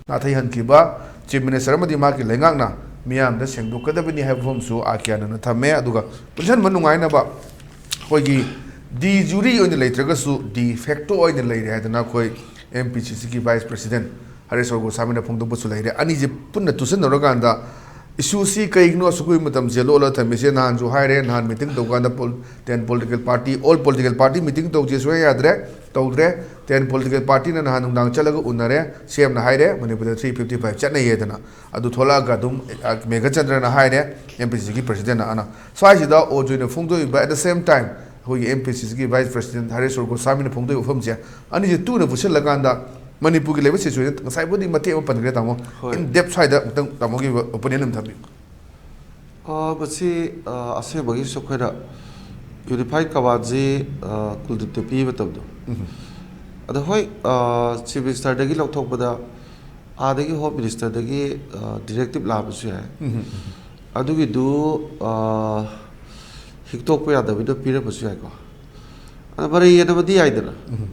ꯅꯥꯊꯩꯍꯟꯈꯤꯕ ꯆꯤꯐ ꯃꯤꯅꯤꯁꯇꯔ ꯑꯃꯗꯤ ꯃꯍꯥꯛꯀꯤ ꯂꯩꯉꯥꯛꯅ ꯃꯤꯌꯥꯝꯗ ꯁꯦꯡꯗꯣꯛꯀꯗꯕꯅꯤ ꯍꯥꯏꯕ ꯋꯥꯐꯝꯁꯨ ꯑꯥꯔ ꯀꯦ ꯑꯅꯟꯅ ꯊꯝꯃꯦ꯫ ꯑꯗꯨꯒ ꯄꯨꯟꯁꯤꯟꯕ ꯅꯨꯡꯉꯥꯏꯅꯕ ꯑꯩꯈꯣꯏꯒꯤ ꯗꯤ ꯖꯨꯔꯤ ꯑꯣꯏꯅ ꯂꯩꯇ꯭ꯔꯒꯁꯨ ꯗꯤ ꯐꯦꯛꯇꯣ ꯑꯣꯏꯅ ꯂꯩꯔꯦ ꯍꯥꯏꯗꯅ ꯑꯩꯈꯣꯏ ꯑꯦꯝ ꯄꯤ ꯁꯤ ꯁꯤꯒꯤ ꯚꯥꯏꯁ ꯄ꯭ꯔꯁꯤꯗꯦꯟ ꯍꯔꯦꯁ ꯒꯣꯁꯥꯃꯤꯅ ꯐꯣꯡꯗꯣꯛꯄꯁꯨ ꯂꯩꯔꯦ꯫ ꯑꯅꯤꯁꯦ ꯄꯨꯟꯅ ꯇꯨꯁꯤꯟꯅꯔꯀꯥꯟꯗ ꯏꯁꯨꯁꯤ ꯀꯩꯒꯤꯅꯣ ꯑꯁꯨꯛ ꯀꯨꯏꯕ ꯃꯇꯝꯁꯦ ꯂꯣꯜꯂ ꯊꯝꯃꯤꯁꯦ? ꯅꯍꯥꯟꯁꯨ ꯍꯥꯏꯔꯦ, ꯅꯍꯥꯟ ꯃꯤꯇꯤꯡ ꯇꯧꯀꯥꯟꯗ ꯄꯣꯜ-, ten political party, all political party meeting ꯇꯧꯁꯦ ꯁꯨꯡꯌꯥ ꯌꯥꯗ꯭ꯔꯦ, ꯇꯧꯗ꯭ꯔꯦ꯫ ꯇꯦꯟ ꯄꯣꯂꯤꯇꯤꯀꯦꯜ ꯄꯥꯔꯇꯤꯅ ꯅꯍꯥꯟ ꯅꯨꯡꯗꯥꯡ ꯆꯠꯂꯒ ꯎꯅꯔꯦ, ꯁꯤ ꯑꯦꯝꯅ ꯍꯥꯏꯔꯦ ꯃꯅꯤꯄꯨꯔꯗ ꯊ꯭ꯔꯤ ꯐꯤꯐꯇꯤ ꯐꯥꯏꯚ ꯆꯠꯅꯩꯌꯦꯗꯅ꯫ ꯑꯗꯨ ꯊꯣꯛꯂꯛꯑꯒ ꯑꯗꯨꯝ, ꯑ, ꯃꯦꯘꯆꯟꯗ꯭ꯔꯅ ꯍꯥꯏꯔꯦ, ꯑꯦꯝ ꯄꯤ ꯁꯤ ꯁꯤꯒꯤ ꯄ꯭ꯔꯁꯤꯗꯦꯟꯅ꯫ ꯑꯅ ꯁ꯭ꯋꯥꯏꯁꯤꯗ ꯑꯣꯖꯣꯏꯅ ꯐꯣꯡꯗꯣꯛꯏꯕ, at the same time ꯑꯩꯈꯣꯏꯒꯤ ꯑꯦꯝ ꯄꯤ ꯁꯤ ꯁꯤꯒꯤ ꯚꯥꯏꯁ ꯄ꯭ꯔꯁꯤꯗꯦꯟ ꯍꯔꯦꯁꯣꯔ ꯒꯣꯁꯥꯃꯤꯅ ꯐꯣꯡꯗꯣꯛꯏꯕ ꯋꯥꯐꯝꯁꯦ, ꯑꯅꯤꯁꯦ ꯇꯨꯅ ꯄꯨꯁꯤꯜꯂꯀꯥꯟꯗ ꯃꯅꯤꯄꯨꯔꯒꯤ ꯂꯩꯕ ꯁꯤꯆꯨꯋꯦꯁꯟ, ꯉꯁꯥꯏꯕꯨꯗꯤ ꯃꯇꯦꯛ ꯑꯃ ꯄꯟꯈ꯭ꯔꯦ ꯇꯥꯃꯣ, ꯍꯣꯏ꯫ ꯏꯟ ꯗꯦꯞ ꯁ꯭ꯋꯥꯏꯗ ꯑꯃꯨꯛꯇꯪ ꯇꯥꯃꯣꯒꯤ ꯑꯣꯄꯤꯅꯤꯌꯟ ꯑꯃ ꯊꯝꯕꯤꯌꯨ꯫ ꯑ, ꯃꯁꯤ, ꯑ, ꯑꯁꯦꯡꯕꯒꯤꯁꯨ ꯑꯩꯈꯣꯏꯅ ꯌꯨꯅꯤꯐꯥꯏꯠ ꯀꯃꯥꯟꯁꯤ, ꯑ, ꯀꯨꯜꯗꯤꯞꯇ ꯄꯤꯕ ꯃꯇꯝꯗꯣ, ꯎꯝ꯫ ꯑꯗꯣ ꯍꯣꯏ, ꯑ, ꯆꯤꯐ ꯃꯤꯅꯤꯁꯇꯔꯗꯒꯤ ꯂꯧꯊꯣꯛꯄꯗ ꯑꯥꯗꯒꯤ ꯍꯣꯝ ꯃꯤꯅꯤꯁꯇꯔꯗꯒꯤ, ꯑ, ꯗꯤꯔꯦꯛꯇꯤꯞ ꯂꯥꯛꯄꯁꯨ ꯌꯥꯏ꯫ ꯎꯝ꯫ ꯑꯗꯨꯒꯤꯗꯨ, ꯑ, ꯍꯤꯛꯇꯣꯛꯄ ꯌꯥꯗꯕꯅꯤꯅ ꯄꯤꯔꯝꯕꯁꯨ ꯌꯥꯏꯀꯣ꯫ ꯑꯗ ꯃꯔꯩ ꯌꯦꯠꯅꯕꯗꯤ ꯌꯥꯏꯗꯅ꯫ ꯎꯝ꯫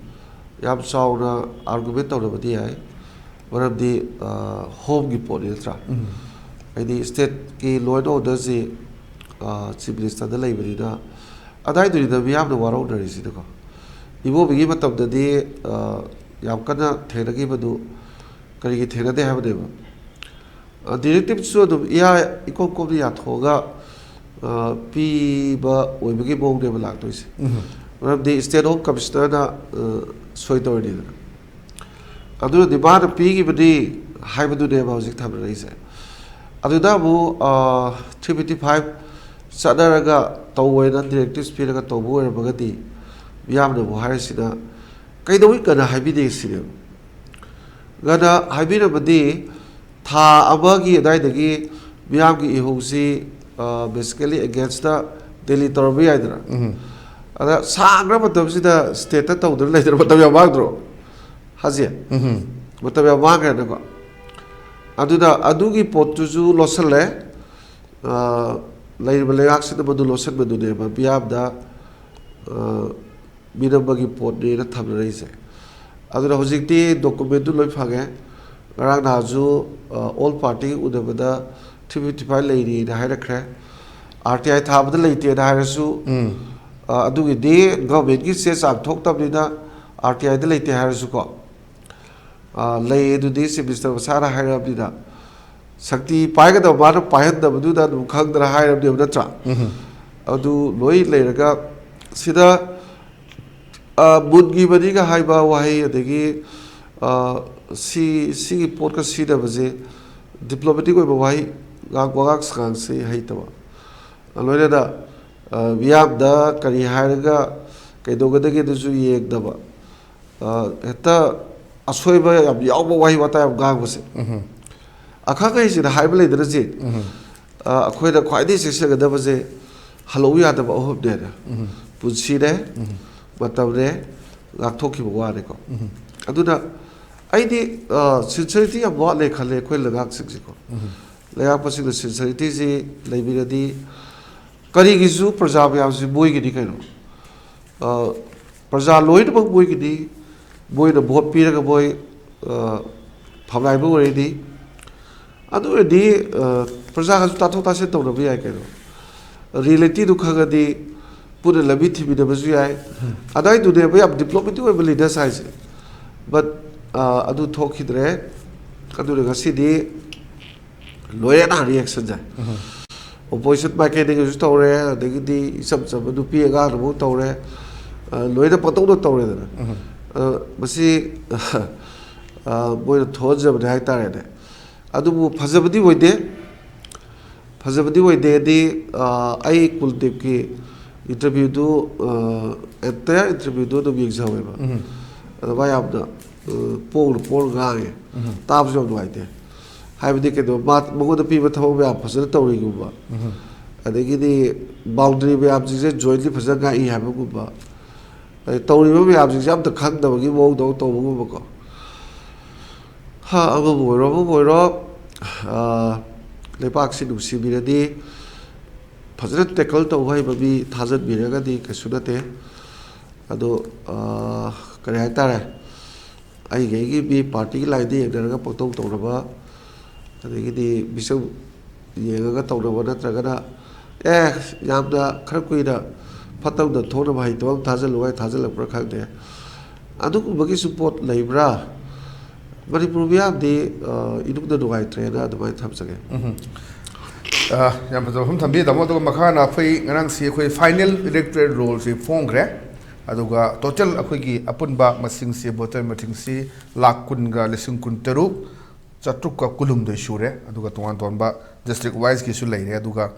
ꯌꯥꯝ ꯆꯥꯎꯅ ꯑꯥꯔꯒꯨꯃꯦꯟ ꯇꯧꯅꯕꯗꯤ ꯌꯥꯏ꯫ ꯃꯔꯝꯗꯤ, ꯑ, ꯍꯣꯝꯒꯤ ꯄꯣꯠꯅꯤ ꯅꯠꯇ꯭ꯔꯥ? ꯎꯝ꯫ ꯍꯥꯏꯗꯤ ꯁ꯭ꯇꯦꯠꯀꯤ ꯂꯣ ꯑꯦꯟ ꯑꯣꯔꯗꯔꯁꯤ, ꯑ, ꯆꯤꯐ ꯃꯤꯅꯤꯁꯇꯔꯗ ꯂꯩꯕꯅꯤꯅ, ꯑꯗꯥꯏꯗꯨꯅꯤꯗ ꯃꯤꯌꯥꯝꯅ ꯋꯥꯔꯧꯅꯔꯤꯁꯤꯅꯀꯣ꯫ ꯏꯕꯣꯕꯤꯒꯤ ꯃꯇꯝꯗꯗꯤ, ꯑ, ꯌꯥꯝ ꯀꯟꯅ ꯊꯦꯡꯅꯈꯤꯕꯗꯨ ꯀꯔꯤꯒꯤ ꯊꯦꯡꯅꯗꯦ ꯍꯥꯏꯕꯅꯦꯕ꯫ ꯑ, ꯗꯤꯔꯦꯛꯇꯤꯞꯁꯨ ꯑꯗꯨꯝ ꯏꯌꯥ ꯏꯀꯣꯝ ꯀꯣꯝꯅ ꯌꯥꯊꯣꯛꯑꯒ, ꯑ, ꯄꯤꯕ ꯑꯣꯏꯕꯒꯤ ꯃꯑꯣꯡꯅꯦꯕ ꯂꯥꯛꯇꯣꯏꯁꯦ꯫ ꯎꯝ꯫ ꯃꯔꯝꯗꯤ ꯁ꯭ꯇꯦꯠ ꯍꯣꯝ ꯀꯃꯤꯁꯅꯔꯅ, ꯑ, ꯁꯣꯏ ꯇꯧꯔꯤꯅꯤꯗꯅ꯫ ꯑꯗꯨꯅꯗꯤ ꯃꯥꯅ ꯄꯤꯈꯤꯕꯅꯤ ꯍꯥꯏꯕꯗꯨꯅꯦꯕ ꯍꯧꯖꯤꯛ ꯊꯝꯅꯔꯛꯏꯁꯦ꯫ ꯑꯗꯨꯗ ꯑꯃꯨꯛ, ꯑ, ꯊ꯭ꯔꯤ ꯐꯤꯐꯇꯤ ꯐꯥꯏꯚ ꯆꯠꯅꯔꯒ ꯇꯧꯋꯦꯅ ꯗꯤꯔꯦꯛꯇꯤꯞꯁ ꯄꯤꯔꯒ ꯇꯧꯕ ꯑꯣꯏꯔꯝꯃꯒꯗꯤ ꯃꯤꯌꯥꯝꯅ ꯑꯃꯨꯛ ꯍꯥꯏꯔꯤꯁꯤꯅ ꯀꯩꯗꯧꯉꯩ ꯀꯟꯅ ꯍꯥꯏꯕꯤꯗꯦ ꯁꯤꯅꯦꯕ꯫ ꯉꯟꯅ ꯍꯥꯏꯕꯤꯔꯕꯗꯤ ꯊꯥ ꯑꯃꯒꯤ ꯑꯗꯨꯋꯥꯏꯗꯒꯤ ꯃꯤꯌꯥꯝꯒꯤ ꯏꯍꯧꯁꯤ, ꯑ, basically against ꯗꯦꯜꯂꯤ ꯇꯧꯔꯝꯕ ꯌꯥꯏꯗꯅ꯫ ꯎꯝ꯫ ꯑꯗ ꯁꯥꯡꯈ꯭ꯔ ꯃꯇꯝꯁꯤꯗ ꯁ꯭ꯇꯦꯠꯇ ꯇꯧꯗꯅ ꯂꯩꯗꯅ ꯃꯇꯝ ꯌꯥꯝ ꯃꯥꯡꯗ꯭ꯔꯣ? ꯍꯥꯖꯤ? ꯎꯝ꯫ ꯃꯇꯝ ꯌꯥꯝ ꯃꯥꯡꯈ꯭ꯔꯦꯅꯀꯣ꯫ ꯑꯗꯨꯅ ꯑꯗꯨꯒꯤ ꯄꯣꯠꯇꯨꯁꯨ ꯂꯣꯠꯁꯤꯜꯂꯦ꯫ ꯑ, ꯂꯩꯔꯤꯕ ꯂꯩꯉꯥꯛꯁꯤꯅ ꯃꯗꯨ ꯂꯣꯠꯁꯤꯟꯕꯗꯨꯅꯦꯕ ꯃꯤꯌꯥꯝꯗ, ꯑ, ꯃꯤꯅꯝꯕꯒꯤ ꯄꯣꯠꯅꯦꯅ ꯊꯝꯅꯔꯤꯁꯦ꯫ ꯑꯗꯨꯅ ꯍꯧꯖꯤꯛꯇꯤ ꯗꯣꯀꯨꯃꯦꯟꯗꯨ ꯂꯣꯏ ꯐꯪꯉꯦ꯫ ꯉꯔꯥꯡ ꯅꯍꯥꯟꯁꯨ, ꯑ, ꯑꯣꯜ ꯄꯥꯔꯇꯤ ꯎꯅꯕꯗ ꯊ꯭ꯔꯤ ꯐꯤꯐꯇꯤ ꯐꯥꯏꯚ ꯂꯩꯔꯤꯅ ꯍꯥꯏꯔꯛꯈ꯭ꯔꯦ꯫ ꯑꯥꯔ ꯇꯤ ꯑꯥꯏ ꯊꯥꯕꯗ ꯂꯩꯇꯦꯅ ꯍꯥꯏꯔꯁꯨ, ꯑ, ꯑꯗꯨꯒꯤꯗꯤ ꯒꯚꯔꯟꯃꯦꯟꯠꯀꯤ ꯆꯦ ꯆꯥꯡ ꯊꯣꯛꯇꯕꯅꯤꯅ ꯑꯥꯔ ꯇꯤ ꯑꯥꯏꯗ ꯂꯩꯇꯦ ꯍꯥꯏꯔꯁꯨꯀꯣ, ꯑ, ꯂꯩ ꯑꯗꯨꯗꯤ ꯆꯤꯐ ꯃꯤꯅꯤꯁꯇꯔ ꯃꯁꯥꯅ ꯍꯥꯏꯔꯕꯅꯤꯅ, ꯁꯛꯇꯤ ꯄꯥꯏꯒꯗꯕ ꯃꯥꯅ ꯄꯥꯏꯍꯟꯗꯕꯗꯨꯗ ꯑꯗꯨꯝ ꯈꯪꯗꯅ ꯍꯥꯏꯔꯕꯅꯦꯕ ꯅꯠꯇ꯭ꯔꯥ? ꯑꯗꯨ ꯂꯣꯏ ꯂꯩꯔꯒ ꯁꯤꯗ, ꯑ, ꯃꯨꯟꯈꯤꯕꯅꯤꯒ ꯍꯥꯏꯕ ꯋꯥꯍꯩ, ꯑꯗꯒꯤ, ꯑ, ꯁꯤ, ꯁꯤꯒꯤ ꯄꯣꯠꯀ ꯁꯤꯖꯤꯟꯅꯕꯁꯦ ꯗꯤꯄ꯭ꯂꯣꯃꯦꯇꯤꯛ ꯑꯣꯏꯕ ꯋꯥꯍꯩ, ꯉꯥꯡ-, ꯋꯥꯉꯥꯡ ꯁꯉꯥꯡꯁꯦ ꯍꯩꯇꯕ, ꯂꯣꯏꯅꯅ, ꯑ, ꯃꯤꯌꯥꯝꯗ ꯀꯔꯤ ꯍꯥꯏꯔꯒ ꯀꯩꯗꯧꯒꯗꯒꯦꯗꯨꯁꯨ ꯌꯦꯡꯗꯕ, ꯑ, ꯍꯦꯛꯇ ꯑꯁꯣꯏꯕ ꯌꯥꯝ ꯌꯥꯎꯕ ꯋꯥꯍꯩ ꯋꯥꯇꯥ ꯌꯥꯝ ꯉꯥꯡꯕꯁꯦ꯫ ꯑꯈꯪ ꯑꯍꯩꯁꯤꯡꯅ ꯍꯥꯏꯕ ꯂꯩꯗꯅ ꯆꯦ, ꯑ, ꯑꯩꯈꯣꯏꯅ ꯈ꯭ꯋꯥꯏꯗꯒꯤ ꯆꯦꯛꯁꯤꯟꯒꯗꯕꯁꯦ ꯍꯜꯂꯛꯎ ꯌꯥꯗꯕ ꯑꯍꯨꯝꯅꯦꯅ꯫ ꯄꯨꯟꯁꯤꯅꯦ, ꯃꯇꯝꯅꯦ, ꯉꯥꯛꯊꯣꯛꯈꯤꯕ ꯋꯥꯅꯦꯀꯣ꯫ ꯑꯗꯨꯅ ꯑꯩꯗꯤ, ꯑ, ꯁꯤꯟꯁꯔꯤꯇꯤ ꯌꯥꯝ ꯋꯥꯠꯂꯦ ꯈꯜꯂꯦ ꯑꯩꯈꯣꯏ ꯂꯩꯉꯥꯛꯁꯤꯡꯁꯦꯀꯣ꯫ ꯂꯩꯉꯥꯛꯄꯁꯤꯡꯅ ꯁꯤꯟꯁꯔꯤꯇꯤꯁꯤ ꯂꯩꯕꯤꯔꯗꯤ ꯀꯔꯤꯒꯤꯁꯨ ꯄ꯭ꯔꯖꯥ ꯃꯌꯥꯝꯁꯤ ꯃꯣꯏꯒꯤꯅꯤ ꯀꯩꯅꯣ꯫ ꯑ, ꯄ꯭ꯔꯖꯥ ꯂꯣꯏꯅꯃꯛ ꯃꯣꯏꯒꯤꯅꯤ꯫ ꯃꯣꯏꯅ ꯚꯣꯠ ꯄꯤꯔꯒ ꯃꯣꯏ, ꯑ, ꯐꯝꯅꯥꯏꯕ ꯑꯣꯏꯔꯗꯤ, ꯑꯗꯨ ꯑꯣꯏꯔꯗꯤ, ꯑ, ꯄ꯭ꯔꯖꯥꯒꯁꯨ ꯇꯥꯊꯣꯛ ꯇꯥꯁꯤꯟ ꯇꯧꯅꯕ ꯌꯥꯏ ꯀꯩꯅꯣ꯫ ꯔꯤꯌꯦꯂꯤꯇꯤꯗꯨ ꯈꯪꯉꯗꯤ ꯄꯨꯟꯅ ꯂꯝꯕꯤ ꯊꯤꯃꯤꯟꯅꯕꯁꯨ ꯌꯥꯏ꯫ ꯑꯗꯥꯏꯗꯨꯅꯦꯕ ꯌꯥꯝ ꯗꯤꯄ꯭ꯂꯣꯃꯦꯇꯤꯛ ꯑꯣꯏꯕ ꯂꯤꯗꯔꯁ ꯍꯥꯏꯁꯦ꯫ But, ꯑ, ꯑꯗꯨ ꯊꯣꯛꯈꯤꯗ꯭ꯔꯦ꯫ ꯑꯗꯨꯅ ꯉꯁꯤꯗꯤ ꯂꯣꯏꯔꯦꯅ ꯔꯤꯌꯦꯛꯁꯟꯁꯦ꯫ ꯑꯣꯄꯣꯖꯤꯁꯟ ꯃꯥꯏꯀꯩꯗꯒꯤꯁꯨ ꯇꯧꯔꯦ, ꯑꯗꯒꯤꯗꯤ ꯏꯆꯝ ꯆꯝꯕ ꯅꯨꯄꯤ ꯑꯉꯥꯡꯅꯐꯥꯎ ꯇꯧꯔꯦ꯫ ꯑ, ꯂꯣꯏꯅ ꯄꯪꯇꯧꯗ ꯇꯧꯔꯦꯗꯅ꯫ ꯑ, ꯃꯁꯤ, ꯑ, ꯃꯣꯏꯅ ꯊꯣꯛꯍꯟꯖꯕꯅꯦ ꯍꯥꯏꯇꯥꯔꯦꯅꯦ꯫ ꯑꯗꯨꯕꯨ ꯐꯖꯕꯗꯤ ꯑꯣꯏꯗꯦ꯫ ꯐꯖꯕꯗꯤ ꯑꯣꯏꯗꯦꯗꯤ, ꯑ, ꯑꯩ ꯀꯨꯜꯗꯤꯞꯀꯤ ꯏꯟꯇꯔꯚ꯭ꯌꯨꯗꯨ, ꯑ, ꯑꯦꯟꯇꯌꯔ ꯏꯟꯇꯔꯚ꯭ꯌꯨꯗꯨ ꯑꯗꯨꯝ ꯌꯦꯡꯖꯍꯧꯋꯦꯕ꯫ ꯑꯗ ꯃꯥ ꯌꯥꯝꯅ, ꯑ, ꯄꯣꯡꯅ ꯄꯣꯡꯅ ꯉꯥꯡꯉꯦ꯫ ꯇꯥꯕꯁꯨ ꯌꯥꯝ ꯅꯨꯡꯉꯥꯏꯇꯦ꯫ ꯍꯥꯏꯕꯗꯤ ꯀꯩꯅꯣ, ꯃꯥ, ꯃꯉꯣꯟꯗ ꯄꯤꯕ ꯊꯕꯛ ꯃꯌꯥꯝ ꯐꯖꯅ ꯇꯧꯔꯤꯒꯨꯝꯕ, ꯑꯗꯒꯤꯗꯤ ꯕꯥꯎꯟꯗꯔꯤ ꯃꯌꯥꯝꯁꯤꯡꯁꯦ ꯖꯣꯏꯟꯂꯤ ꯐꯖꯅ ꯉꯥꯛꯏ ꯍꯥꯏꯕꯒꯨꯝꯕ, ꯑꯗꯩ ꯇꯧꯔꯤꯕ ꯃꯌꯥꯝꯁꯤꯡꯁꯦ ꯑꯝꯇ ꯈꯪꯗꯕꯒꯤ ꯃꯑꯣꯡꯗ ꯇꯧꯕꯒꯨꯝꯕꯀꯣ꯫ ꯍꯥ, ꯑꯃꯕꯨ ꯑꯣꯏꯔꯣ, ꯑꯃꯕꯨ ꯑꯣꯏꯔꯣ, ꯑꯥ, ꯂꯩꯕꯥꯛꯁꯤ ꯅꯨꯡꯁꯤꯕꯤꯔꯗꯤ, ꯐꯖꯅ ꯇꯦꯀꯜ ꯇꯧꯕ ꯍꯩꯕ ꯃꯤ ꯊꯥꯖꯟꯕꯤꯔꯒꯗꯤ ꯀꯩꯁꯨ ꯅꯠꯇꯦ꯫ ꯑꯗꯣ, ꯑꯥ, ꯀꯔꯤ ꯍꯥꯏꯇꯥꯔꯦ, ꯑꯩꯒꯤ ꯑꯩꯒꯤ ꯃꯤ ꯄꯥꯔꯇꯤꯒꯤ ꯂꯥꯏꯟꯗ ꯌꯦꯡꯅꯔꯒ ꯄꯪꯇꯧ ꯇꯧꯅꯕ, ꯑꯗꯒꯤꯗꯤ ꯃꯤꯆꯪ ꯌꯦꯡꯉꯒ ꯇꯧꯅꯕ ꯅꯠꯇ꯭ꯔꯒꯅ, ꯑꯦ, ꯌꯥꯝꯅ ꯈꯔ ꯀꯨꯏꯅ ꯐꯠꯇꯕꯗ ꯊꯣꯛꯅꯕ ꯍꯩꯇꯕ ꯑꯃ ꯊꯥꯖꯤꯜꯂꯨ ꯍꯥꯏ ꯊꯥꯖꯤꯜꯂꯛꯄ꯭ꯔꯥ ꯈꯪꯗꯦ꯫ ꯑꯗꯨꯒꯨꯝꯕꯒꯤꯁꯨ ꯄꯣꯠ ꯂꯩꯕ꯭ꯔꯥ? ꯃꯅꯤꯄꯨꯔ ꯃꯤꯌꯥꯝꯗꯤ, ꯑ, ꯏꯅꯨꯡꯗ ꯅꯨꯡꯉꯥꯏꯇ꯭ꯔꯦꯅ ꯑꯗꯨꯃꯥꯏꯅ ꯊꯝꯖꯒꯦ꯫ ꯎꯝ꯫ ꯑ, ꯌꯥꯝ ꯐꯖꯕ ꯋꯥꯐꯝ ꯊꯝꯕꯤꯔꯦ, ꯇꯥꯃꯣ꯫ ꯑꯗꯨꯒ ꯃꯈꯥꯅ ꯑꯩꯈꯣꯏ ꯉꯔꯥꯡꯁꯤ ꯑꯩꯈꯣꯏ final electoral rollꯁꯤ ꯐꯣꯡꯈ꯭ꯔꯦ꯫ ꯑꯗꯨꯒ total ꯑꯩꯈꯣꯏꯒꯤ ꯑꯄꯨꯟꯕ ꯃꯁꯤꯡꯁꯤ, voter ꯃꯁꯤꯡꯁꯤ ꯂꯥꯈ ꯀꯨꯟꯒ ꯂꯤꯁꯤꯡ ꯀꯨꯟꯇꯔꯨꯛ ꯆꯥꯇ꯭ꯔꯨꯛꯀ ꯀꯨꯟꯍꯨꯝꯗꯣꯏ ꯁꯨꯔꯦ꯫ ꯑꯗꯨꯒ ꯇꯣꯉꯥꯟ ꯇꯣꯉꯥꯟꯕ district wiseꯀꯤꯁꯨ ꯂꯩꯔꯦ꯫ ꯑꯗꯨꯒ,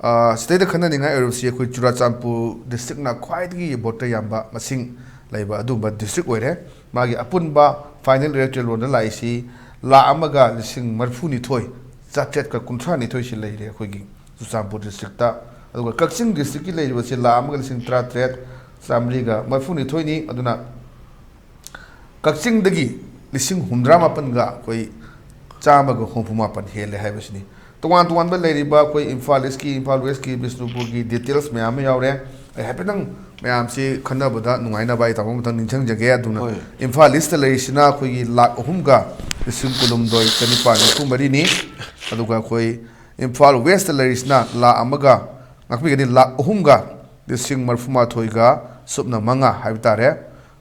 ꯑ, ꯁꯤꯗꯩꯗ ꯈꯟꯅꯅꯤꯡꯉꯥꯏ ꯑꯣꯏꯔꯤꯕꯁꯤ ꯑꯩꯈꯣꯏ ꯆꯨꯔꯥꯆꯥꯟꯄꯨꯔ districtꯅ ꯈ꯭ꯋꯥꯏꯗꯒꯤ voter ꯌꯥꯝꯕ ꯃꯁꯤꯡ ꯂꯩꯕ ꯑꯗꯨꯒꯨꯝꯕ district ꯑꯣꯏꯔꯦ꯫ ꯃꯥꯒꯤ ꯑꯄꯨꯟꯕ final electoral rollꯗ ꯂꯥꯛꯏꯁꯤ ꯂꯥꯈ ꯑꯃꯒ ꯂꯤꯁꯤꯡ ꯃꯔꯤꯐꯨꯅꯤꯊꯣꯏ ꯆꯥꯇ꯭ꯔꯦꯠꯀ ꯀꯨꯟꯊ꯭ꯔꯥꯅꯤꯊꯣꯏꯁꯤ ꯂꯩꯔꯦ ꯑꯩꯈꯣꯏꯒꯤ ꯆꯨꯔꯆꯥꯟꯄꯨꯔ districtꯇ꯫ ꯑꯗꯨꯒ ꯀꯛꯆꯤꯡ districtꯀꯤ ꯂꯩꯔꯤꯕꯁꯤ ꯂꯥꯈ ꯑꯃꯒ ꯂꯤꯁꯤꯡ ꯇꯔꯥꯇꯔꯦꯠ ꯆꯥꯃꯔꯤꯒ ꯃꯔꯤꯐꯨꯅꯤꯊꯣꯏꯅꯤ꯫ ꯑꯗꯨꯅ ꯀꯛꯆꯤꯡꯗꯒꯤ ꯂꯤꯁꯤꯡ ꯍꯨꯝꯗ꯭ꯔꯥ ꯃꯥꯄꯟꯒ ꯑꯩꯈꯣꯏ ꯆꯥꯝꯃꯒ ꯍꯨꯝꯐꯨ ꯃꯥꯄꯟ ꯍꯦꯜꯂꯦ ꯍꯥꯏꯕꯁꯤꯅꯤ꯫ ꯇꯣꯉꯥꯟ ꯇꯣꯉꯥꯟꯕ ꯂꯩꯔꯤꯕ ꯑꯩꯈꯣꯏ ꯏꯝꯐꯥꯜ Eastꯀꯤ, ꯏꯝꯐꯥꯜ Westꯀꯤ, ꯕꯤꯁꯅꯨꯄꯨꯔꯒꯤ details ꯃꯌꯥꯝ ꯑꯃ ꯌꯥꯎꯔꯦ꯫ ꯑꯩ ꯍꯥꯏꯐꯦꯠꯇꯪ ꯃꯌꯥꯝꯁꯤ ꯈꯟꯅꯕꯗ ꯅꯨꯡꯉꯥꯏꯅꯕ ꯑꯩ ꯇꯥꯃꯣ ꯑꯃꯇꯪ ꯅꯤꯡꯁꯤꯡꯖꯒꯦ꯫ ꯑꯗꯨꯅ ꯍꯣꯏ꯫ ꯏꯝꯐꯥꯜ Eastꯇ ꯂꯩꯔꯤꯁꯤꯅ ꯑꯩꯈꯣꯏꯒꯤ ꯂꯥꯈ ꯑꯍꯨꯝꯒ ꯂꯤꯁꯤꯡ ꯀꯨꯟꯍꯨꯝꯗꯣꯏ ꯆꯅꯤꯄꯥꯟ ꯅꯤꯐꯨ ꯃꯔꯤꯅꯤ꯫ ꯑꯗꯨꯒ ꯑꯩꯈꯣꯏ ꯏꯝꯐꯥꯜ Westꯇ ꯂꯩꯔꯤꯁꯤꯅ ꯂꯥꯈ ꯑꯃꯒ, ꯉꯥꯛꯄꯤꯒꯅꯤ, ꯂꯥꯈ ꯑꯍꯨꯝꯒ ꯂꯤꯁꯤꯡ ꯃꯔꯤꯐꯨꯃꯥꯊꯣꯏꯒ ꯁꯨꯞꯅ ꯃꯉꯥ ꯍꯥꯏꯕ ꯇꯥꯔꯦ꯫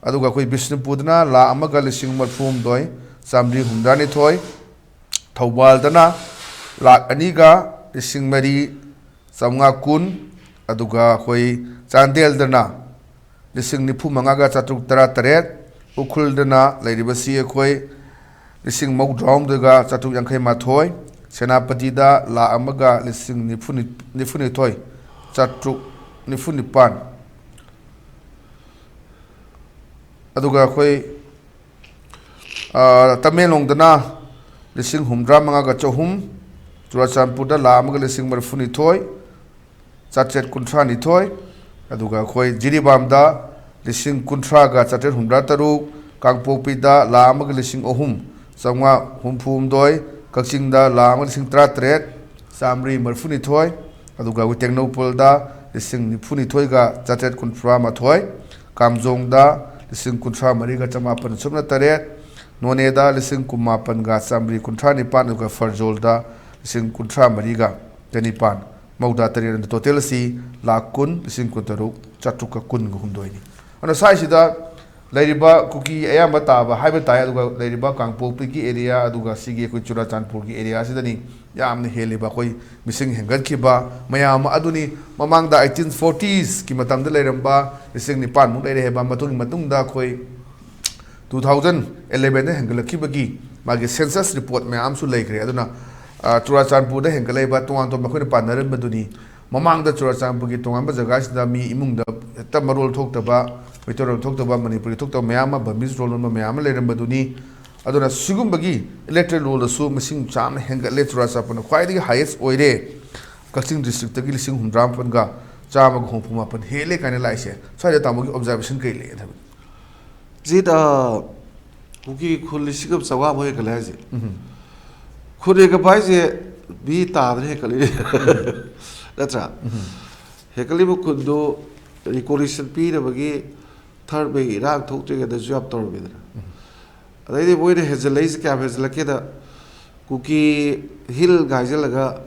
ꯑꯗꯨꯒ ꯑꯩꯈꯣꯏ ꯕꯤꯁꯅꯨꯄꯨꯔꯗꯅ ꯂꯥꯈ ꯑꯃꯒ ꯂꯤꯁꯤꯡ ꯃꯔꯤꯐꯨꯍꯨꯝꯗꯣꯏ ꯆꯥꯃꯔꯤ ꯍꯨꯝꯗ꯭ꯔꯥꯅꯤꯊꯣꯏ, ꯊꯧꯕꯥꯜꯗꯅ ꯂꯥꯈ ꯑꯅꯤꯒ ꯂꯤꯁꯤꯡ ꯃꯔꯤ ꯆꯥꯝꯃꯉꯥ ꯀꯨꯟ, ꯑꯗꯨꯒ ꯑꯩꯈꯣꯏ ꯆꯥꯟꯗꯦꯜꯗꯅ ꯂꯤꯁꯤꯡ ꯅꯤꯐꯨ ꯃꯉꯥꯒ ꯆꯥꯇ꯭ꯔꯨꯛ ꯇꯔꯥ ꯇꯔꯦꯠ, ꯎꯈ꯭ꯔꯨꯜꯗꯅ ꯂꯩꯔꯤꯕꯁꯤ ꯑꯩꯈꯣꯏ ꯂꯤꯁꯤꯡ ꯃꯧꯗ꯭ꯔꯥꯍꯨꯝꯗꯣꯏꯒ ꯆꯥꯇ꯭ꯔꯨꯛ ꯌꯥꯡꯈꯩ ꯃꯥꯊꯣꯏ, ꯁꯦꯅꯥꯄꯇꯤꯗ ꯂꯥꯈ ꯑꯃꯒ ꯂꯤꯁꯤꯡ ꯅꯤꯐꯨ, ꯅꯤꯐꯨꯅꯤꯊꯣꯏ ꯆꯥꯇ꯭ꯔꯨꯛ ꯅꯤꯐꯨ ꯅꯤꯄꯥꯟ, ꯑꯗꯨꯒ ꯑꯩꯈꯣꯏ ꯑꯥ, ꯇꯃꯦꯡꯂꯣꯡꯗꯅ ꯂꯤꯁꯤꯡ ꯍꯨꯝꯗ꯭ꯔꯥ ꯃꯉꯥꯒ ꯆꯍꯨꯝ, ꯆꯨꯔꯥꯆꯥꯟꯄꯨꯔꯗ ꯂꯥꯈ ꯑꯃꯒ ꯂꯤꯁꯤꯡ ꯃꯔꯤꯐꯨꯅꯤꯊꯣꯏ, ꯆꯥꯇ꯭ꯔꯦꯠ ꯀꯨꯟꯊ꯭ꯔꯥꯅꯤꯊꯣꯏ, ꯑꯗꯨꯒ ꯑꯩꯈꯣꯏ ꯖꯤꯔꯤꯕꯥꯝꯗ ꯂꯤꯁꯤꯡ ꯀꯨꯟꯊ꯭ꯔꯥꯒ ꯆꯥꯇ꯭ꯔꯦꯠ ꯍꯨꯝꯗ꯭ꯔꯥ ꯇꯔꯨꯛ, ꯀꯥꯡꯄꯣꯛꯄꯤꯗ ꯂꯥꯈ ꯑꯃꯒ ꯂꯤꯁꯤꯡ ꯑꯍꯨꯝ, ꯆꯥꯝꯃꯉꯥ ꯍꯨꯝꯐꯨ ꯍꯨꯝꯗꯣꯏ, ꯀꯛꯆꯤꯡꯗ ꯂꯥꯈ ꯑꯃ ꯂꯤꯁꯤꯡ ꯇꯔꯥꯇꯔꯦꯠ ꯆꯥꯃꯔꯤ ꯃꯔꯤꯐꯨꯅꯤꯊꯣꯏ, ꯑꯗꯨꯒ ꯑꯩꯈꯣꯏ ꯇꯦꯡꯅꯧꯄꯜꯗ ꯂꯤꯁꯤꯡ ꯅꯤꯐꯨꯅꯤꯊꯣꯏꯒ ꯆꯥꯇ꯭ꯔꯦꯠ ꯀꯨꯟꯊ꯭ꯔꯥ ꯃꯥꯊꯣꯏ, ꯀꯥꯝꯖꯣꯡꯗ ꯂꯤꯁꯤꯡ ꯀꯨꯟꯊ꯭ꯔꯥ ꯃꯔꯤꯒ ꯆꯃꯥꯄꯟ ꯁꯨꯞꯅ ꯇꯔꯦꯠ, ꯅꯣꯅꯦꯗ ꯂꯤꯁꯤꯡ ꯀꯨꯟꯃꯥꯄꯟꯒ ꯆꯥꯃꯔꯤ ꯀꯨꯟꯊ꯭ꯔꯥ ꯅꯤꯄꯥꯟ, ꯑꯗꯨꯒ ꯐꯔꯖꯣꯜꯗ ꯂꯤꯁꯤꯡ ꯀꯨꯟꯊ꯭ꯔꯥ ꯃꯔꯤꯒ ꯆꯅꯤꯄꯥꯟ, ꯃꯧꯗ꯭ꯔꯥ ꯇꯔꯦꯠ, ꯑꯗꯨ ꯇꯣꯇꯦꯜ ꯑꯁꯤ ꯂꯥꯈ ꯀꯨꯟ ꯂꯤꯁꯤꯡ ꯀꯨꯟꯇꯔꯨꯛ ꯆꯥꯇ꯭ꯔꯨꯛꯀ ꯀꯨꯟꯒ ꯍꯨꯝꯗꯣꯏꯅꯤ꯫ ꯑꯗꯨꯅ ꯁ꯭ꯋꯥꯏꯁꯤꯗ ꯂꯩꯔꯤꯕ ꯀꯨꯀꯤ ꯑꯌꯥꯝꯕ ꯇꯥꯕ ꯍꯥꯏꯕ ꯇꯥꯏ, ꯑꯗꯨꯒ ꯂꯩꯔꯤꯕ ꯀꯥꯡꯄꯣꯛꯄꯤꯒꯤ ꯑꯦꯔꯤꯌꯥ, ꯑꯗꯨꯒ ꯁꯤꯒꯤ ꯑꯩꯈꯣꯏ ꯆꯨꯔꯥꯆꯥꯟꯄꯨꯔꯒꯤ ꯑꯦꯔꯤꯌꯥꯁꯤꯗꯅꯤ ꯌꯥꯝꯅ ꯍꯦꯜꯂꯤꯕ ꯑꯩꯈꯣꯏ ꯃꯤꯁꯤꯡ ꯍꯦꯟꯒꯠꯈꯤꯕ ꯃꯌꯥꯝ ꯑꯃ ꯑꯗꯨꯅꯤ꯫ ꯃꯃꯥꯡꯗ ꯑꯩꯠꯇꯤꯟ ꯐꯣꯔꯇꯤꯁꯀꯤ ꯃꯇꯝꯗ ꯂꯩꯔꯝꯕ ꯂꯤꯁꯤꯡ ꯅꯤꯄꯥꯟꯃꯨꯛ ꯂꯩꯔꯦ ꯍꯥꯏꯕ, ꯃꯇꯨꯡꯒꯤ ꯃꯇꯨꯡꯗ ꯑꯩꯈꯣꯏ ꯇꯨ ꯊꯥꯎꯖꯟ ꯑꯦꯂꯦꯚꯦꯟꯗ ꯍꯦꯟꯒꯠꯂꯛꯈꯤꯕꯒꯤ ꯃꯥꯒꯤ ꯁꯦꯟꯁꯁ ꯔꯤꯄꯣꯔꯠ ꯃꯌꯥꯝ ꯑꯃꯁꯨ ꯂꯩꯈ꯭ꯔꯦ꯫ ꯑꯗꯨꯅ, ꯑ, ꯆꯨꯔꯥꯆꯥꯟꯄꯨꯔꯗ ꯍꯦꯟꯒꯠꯂꯛꯏꯕ ꯇꯣꯉꯥꯟ ꯇꯣꯉꯥꯟꯕ ꯑꯩꯈꯣꯏꯅ ꯄꯥꯟꯅꯔꯝꯕꯗꯨꯅꯤ꯫ ꯃꯃꯥꯡꯗ ꯆꯨꯔꯥꯆꯥꯟꯄꯨꯔꯒꯤ ꯇꯣꯉꯥꯟꯕ ꯖꯒꯥꯁꯤꯗ ꯃꯤ ꯏꯃꯨꯡꯗ ꯍꯦꯛꯇ ꯃꯔꯣꯜ ꯊꯣꯛꯇꯕ, ꯃꯩꯇꯩꯔꯣꯜ ꯊꯣꯛꯇꯕ, ꯃꯅꯤꯄꯨꯔꯤ ꯊꯣꯛꯇꯕ ꯃꯌꯥꯝ ꯑꯃ, ꯕꯔꯃꯤꯁ ꯔꯣꯜ ꯂꯣꯟꯕ ꯃꯌꯥꯝ ꯑꯃ ꯂꯩꯔꯝꯕꯗꯨꯅꯤ꯫ ꯑꯗꯨꯅ ꯁꯤꯒꯨꯝꯕꯒꯤ ꯏꯂꯦꯛꯇꯣꯔꯦꯜ ꯔꯣꯜꯗꯁꯨ ꯃꯁꯤꯡ ꯌꯥꯝꯅ ꯍꯦꯟꯒꯠꯂꯦ꯫ ꯆꯨꯔꯥꯆꯥꯟꯄꯨꯔꯅ ꯈ꯭ꯋꯥꯏꯗꯒꯤ ꯍꯥꯏꯌꯦꯁ ꯑꯣꯏꯔꯦ꯫ ꯀꯛꯆꯤꯡ ꯗꯤꯁꯇ꯭ꯔꯤꯛꯇꯒꯤ ꯂꯤꯁꯤꯡ ꯍꯨꯝꯗ꯭ꯔꯥ ꯃꯥꯄꯟꯒ ꯆꯥꯝꯃꯒ ꯍꯨꯝꯐꯨ ꯃꯥꯄꯟ ꯍꯦꯜꯂꯦ ꯀꯥꯏꯅ ꯂꯥꯛꯏꯁꯦ꯫ ꯁ꯭ꯋꯥꯏꯗ ꯇꯥꯃꯣꯒꯤ ꯑꯣꯕꯖꯥꯔꯕꯦꯁꯟ ꯀꯔꯤ ꯂꯩ ꯍꯥꯏꯕꯗꯤ? ꯖꯤꯠ, ꯑ, ꯀꯨꯀꯤ ꯈꯨꯜ ꯂꯤꯁꯤꯡ ꯑꯃ ꯆꯥꯝꯃꯉꯥꯃꯨꯛ ꯍꯦꯟꯒꯠꯂꯦ ꯍꯥꯏꯁꯦ꯫ ꯎꯝ꯫ ꯈꯨꯜ ꯍꯦꯟꯒꯠꯄ ꯍꯥꯏꯁꯦ ꯃꯤ ꯇꯥꯗꯅ ꯍꯦꯟꯒꯠꯂꯤꯅꯦ꯫ ꯅꯠꯇ꯭ꯔꯥ? ꯎꯝ꯫ ꯍꯦꯟꯒꯠꯂꯤꯕ ꯈꯨꯜꯗꯨ ꯔꯤꯀꯣꯒꯅꯤꯁꯟ ꯄꯤꯅꯕꯒꯤ ꯊꯥꯔꯠ ꯋꯦꯒꯤ ꯏꯔꯥꯡ ꯊꯣꯛꯇ꯭ꯔꯤꯉꯩꯗꯁꯨ ꯌꯥꯝ ꯇꯧꯔꯝꯃꯤꯗꯅ꯫ ꯎꯝ꯫ ꯑꯗꯩꯗꯤ ꯃꯣꯏꯅ ꯍꯦꯟꯖꯜꯂꯛꯏꯁꯦ ꯀꯌꯥꯝ ꯍꯦꯟꯖꯜꯂꯛꯀꯦꯗ, ꯀꯨꯀꯤ ꯍꯤꯜ ꯍꯥꯏꯖꯜꯂꯒ,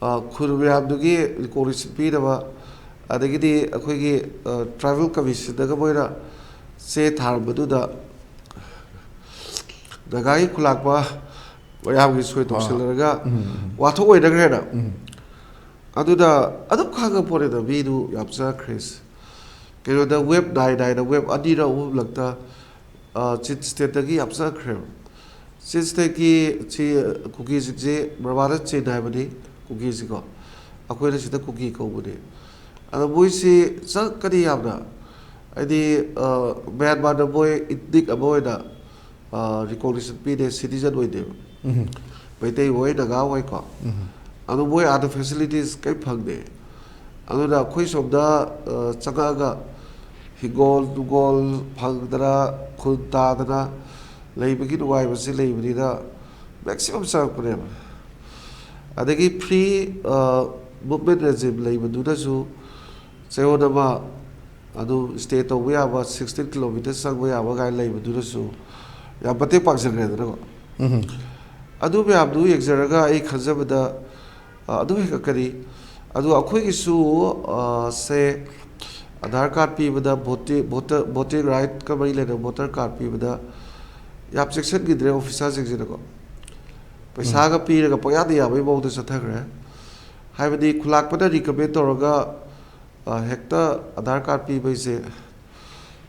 ꯑ, ꯈꯨꯜ ꯃꯌꯥꯝꯗꯨꯒꯤ ꯔꯤꯀꯣꯒꯅꯤꯁꯟ ꯄꯤꯅꯕ, ꯑꯗꯒꯤꯗꯤ ꯑꯩꯈꯣꯏꯒꯤ, ꯑ, ꯇ꯭ꯔꯥꯏꯕꯦꯜ ꯀꯃꯤꯁꯟꯗꯒ ꯃꯣꯏꯅ ꯆꯦ ꯊꯥꯔꯝꯕꯗꯨꯗ ꯅꯥꯒꯥꯒꯤ ꯈꯨꯂꯥꯛꯄ ꯃꯌꯥꯝꯒꯤ ꯁꯣꯏ ꯇꯧꯁꯤꯜꯂꯔꯒ ꯎꯝ, ꯎꯝ꯫ ꯋꯥꯊꯣꯛ ꯑꯣꯏꯅꯈ꯭ꯔꯦꯅ꯫ ꯎꯝ꯫ ꯑꯗꯨꯅ ꯑꯗꯨꯝ ꯈꯪꯉ ꯄꯣꯠꯅꯤꯗ, ꯃꯤꯗꯨ ꯌꯥꯝ ꯆꯠꯈ꯭ꯔꯦ꯫ ꯀꯩꯅꯣꯗ ꯋꯦꯕ ꯅꯥꯏ ꯅꯥꯏꯅ ꯋꯦꯕ ꯑꯅꯤꯔꯛ ꯑꯍꯨꯝꯂꯛꯇ, ꯑ, ꯆꯤꯐ ꯁ꯭ꯇꯦꯠꯇꯒꯤ ꯌꯥꯝ ꯆꯠꯈ꯭ꯔꯦꯕ꯫ ꯆꯤꯐ ꯁ꯭ꯇꯦꯠꯀꯤ ꯁꯤ ꯀꯨꯀꯤꯁꯤꯡꯁꯤ ꯕꯔꯃꯥꯗ ꯆꯤꯟ ꯍꯥꯏꯕꯅꯤ, ꯀꯨꯀꯤꯁꯤꯀꯣ꯫ ꯑꯩꯈꯣꯏꯅ ꯁꯤꯗ ꯀꯨꯀꯤ ꯀꯧꯕꯅꯤ꯫ ꯑꯗꯣ ꯃꯣꯏꯁꯤ ꯆꯠꯀꯅꯤ ꯌꯥꯝꯅ, ꯍꯥꯏꯗꯤ, ꯑ, ꯃ꯭ꯌꯥꯟꯃꯥꯔꯗ ꯃꯣꯏ ꯏꯊꯅꯤꯛ ꯑꯃ ꯑꯣꯏꯅ, ꯑ, ꯔꯤꯀꯣꯒꯅꯤꯁꯟ ꯄꯤꯗꯦ, ꯁꯤꯇꯤꯖꯟ ꯑꯣꯏꯗꯦꯕ꯫ ꯎꯝ꯫ ꯃꯩꯇꯩ ꯍꯣꯏ, ꯅꯥꯒꯥ ꯍꯣꯏꯀꯣ꯫ ꯎꯝ꯫ ꯑꯗꯣ ꯃꯣꯏ ꯑꯥꯗ ꯐꯦꯁꯤꯂꯤꯇꯤꯁ ꯀꯔꯤꯝ ꯐꯪꯗꯦ꯫ ꯑꯗꯨꯅ ꯑꯩꯈꯣꯏ ꯁꯣꯝꯗ, ꯑ, ꯆꯪꯉꯛꯑꯒ ꯍꯤꯡꯒꯣꯜ ꯅꯨꯡꯒꯣꯜ ꯐꯪꯗꯅ, ꯈꯨꯟ ꯇꯥꯗꯅ, ꯂꯩꯕꯒꯤ ꯅꯨꯡꯉꯥꯏꯕꯁꯤ ꯂꯩꯕꯅꯤꯅ ꯃꯦꯛꯁꯤꯃꯝ ꯆꯪꯉꯛꯄꯅꯦꯕ꯫ ꯑꯗꯒꯤ ꯐ꯭ꯔꯤ ꯃꯨꯞꯃꯦꯟ ꯔꯦꯖꯤꯝ ꯂꯩꯕꯗꯨꯅꯁꯨ ꯆꯌꯣꯜ ꯑꯃ ꯑꯗꯨꯝ ꯁ꯭ꯇꯦ ꯇꯧꯕ ꯌꯥꯕ, ꯁꯤꯛꯁꯇꯤꯟ ꯀꯤꯂꯣꯃꯤꯇꯔ ꯆꯪꯕ ꯌꯥꯕ ꯀꯥꯏꯅ ꯂꯩꯕꯗꯨꯅꯁꯨ ꯌꯥꯝ ꯃꯇꯦꯡ ꯄꯥꯡꯖꯈ꯭ꯔꯦꯗꯅꯀꯣ꯫ ꯑꯗꯨ ꯃꯌꯥꯝꯗꯨ ꯌꯦꯡꯖꯔꯒ ꯑꯩ ꯈꯟꯖꯕꯗ ꯑ, ꯑꯗꯨ ꯍꯦꯟꯒꯠꯀꯅꯤ꯫ ꯑꯗꯨꯒ ꯑꯩꯈꯣꯏꯒꯤꯁꯨ, ꯑ, ꯁꯦ ꯑꯙꯥꯔ ꯀꯥꯔꯗ ꯄꯤꯕꯗ, ꯚꯣꯇꯤ-, ꯚꯣꯇꯔ, ꯚꯣꯇꯤꯡ ꯔꯥꯏꯠꯀ ꯃꯔꯤ ꯂꯩꯅꯕ ꯚꯣꯇꯔ ꯀꯥꯔꯗ ꯄꯤꯕꯗ ꯌꯥꯝ ꯆꯦꯛꯁꯤꯟꯈꯤꯗ꯭ꯔꯦ ꯑꯣꯐꯤꯁꯥꯔꯁꯤꯡꯁꯤꯅꯀꯣ꯫ ꯄꯩꯁꯥꯒ ꯄꯤꯔꯒ ꯄꯪꯌꯥꯗ ꯌꯥꯕꯒꯤ ꯃꯑꯣꯡꯗ ꯆꯠꯊꯈ꯭ꯔꯦ꯫ ꯍꯥꯏꯕꯗꯤ ꯈꯨꯂꯥꯛꯄꯅ ꯔꯤꯀꯃꯦꯟ ꯇꯧꯔꯒ, ꯑ, ꯍꯦꯛꯇ ꯑꯙꯥꯔ ꯀꯥꯔꯗ ꯄꯤꯕꯩꯁꯦ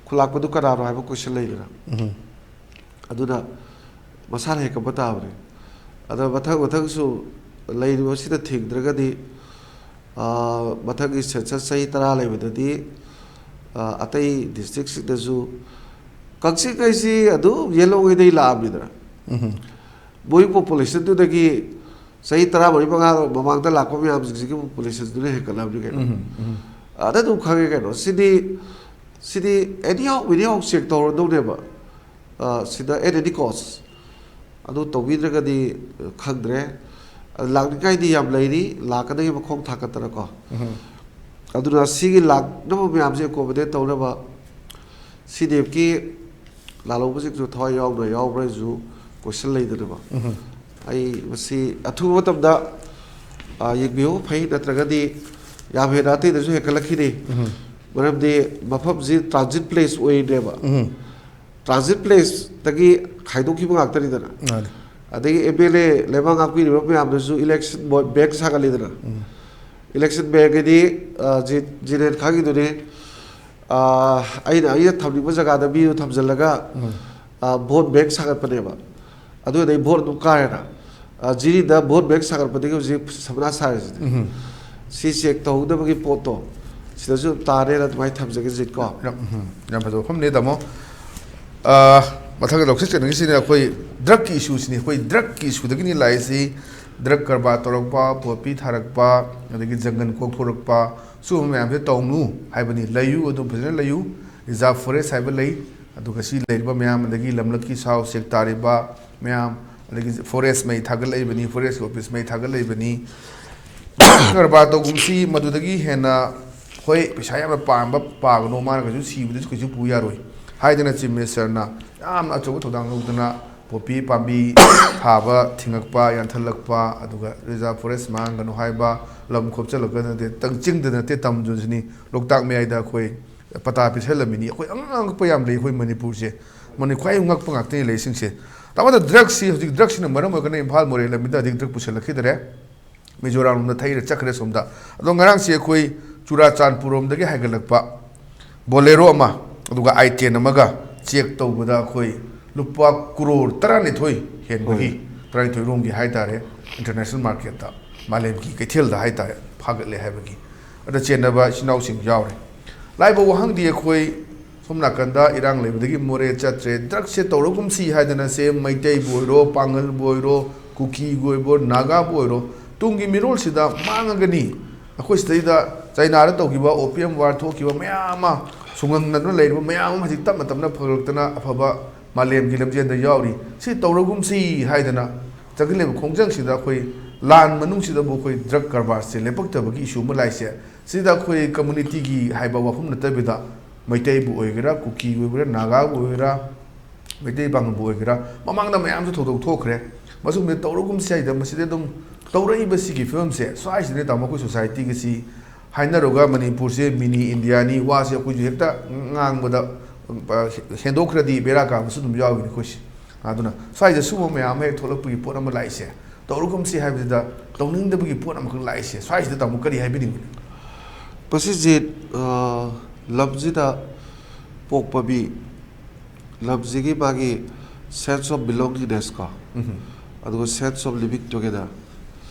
ꯈꯨꯂꯥꯛꯄꯗꯨ ꯀꯅꯥꯅꯣ ꯍꯥꯏꯕ ꯀꯣꯏꯁꯟ ꯂꯩꯗꯅ꯫ ꯑꯗꯨꯅ ꯃꯁꯥꯅ ꯍꯦꯛ ꯀꯞꯄ ꯇꯥꯕꯅꯤ꯫ ꯑꯗ ꯃꯊꯪ ꯃꯊꯪꯁꯨ ꯂꯩꯔꯤꯕꯁꯤꯗ ꯊꯤꯡꯗ꯭ꯔꯒꯗꯤ, ꯑ, ꯃꯊꯪꯒꯤ ꯁꯦꯟꯁꯁ ꯆꯍꯤ ꯇꯔꯥ ꯂꯩꯕꯗꯗꯤ, ꯑ, ꯑꯇꯩ ꯗꯤꯁꯇ꯭ꯔꯤꯛꯁꯤꯡꯗꯁꯨ, ꯀꯛꯆꯤꯡ ꯍꯥꯏꯁꯤ ꯑꯗꯨꯝ ꯌꯦꯜꯂꯣꯉꯩꯗꯒꯤ ꯂꯥꯛꯑꯕꯅꯤꯗꯅ꯫ ꯃꯣꯏ ꯄꯣꯄꯨꯂꯦꯁꯟꯗꯨꯗꯒꯤ ꯆꯍꯤ ꯇꯔꯥꯃꯔꯤ ꯃꯉꯥ ꯃꯃꯥꯡꯗ ꯂꯥꯛꯄ ꯃꯌꯥꯝꯁꯤꯡꯁꯤꯒꯤ ꯄꯣꯄꯨꯂꯦꯁꯟꯗꯨꯅ ꯍꯦꯟꯒꯠꯂꯕꯅꯤ ꯀꯩꯅꯣ꯫ ꯑꯗ ꯑꯗꯨꯝ ꯈꯪꯉꯦ ꯀꯩꯅꯣ꯫ ꯁꯤꯗꯤ, ꯁꯤꯗꯤ ꯑꯦꯅꯤ ꯍꯥꯎ ꯑꯦꯅꯤ ꯍꯥꯎ ꯆꯦꯛ ꯇꯧꯔꯗꯧꯅꯦꯕ꯫ ꯑ, ꯁꯤꯗ ꯑꯦꯠ ꯑꯦꯅꯤ ꯀꯣꯁ ꯑꯗꯨ ꯇꯧꯕꯤꯗ꯭ꯔꯒꯗꯤ, ꯑ, ꯈꯪꯗ꯭ꯔꯦ꯫ ꯑ, ꯂꯥꯛꯅꯤꯡꯉꯥꯏꯗꯤ ꯌꯥꯝ ꯂꯩꯔꯤ, ꯂꯥꯛꯀꯗꯒꯤ ꯃꯈꯣꯡ ꯊꯥꯡꯒꯠꯇꯅꯀꯣ꯫ ꯑꯗꯨꯅ ꯁꯤꯒꯤ ꯂꯥꯛꯅꯕ ꯃꯌꯥꯝꯁꯦ ꯑꯦꯀꯣꯃꯣꯗꯦꯠ ꯇꯧꯅꯕ ꯁꯤ ꯗꯤ ꯑꯦꯐꯀꯤ ꯂꯥꯜꯍꯧꯕꯁꯤꯡꯁꯨ ꯊꯋꯥꯏ ꯌꯥꯎꯅ ꯌꯥꯎꯕ꯭ꯔꯥ ꯍꯥꯏꯁꯨ ꯀꯣꯏꯁꯟ ꯂꯩꯗꯅꯀꯣ꯫ ꯑꯩ ꯃꯁꯤ ꯑꯊꯨꯕ ꯃꯇꯝꯗ, ꯑ, ꯌꯦꯡꯕꯤꯌꯨ ꯐꯩ, ꯅꯠꯇ꯭ꯔꯒꯗꯤ ꯌꯥꯝ ꯍꯦꯟꯅ ꯑꯇꯩꯗꯁꯨ ꯍꯦꯟꯒꯠꯂꯛꯈꯤꯅꯤ꯫ ꯃꯔꯝꯗꯤ ꯃꯐꯝꯁꯤ ꯇ꯭ꯔꯥꯟꯖꯤꯠ ꯄ꯭ꯂꯦꯁ ꯑꯣꯏꯔꯤꯅꯦꯕ꯫ ꯇ꯭ꯔꯥꯟꯖꯤꯠ ꯄ꯭ꯂꯦꯁꯇꯒꯤ ꯈꯥꯏꯗꯣꯛꯈꯤꯕ ꯉꯥꯛꯇꯅꯤꯗꯅ꯫ ꯃꯥꯅꯤ꯫ ꯑꯗꯒꯤ ꯑꯦꯝ ꯑꯦꯜ ꯑꯦ ꯂꯩꯕꯥꯛ ꯉꯥꯛꯄꯤꯔꯤꯕ ꯃꯌꯥꯝꯗꯨꯁꯨ ꯏꯂꯦꯛꯁꯟ ꯕꯦꯡ ꯁꯥꯒꯠꯂꯤꯗꯅ꯫ ꯏꯂꯦꯛꯁꯟ ꯕꯦꯡꯒꯤꯗꯤ, ꯑ, ꯖꯤ-, ꯖꯤꯅꯦꯟ ꯈꯪꯉꯤꯗꯨꯅꯤ꯫ ꯑ, ꯑꯩꯅ, ꯑꯩꯅ ꯊꯝꯅꯤꯡꯕ ꯖꯒꯥꯗ ꯃꯤꯗꯨ ꯊꯝꯖꯤꯜꯂꯒ, ꯑ, ꯚꯣꯠ ꯕꯦꯡ ꯁꯥꯒꯠꯄꯅꯦꯕ꯫ ꯑꯗꯨꯗꯩ ꯚꯣꯠ ꯑꯗꯨꯝ ꯀꯥꯔꯦꯅ꯫ ꯑ, ꯖꯤꯔꯤꯗ ꯚꯣꯠ ꯕꯦꯡ ꯁꯥꯒꯠꯄꯗꯒꯤ ꯍꯧꯖꯤꯛ ꯁꯃꯅꯥ ꯁꯥꯔꯤꯁꯤꯗꯤ꯫ ꯁꯤ ꯆꯦꯛ ꯇꯧꯍꯧꯗꯕꯒꯤ ꯄꯣꯠꯇꯣ ꯁꯤꯗꯁꯨ ꯑꯗꯨꯝ ꯇꯥꯔꯦꯅ ꯑꯗꯨꯃꯥꯏꯅ ꯊꯝꯖꯒꯦ, ꯖꯤꯠ, ꯀꯣ꯫ ꯌꯥꯝ, ꯎꯝ, ꯌꯥꯝ ꯐꯖꯕ ꯋꯥꯐꯝꯅꯦ, ꯇꯥꯃꯣ꯫ ꯑ, ꯃꯊꯪꯒꯤ ꯂꯧꯁꯤꯡ ꯆꯠꯅꯤꯡꯉꯤꯁꯤꯅ ꯑꯩꯈꯣꯏ ꯗ꯭ꯔꯒꯀꯤ ꯏꯁꯨꯁꯤꯅꯤ꯫ ꯑꯩꯈꯣꯏ ꯗ꯭ꯔꯒꯀꯤ ꯏꯁꯨꯗꯒꯤꯅꯤ ꯂꯥꯛꯏꯁꯤ꯫ ꯗ꯭ꯔꯒ ꯀꯔꯕꯥꯔ ꯇꯧꯔꯛꯄ, ꯄꯣꯠꯄꯤ ꯊꯥꯔꯛꯄ, ꯑꯗꯒꯤ ꯖꯪꯒꯜ ꯀꯣꯛꯊꯣꯔꯛꯄ, ꯁꯤꯒꯨꯝꯕ ꯃꯌꯥꯝꯁꯦ ꯇꯧꯅꯨ ꯍꯥꯏꯕꯅꯤ꯫ ꯂꯩꯌꯨ, ꯑꯗꯨꯝ ꯐꯖꯅ ꯂꯩꯌꯨ꯫ ꯔꯤꯖꯥꯔꯚ ꯐꯣꯔꯦꯁ ꯍꯥꯏꯕ ꯂꯩ, ꯑꯗꯨꯒ ꯁꯤ ꯂꯩꯔꯤꯕ ꯃꯌꯥꯝ, ꯑꯗꯒꯤ ꯂꯝꯂꯛꯀꯤ ꯁꯥꯎ ꯁꯦꯛ ꯇꯥꯔꯤꯕ ꯃꯌꯥꯝ, ꯑꯗꯒꯤ ꯐꯣꯔꯦꯁ ꯃꯩ ꯊꯥꯒꯠꯂꯛꯏꯕꯅꯤ, ꯐꯣꯔꯦꯁꯀꯤ ꯑꯣꯐꯤꯁ ꯃꯩ ꯊꯥꯒꯠꯂꯛꯏꯕꯅꯤ꯫ ꯀꯔꯕꯥꯔ ꯇꯧꯒꯨꯝꯁꯤ ꯃꯗꯨꯗꯒꯤ ꯍꯦꯟꯅ, ꯍꯣꯏ, ꯄꯩꯁꯥ ꯌꯥꯝꯅ ꯄꯥꯝꯕ ꯄꯥꯒꯅꯣ, ꯃꯥꯅ ꯀꯩꯁꯨ ꯁꯤꯕꯗꯁꯨ ꯀꯩꯁꯨ ꯄꯨ ꯌꯥꯔꯣꯏ ꯍꯥꯏꯗꯅ ꯆꯤꯐ ꯃꯤꯅꯤꯁꯇꯔꯅ ꯌꯥꯝꯅ ꯑꯆꯧꯕ ꯊꯧꯗꯥꯡ ꯂꯧꯗꯨꯅ ꯄꯣꯄꯤ ꯄꯥꯝꯕꯤ ꯊꯥꯕ ꯊꯤꯡꯉꯛꯄ, ꯌꯥꯟꯊꯠꯂꯛꯄ, ꯑꯗꯨꯒ ꯔꯤꯖꯥꯔꯚ ꯐꯣꯔꯦꯁ ꯃꯥꯡꯒꯅꯨ ꯍꯥꯏꯕ, ꯂꯝ ꯈꯣꯞꯆꯜꯂꯛꯀ ꯅꯠꯇꯦ, ꯇꯪ-, ꯆꯤꯡꯗ ꯅꯠꯇꯦ, ꯇꯝꯗꯁꯨꯅꯤ, ꯂꯣꯛꯇꯥꯛ ꯃꯌꯥꯏꯗ ꯑꯩꯈꯣꯏ ꯄꯇꯥ ꯄꯤꯁꯜꯂꯝꯃꯤꯅꯤ꯫ ꯑꯩꯈꯣꯏ ꯑꯉꯛ ꯑꯉꯛꯄ ꯌꯥꯝ ꯂꯩ ꯑꯩꯈꯣꯏ ꯃꯅꯤꯄꯨꯔꯁꯦ꯫ ꯃꯅꯤ-, ꯈ꯭ꯋꯥꯏ ꯉꯛꯄ ꯉꯥꯛꯇꯅꯤ ꯂꯩꯁꯤꯡꯁꯦ꯫ ꯇꯥꯃꯣꯗ ꯗ꯭ꯔꯒꯁꯤ, ꯍꯧꯖꯤꯛ ꯗ꯭ꯔꯒꯁꯤꯅ ꯃꯔꯝ ꯑꯣꯏꯔꯒꯅ ꯏꯝꯐꯥꯜ ꯃꯣꯔꯦ ꯂꯝꯕꯤꯗ ꯍꯧꯖꯤꯛ ꯗ꯭ꯔꯒ ꯄꯨꯁꯜꯂꯛꯈꯤꯗ꯭ꯔꯦ꯫ ꯃꯤꯖꯣꯔꯥꯝ ꯂꯣꯝꯗ ꯊꯩꯔ ꯆꯠꯈ꯭ꯔꯦ ꯁꯣꯝꯗ꯫ ꯑꯗꯣ ꯉꯔꯥꯡꯁꯤ ꯑꯩꯈꯣꯏ ꯆꯨꯔꯥꯆꯥꯟꯄꯨꯔ ꯔꯣꯝꯗꯒꯤ ꯍꯥꯏꯒꯠꯂꯛꯄ ꯕꯣꯂꯦꯔꯣ ꯑꯃ, ꯑꯗꯨꯒ ꯑꯥꯏ ꯇꯦꯟ ꯑꯃꯒ ꯆꯦꯛ ꯇꯧꯕꯗ ꯑꯩꯈꯣꯏ ꯂꯨꯄꯥ ꯀ꯭ꯔꯣꯔ ꯇꯔꯥꯅꯤꯊꯣꯏ ꯍꯦꯟꯕꯒꯤ, ꯍꯣꯏ, ꯇꯔꯥꯅꯤꯊꯣꯏ ꯔꯣꯝꯒꯤ ꯍꯥꯏꯇꯥꯔꯦ, ꯏꯟꯇꯔꯅꯦꯁꯅꯦꯜ ꯃꯥꯔꯀꯦꯠꯇ, ꯃꯥꯂꯦꯝꯒꯤ ꯀꯩꯊꯦꯜꯗ ꯍꯥꯏꯇꯥꯔꯦ, ꯐꯥꯒꯠꯂꯦ ꯍꯥꯏꯕꯒꯤ꯫ ꯑꯗ ꯆꯦꯟꯅꯕ ꯏꯆꯤꯟ ꯏꯅꯥꯎꯁꯤꯡ ꯌꯥꯎꯔꯦ꯫ ꯂꯥꯏꯕ ꯋꯥꯍꯪꯗꯤ ꯑꯩꯈꯣꯏ ꯁꯣꯝ ꯅꯥꯀꯟꯗ ꯏꯔꯥꯡ ꯂꯩꯕꯗꯒꯤ ꯃꯣꯔꯦ ꯆꯠꯇ꯭ꯔꯦ, ꯗ꯭ꯔꯒꯁꯦ ꯇꯧꯔꯒꯨꯝꯁꯤ ꯍꯥꯏꯗꯅ ꯁꯦ ꯃꯩꯇꯩꯕꯨ ꯑꯣꯏꯔꯣ, ꯄꯥꯡꯒꯜꯕꯨ ꯑꯣꯏꯔꯣ, ꯀꯨꯀꯤꯕꯨ ꯑꯣꯏꯔꯣ, ꯅꯥꯒꯥꯕꯨ ꯑꯣꯏꯔꯣ, ꯇꯨꯡꯒꯤ ꯃꯤꯔꯣꯜꯁꯤꯗ ꯃꯥꯡꯉꯒꯅꯤ꯫ ꯑꯩꯈꯣꯏ ꯁꯤꯗꯩꯗ ꯆꯩꯅꯥꯗ ꯇꯧꯈꯤꯕ ꯑꯣꯄꯤꯌꯝ ꯋꯥꯔ ꯊꯣꯛꯈꯤꯕ ꯃꯌꯥꯝ ꯑꯃ, ꯁꯨꯡꯒꯪꯅꯗꯨꯅ ꯂꯩꯔꯤꯕ ꯃꯌꯥꯝ ꯑꯃ ꯍꯧꯖꯤꯛ ꯇꯞꯅ ꯇꯞꯅ ꯐꯒꯠꯂꯛꯇꯅ ꯑꯐꯕ ꯃꯥꯂꯦꯝꯒꯤ ꯂꯝꯖꯦꯜꯗ ꯌꯥꯎꯔꯤ꯫ ꯁꯤ ꯇꯧꯔꯒꯨꯝꯁꯤ ꯍꯥꯏꯗꯅ ꯆꯪꯁꯤꯜꯂꯤꯕ ꯈꯣꯡꯖꯪꯁꯤꯗ ꯑꯩꯈꯣꯏ ꯂꯥꯟ ꯃꯅꯨꯡꯁꯤꯗꯕꯨ ꯑꯩꯈꯣꯏ ꯗ꯭ꯔꯒ ꯀꯔꯕꯥꯔꯁꯦ ꯂꯦꯞꯄꯛꯇꯕꯒꯤ ꯏꯁꯨ ꯑꯃ ꯂꯥꯛꯏꯁꯦ꯫ ꯁꯤꯗ ꯑꯩꯈꯣꯏ ꯀꯝꯃꯨꯅꯤꯇꯤꯒꯤ ꯍꯥꯏꯕ ꯋꯥꯐꯝ ꯅꯠꯇꯕꯤꯗ, ꯃꯩꯇꯩꯕꯨ ꯑꯣꯏꯒꯦꯔꯥ, ꯀꯨꯀꯤꯕꯨ ꯑꯣꯏꯒꯦꯔꯥ, ꯅꯥꯒꯥꯕꯨ ꯑꯣꯏꯒꯦꯔꯥ, ꯃꯩꯇꯩ ꯄꯥꯉꯜꯕꯨ ꯑꯣꯏꯒꯦꯔꯥ, ꯃꯃꯥꯡꯗ ꯃꯌꯥꯝꯁꯨ ꯊꯧꯗꯣꯛ ꯊꯣꯛꯈ꯭ꯔꯦ꯫ ꯃꯁꯤꯒꯨꯝꯕ ꯇꯧꯔꯒꯨꯝꯁꯤ ꯍꯥꯏꯗ ꯃꯁꯤꯗ ꯑꯗꯨꯝ ꯇꯧꯔꯛꯏꯕ ꯁꯤꯒꯤ ꯐꯤꯕꯝꯁꯦ, ꯁ꯭ꯋꯥꯏꯁꯤꯗꯅꯦ ꯇꯥꯃꯣ ꯑꯩꯈꯣꯏ ꯁꯣꯁꯥꯏꯇꯤꯒꯁꯤ ꯍꯥꯏꯅꯔꯒ ꯃꯅꯤꯄꯨꯔꯁꯦ ꯃꯤꯅꯤ ꯏꯟꯗꯤꯌꯥꯅꯤ, ꯋꯥꯁꯦ ꯑꯩꯈꯣꯏꯁꯨ ꯍꯦꯛꯇ ꯉꯥꯡꯕꯗ, ꯑ, ꯍꯦꯟꯗꯣꯛꯈ꯭ꯔꯗꯤ ꯕꯦꯔꯥ ꯀꯥꯕꯁꯨ ꯑꯗꯨꯝ ꯌꯥꯎꯔꯤꯅꯤ ꯑꯩꯈꯣꯏꯁꯦ꯫ ꯑꯗꯨꯅ ꯁ꯭ꯋꯥꯏꯗ ꯁꯤꯒꯨꯝꯕ ꯃꯌꯥꯝ ꯑꯃ ꯍꯦꯛ ꯊꯣꯛꯂꯛꯄꯒꯤ ꯄꯣꯠ ꯑꯃ ꯂꯥꯛꯏꯁꯦ, ꯇꯧꯔꯒꯨꯝꯁꯤ ꯍꯥꯏꯕꯁꯤꯗ ꯇꯧꯅꯤꯡꯗꯕꯒꯤ ꯄꯣꯠ ꯑꯃꯈꯛ ꯂꯥꯛꯏꯁꯦ, ꯁ꯭ꯋꯥꯏꯁꯤꯗ ꯇꯥꯃꯣ ꯀꯔꯤ ꯍꯥꯏꯕꯤꯅꯤꯡꯕꯅꯣ? ꯃꯁꯤꯁꯦ, ꯑ, ꯂꯝꯁꯤꯗ ꯄꯣꯛꯄ ꯃꯤ, ꯂꯝꯁꯤꯒꯤ ꯃꯥꯒꯤ sense of belongingness ꯀꯣ, ꯎꯝ꯫ ꯑꯗꯨꯒ sense of living together,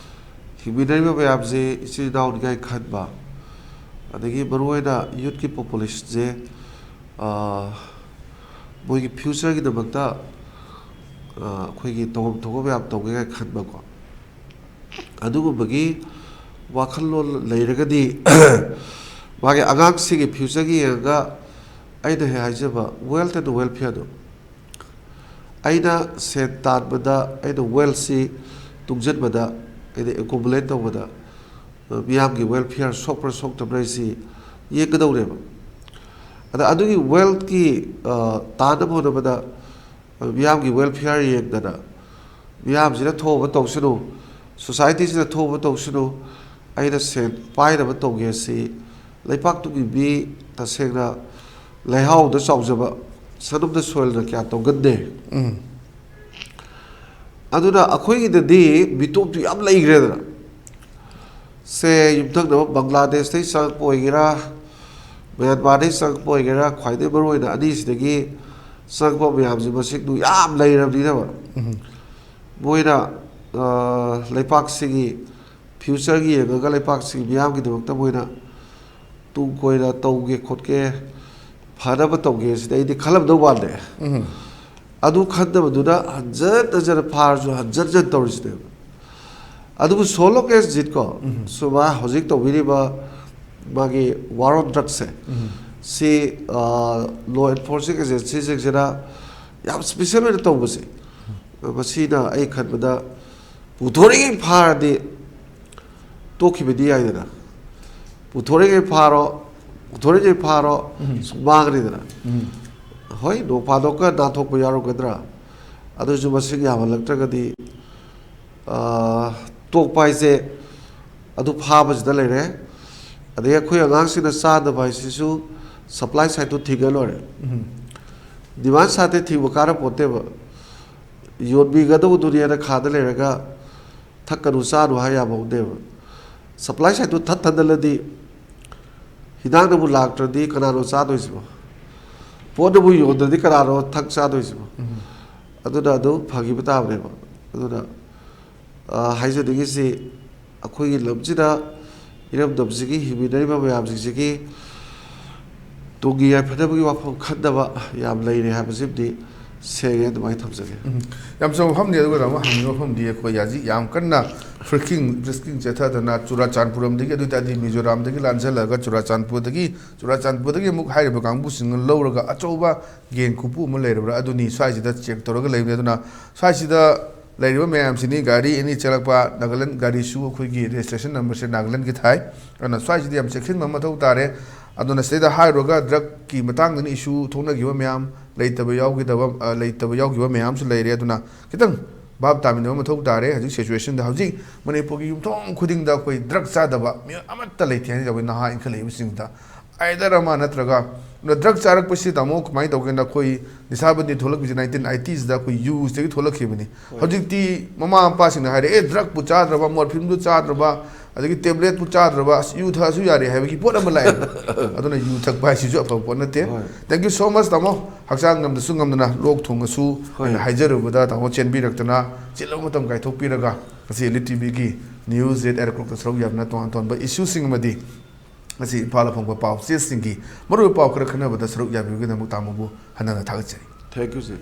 ꯍꯤꯡꯃꯤꯟꯅꯔꯤꯕ ꯃꯌꯥꯝꯁꯦ ꯏꯆꯤꯜ ꯏꯅꯥꯎꯅꯤꯉꯥꯏ ꯈꯟꯕ, ꯑꯗꯒꯤ ꯃꯔꯨꯑꯣꯏꯅ youth ꯀꯤ population ꯁꯦ, ꯑ, ꯃꯣꯏꯒꯤ future ꯒꯤꯗꯃꯛꯇ, ꯑ, ꯑꯩꯈꯣꯏꯒꯤ ꯇꯧꯐꯝ ꯊꯣꯛꯄ ꯃꯌꯥꯝ ꯇꯧꯒꯦ ꯀꯥꯏꯅ ꯈꯟꯕꯀꯣ, ꯑꯗꯨꯒꯨꯝꯕꯒꯤ ꯋꯥꯈꯜꯂꯣꯟ ꯂꯩꯔꯒꯗꯤ ꯃꯥꯒꯤ ꯑꯉꯥꯡꯁꯤꯡꯒꯤ future ꯒꯤ ꯌꯦꯡꯉꯒ ꯑꯩꯅ ꯍꯦꯛ ꯍꯥꯏꯖꯕ wealth and welfare ꯗꯣ, ꯑꯩꯅ ꯁꯦꯟ ꯇꯥꯟꯕꯗ, ꯑꯩꯅ wealth ꯁꯤ ꯇꯨꯡꯁꯤꯟꯕꯗ, ꯑꯩꯅ accumulate ꯇꯧꯕꯗ, ꯑ, ꯃꯤꯌꯥꯝꯒꯤ welfare ꯁꯣꯛꯄ꯭ꯔꯥ ꯁꯣꯛꯇꯕ꯭ꯔꯥ ꯍꯥꯏꯁꯤ ꯌꯦꯡꯒꯗꯧꯔꯦꯕ꯫ ꯑꯗ ꯑꯗꯨꯒꯤ wealth ꯀꯤ, ꯑ, ꯇꯥꯟꯅꯕ ꯍꯣꯠꯅꯕꯗ, ꯑ, ꯃꯤꯌꯥꯝꯒꯤ welfare ꯌꯦꯡꯗꯅ, ꯃꯤꯌꯥꯝꯁꯤꯅ ꯊꯣꯛꯑꯕ ꯇꯧꯁꯅꯨ, society ꯁꯤꯅ ꯊꯣꯛꯑꯕ ꯇꯧꯁꯅꯨ, ꯑꯩꯅ ꯁꯦꯟ ꯄꯥꯏꯅꯕ ꯇꯧꯒꯦ ꯁꯤ ꯂꯩꯄꯥꯛꯇꯨꯒꯤ ꯃꯤ ꯇꯁꯦꯡꯅ ꯂꯩꯍꯥꯎꯗ ꯆꯥꯎꯖꯕ ꯁꯅꯝꯗ ꯁꯣꯏꯜꯅ ꯀꯌꯥ ꯇꯧꯒꯟꯗꯦ꯫ ꯎꯝ꯫ ꯑꯗꯨꯅ ꯑꯩꯈꯣꯏꯒꯤꯗꯗꯤ ꯃꯤꯇꯣꯞꯇꯨ ꯌꯥꯝ ꯂꯩꯈ꯭ꯔꯦꯗꯅ꯫ ꯁꯦ, ꯌꯨꯝꯊꯪꯅꯕ ꯕꯪꯒ꯭ꯂꯥꯗꯦꯁꯇꯩ ꯆꯪꯉꯛꯄ ꯑꯣꯏꯒꯦꯔꯥ, ꯃ꯭ꯌꯥꯟꯃꯥꯔꯗꯩ ꯆꯪꯉꯛꯄ ꯑꯣꯏꯒꯦꯔꯥ, ꯈ꯭ꯋꯥꯏꯗꯩ ꯃꯔꯨꯑꯣꯏꯅ ꯑꯅꯤꯁꯤꯗꯒꯤ ꯆꯪꯉꯛꯄ ꯃꯌꯥꯝꯁꯤ ꯃꯁꯤꯡꯗꯨ ꯌꯥꯝ ꯂꯩꯔꯕꯅꯤꯅꯕ꯫ ꯎꯝ꯫ ꯃꯣꯏꯅ, ꯑ, ꯂꯩꯄꯥꯛꯁꯤꯒꯤ future ꯒꯤ ꯌꯦꯡꯉꯒ ꯂꯩꯄꯥꯛꯁꯤꯒꯤ ꯃꯤꯌꯥꯝꯒꯤꯗꯃꯛꯇ ꯃꯣꯏꯅ ꯇꯨꯡ ꯀꯣꯏꯅ ꯇꯧꯒꯦ ꯈꯣꯠꯀꯦ, ꯐꯅꯕ ꯇꯧꯒꯦ ꯁꯤꯗꯤ ꯑꯩꯗꯤ ꯈꯜꯂꯝꯗꯧ ꯃꯥꯟꯗꯦ꯫ ꯎꯝ꯫ ꯑꯗꯨ ꯈꯟꯗꯕꯗꯨꯅ ꯍꯟꯖꯟ ꯍꯟꯖꯟꯅ ꯐꯥꯔꯁꯨ ꯍꯟꯖꯟ ꯍꯟꯖꯟ ꯇꯧꯔꯤꯁꯤꯅꯦꯕ꯫ ꯑꯗꯨꯕꯨ so long as ꯖꯤꯠꯀꯣ, ꯎꯝ꯫ ꯁꯨꯃꯥꯏ ꯍꯧꯖꯤꯛ ꯇꯧꯕꯤꯔꯤꯕ ꯃꯥꯒꯤ war on drugs ꯁꯦ, ꯎꯝ꯫ ꯁꯤ, ꯑ, law enforcing agency ꯁꯤꯡꯁꯤꯅ ꯌꯥꯝ special ꯑꯣꯏꯅ ꯇꯧꯕꯁꯦ, ꯃꯁꯤꯅ ꯑꯩ ꯈꯟꯕꯗ ꯄꯨꯊꯣꯔꯛꯏ ꯐꯥꯔꯗꯤ ꯇꯣꯛꯈꯤꯕꯗꯤ ꯌꯥꯏꯗꯅ꯫ ꯄꯨꯊꯣꯔꯛꯏꯉꯩ ꯐꯥꯔꯣ, ꯄꯨꯊꯣꯔꯛꯏꯉꯩ ꯐꯥꯔꯣ, ꯎꯝ꯫ ꯁꯨꯝ ꯃꯥꯡꯒꯅꯤꯗꯅ꯫ ꯎꯝ꯫ ꯍꯣꯏ, ꯅꯣꯡ ꯐꯥꯗꯣꯛꯀ ꯅꯥꯟꯊꯣꯛꯄ ꯌꯥꯎꯔꯝꯒꯗ꯭ꯔꯥ? ꯑꯗꯨꯁꯨ ꯃꯁꯤꯡ ꯌꯥꯝꯍꯜꯂꯛꯇ꯭ꯔꯒꯗꯤ, ꯑꯥ, ꯇꯣꯛꯄ ꯍꯥꯏꯁꯦ ꯑꯗꯨ ꯐꯥꯕꯁꯤꯗ ꯂꯩꯔꯦ꯫ ꯑꯗꯒꯤ ꯑꯩꯈꯣꯏ ꯑꯉꯥꯡꯁꯤꯡꯅ ꯆꯥꯗꯕ ꯍꯥꯏꯁꯤꯁꯨ supply side ꯇꯨ ꯊꯤꯡꯉ ꯂꯣꯏꯔꯦ꯫ ꯎꯝ꯫ Demand side ꯇꯩ ꯊꯤꯡꯕ ꯀꯥꯟꯅꯄꯣꯠꯇꯦꯕ꯫ ꯌꯣꯟꯕꯤꯒꯗꯧꯕꯗꯨꯅꯦꯅ ꯈꯥꯗ ꯂꯩꯔꯒ ꯊꯛꯀꯅꯨ ꯆꯥꯅꯨ ꯍꯥꯏ ꯌꯥꯕ ꯄꯣꯠꯇꯦꯕ꯫ Supply side ꯇꯨ ꯊꯠ ꯊꯠꯗꯜꯂꯗꯤ ꯍꯤꯗꯥꯛꯅꯕꯨ ꯂꯥꯛꯇ꯭ꯔꯗꯤ ꯀꯅꯥꯅꯣ ꯆꯥꯗꯣꯏꯁꯤꯕꯣ? ꯄꯣꯠꯅꯕꯨ ꯌꯣꯟꯗ꯭ꯔꯗꯤ ꯀꯅꯥꯅꯣ ꯊꯛ ꯆꯥꯗꯣꯏꯁꯤꯕꯣ? ꯎꯝ꯫ ꯑꯗꯨꯅ ꯑꯗꯨ ꯐꯈꯤꯕ ꯇꯥꯕꯅꯦꯕ꯫ ꯑꯗꯨꯅ, ꯑ, ꯍꯥꯏꯖꯅꯤꯡꯉꯤꯁꯤ, ꯑꯩꯈꯣꯏꯒꯤ ꯂꯝꯁꯤꯗ ꯏꯔꯝꯗꯝꯁꯤꯒꯤ ꯍꯤꯡꯃꯤꯟꯅꯔꯤꯕ ꯃꯌꯥꯝꯁꯤꯡꯁꯤꯒꯤ ꯇꯨꯡꯒꯤ ꯌꯥꯏꯐꯅꯕꯒꯤ ꯋꯥꯐꯝ ꯈꯟꯗꯕ ꯌꯥꯝ ꯂꯩꯔꯦ ꯍꯥꯏꯕꯁꯤꯃꯗꯤ ꯁꯦꯡꯉꯦ, ꯑꯗꯨꯃꯥꯏꯅ ꯊꯝꯖꯒꯦ꯫ ꯎꯝ꯫ ꯌꯥꯝ ꯆꯥꯎꯕ ꯃꯐꯝꯅꯤ꯫ ꯑꯗꯨꯒ ꯇꯥꯃꯣ, ꯍꯪꯅꯤꯡꯕ ꯃꯐꯝꯗꯤ, ꯑꯩꯈꯣꯏ ꯍꯧꯖꯤꯛ ꯌꯥꯝ ꯀꯟꯅ ꯐ꯭ꯔꯤꯀꯤꯡ ꯐ꯭ꯔꯤꯁꯀꯤꯡ ꯆꯠꯊꯗꯅ ꯆꯨꯔꯥꯆꯥꯟꯄꯨꯔ ꯂꯣꯝꯗꯒꯤ, ꯑꯗꯨ ꯑꯣꯏꯇꯥꯔꯗꯤ ꯃꯤꯖꯣꯔꯥꯝꯗꯒꯤ ꯂꯥꯟꯁꯤꯜꯂꯒ ꯆꯨꯔꯥꯆꯥꯟꯄꯨꯔꯗꯒꯤ, ꯆꯨꯔꯥꯆꯥꯟꯄꯨꯔꯗꯒꯤ ꯑꯃꯨꯛ ꯍꯥꯏꯔꯤꯕ ꯀꯥꯡꯕꯨꯁꯤꯡꯅ ꯂꯧꯔꯒ ꯑꯆꯧꯕ ꯒꯦꯡ ꯈꯨꯄꯨ ꯑꯃ ꯂꯩꯔꯕ꯭ꯔꯥ, ꯑꯗꯨꯅꯤ ꯁ꯭ꯋꯥꯏꯁꯤꯗ ꯆꯦꯛ ꯇꯧꯔꯒ ꯂꯩꯕꯅꯤ꯫ ꯑꯗꯨꯅ ꯁ꯭ꯋꯥꯏꯁꯤꯗ ꯂꯩꯔꯤꯕ ꯃꯌꯥꯝꯁꯤꯅꯤ, ꯒꯥꯔꯤ ꯑꯦꯅꯤ ꯆꯦꯜꯂꯛꯄ, ꯅꯥꯒꯥꯂꯦꯟ ꯒꯥꯔꯤꯁꯨ ꯑꯩꯈꯣꯏꯒꯤ ꯔꯦꯖꯤꯁꯇ꯭ꯔꯦꯁꯟ ꯅꯝꯕꯔꯁꯦ ꯅꯥꯒꯥꯂꯦꯟꯒꯤ ꯊꯥꯏ꯫ ꯑꯗꯨꯅ ꯁ꯭ꯋꯥꯏꯁꯤꯗ ꯌꯥꯝ ꯆꯦꯛꯁꯤꯟꯕ ꯃꯊꯧ ꯇꯥꯔꯦ꯫ ꯑꯗꯨꯅ ꯁꯤꯗꯩꯗ ꯍꯥꯏꯔꯨꯔꯒ ꯗ꯭ꯔꯒꯀꯤ ꯃꯇꯥꯡꯗꯅ ꯏꯁꯨ ꯊꯣꯛꯅꯈꯤꯕ ꯃꯌꯥꯝ, ꯂꯩꯇꯕ ꯌꯥꯎꯈꯤꯗꯕ, ꯑ, ꯂꯩꯇꯕ ꯌꯥꯎꯈꯤꯕ ꯃꯌꯥꯝꯁꯨ ꯂꯩꯔꯦ꯫ ꯑꯗꯨꯅ ꯈꯤꯇꯪ ꯚꯥꯞ ꯇꯥꯃꯤꯟꯅꯕ ꯃꯊꯧ ꯇꯥꯔꯦ꯫ ꯍꯧꯖꯤꯛ ꯁꯤꯆꯨꯋꯦꯁꯟꯗ, ꯍꯧꯖꯤꯛ ꯃꯅꯤꯄꯨꯔꯒꯤ ꯌꯨꯝꯊꯣꯡ ꯈꯨꯗꯤꯡꯗ ꯑꯩꯈꯣꯏ ꯗ꯭ꯔꯒ ꯆꯥꯗꯕ ꯃꯤꯑꯣꯏ ꯑꯃꯠꯇ ꯂꯩꯇꯦ ꯍꯥꯏꯅ ꯑꯩꯈꯣꯏ ꯅꯍꯥ ꯏꯟꯈꯠꯂꯛꯏꯕꯁꯤꯡꯗ꯫ ꯑꯥꯏꯗꯔ ꯑꯃ ꯅꯠꯇ꯭ꯔꯒ, ꯑꯗꯨꯅ ꯗ꯭ꯔꯒ ꯆꯥꯔꯛꯄꯁꯤ, ꯇꯥꯃꯣ, ꯀꯃꯥꯏꯅ ꯇꯧꯒꯦꯅ, ꯑꯩꯈꯣꯏ ꯅꯤꯁꯥꯕꯟꯗꯤ ꯊꯣꯛꯂꯛꯄꯁꯤ ꯅꯥꯏꯟꯇꯤꯟ ꯑꯥꯏꯇꯤꯁꯤꯗ ꯑꯩꯈꯣꯏ ꯌꯨꯁꯇꯒꯤ ꯊꯣꯛꯂꯛꯈꯤꯕꯅꯤ꯫ ꯍꯧꯖꯤꯛꯇꯤ ꯃꯃꯥ ꯃꯄꯥꯁꯤꯡꯅ ꯍꯥꯏꯔꯦ, "ꯑꯦ, ꯗ꯭ꯔꯒꯄꯨ ꯆꯥꯗ꯭ꯔꯕ, ꯃꯣꯔꯐꯤꯟꯕꯨ ꯆꯥꯗ꯭ꯔꯕ, ꯑꯗꯒꯤ ꯇꯦꯕ꯭ꯂꯦꯠꯄꯨ ꯆꯥꯗ꯭ꯔꯕ, ꯑꯁ, ꯌꯨ ꯊꯛꯑꯁꯨ ꯌꯥꯔꯦ" ꯍꯥꯏꯕꯒꯤ ꯄꯣꯠ ꯑꯃ ꯂꯥꯛꯑꯦꯕ꯫ ꯑꯗꯨꯅ ꯌꯨ ꯊꯛꯄ ꯍꯥꯏꯁꯤꯁꯨ ꯑꯐꯕ ꯄꯣꯠ ꯅꯠꯇꯦ꯫ ꯍꯣꯏ꯫ Thank you so much, ꯇꯥꯃꯣ꯫ ꯍꯛꯆꯥꯡ ꯉꯝꯗꯁꯨ ꯉꯝꯗꯅ, ꯂꯣꯛ ꯊꯨꯡꯉꯁꯨ, ꯍꯣꯏ꯫ ꯑꯩꯅ ꯍꯥꯏꯖꯔꯨꯕꯗ ꯇꯥꯃꯣ ꯆꯦꯟꯕꯤꯔꯛꯇꯅ, ꯆꯤꯜꯂꯕ ꯃꯇꯝ ꯀꯥꯏꯊꯣꯛꯄꯤꯔꯒ, ꯉꯁꯤ Elite ꯇꯤꯚꯤꯒꯤ News at eight o'clockꯇ ꯁꯔꯨꯛ ꯌꯥꯗꯨꯅ ꯇꯣꯉꯥꯟ ꯇꯣꯉꯥꯟꯕ ꯏꯁꯨꯁꯤꯡ ꯑꯃꯗꯤ ꯉꯁꯤ ꯏꯝꯐꯥꯜꯗ ꯐꯪꯕ ꯄꯥꯎ ꯆꯦꯁꯤꯡꯒꯤ ꯃꯔꯨꯑꯣꯏꯕ ꯄꯥꯎ ꯈꯔ ꯈꯟꯅꯕꯗ ꯁꯔꯨꯛ ꯌꯥꯕꯤꯕꯒꯤꯗꯃꯛ ꯇꯥꯃꯣꯕꯨ ꯍꯟꯅ ꯍꯟꯅ ꯊꯥꯒꯠꯆꯔꯤ꯫ Thank you, sir꯫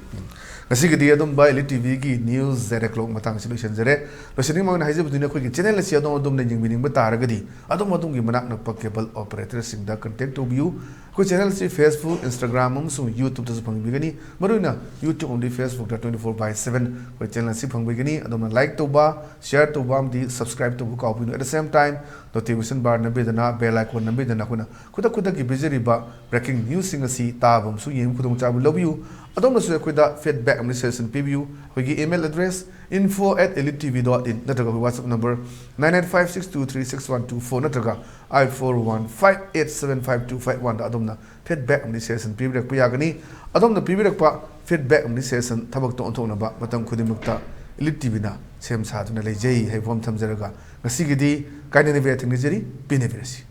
ꯉꯁꯤꯒꯤꯗꯤ ꯑꯗꯨꯝꯕ Elite ꯇꯤꯚꯤꯒꯤ News at eight o'clock ꯃꯇꯥꯡꯁꯤ ꯂꯣꯏꯁꯤꯟꯖꯔꯦ꯫ ꯂꯣꯏꯁꯤꯟꯅꯤꯡꯕ ꯑꯣꯏꯅ ꯍꯥꯏꯖꯕꯗꯨꯅ, ꯑꯩꯈꯣꯏꯒꯤ ꯆꯦꯅꯦꯜ ꯑꯁꯤ ꯑꯗꯣꯝ ꯑꯗꯣꯝꯅ ꯌꯦꯡꯕꯤꯅꯤꯡꯕ ꯇꯥꯔꯒꯗꯤ, ꯑꯗꯣꯝ ꯑꯗꯣꯝꯒꯤ ꯃꯅꯥꯛ ꯅꯛꯄ ꯀꯦꯕꯜ ꯑꯣꯄꯔꯦꯇꯔꯁꯤꯡꯗ ꯀꯟꯇꯦꯛ ꯇꯧꯕꯤꯌꯨ꯫ ꯑꯩꯈꯣꯏ ꯆꯦꯅꯦꯜ ꯑꯁꯤ Facebook, Instagram ꯑꯃꯁꯨꯡ YouTubeꯇꯁꯨ ꯐꯪꯕꯤꯒꯅꯤ꯫ ꯃꯔꯨꯑꯣꯏꯅ YouTube ꯑꯃꯗꯤ Facebookꯇ twenty four by seven ꯑꯩꯈꯣꯏ ꯆꯦꯅꯦꯜ ꯑꯁꯤ ꯐꯪꯕꯤꯒꯅꯤ꯫ ꯑꯗꯣꯝꯅ like ꯇꯧꯕ, share ꯇꯧꯕ ꯑꯃꯗꯤ subscribe ꯇꯧꯕ ꯀꯥꯎꯕꯤꯒꯅꯨ꯫ At the same time, notification bar ꯅꯝꯕꯤꯗꯅ, bell icon ꯅꯝꯕꯤꯗꯅ, ꯑꯩꯈꯣꯏꯅ ꯈꯨꯗꯛ ꯈꯨꯗꯛꯀꯤ ꯄꯤꯖꯔꯤꯕ breaking newsꯁꯤꯡ ꯑꯁꯤ ꯇꯥꯕ ꯑꯃꯁꯨꯡ ꯌꯦꯡꯕ ꯈꯨꯗꯣꯡꯆꯥꯕ ꯂꯧꯕꯤꯌꯨ꯫ ꯑꯗꯣꯝꯅꯁꯨ ꯑꯩꯈꯣꯏꯗ feedback ꯑꯃꯗꯤ suggestion ꯄꯤꯕꯤꯌꯨ꯫ ꯑꯩꯈꯣꯏꯒꯤ email address info at elitetv dot in ꯅꯠꯇ꯭ꯔꯒ ꯑꯩꯈꯣꯏ WhatsApp number nine eight five six two three six one two four ꯅꯠꯇ꯭ꯔꯒ eight four one five eight seven five two five oneꯗ ꯑꯗꯣꯝꯅ feedback ꯑꯃꯗꯤ suggestion ꯄꯤꯕꯤꯔꯛꯄ ꯌꯥꯒꯅꯤ꯫ ꯑꯗꯣꯝꯅ ꯄꯤꯕꯤꯔꯛꯄ feedback ꯑꯃꯗꯤ suggestion ꯊꯕꯛꯇ ꯑꯣꯟꯊꯣꯛꯅꯕ ꯃꯇꯝ ꯈꯨꯗꯤꯡꯃꯛꯇ Elite ꯇꯤꯚꯤꯅ ꯁꯦꯝ ꯁꯥꯗꯨꯅ ꯂꯩꯖꯩ ꯍꯥꯏꯕ ꯋꯥꯐꯝ ꯊꯝꯖꯔꯒ, ꯉꯁꯤꯒꯤꯗꯤ ꯀꯥꯏꯅꯅꯕ ꯊꯦꯡꯅꯖꯔꯤ꯫ ꯄꯦꯟꯅꯕꯤꯔꯁꯤ꯫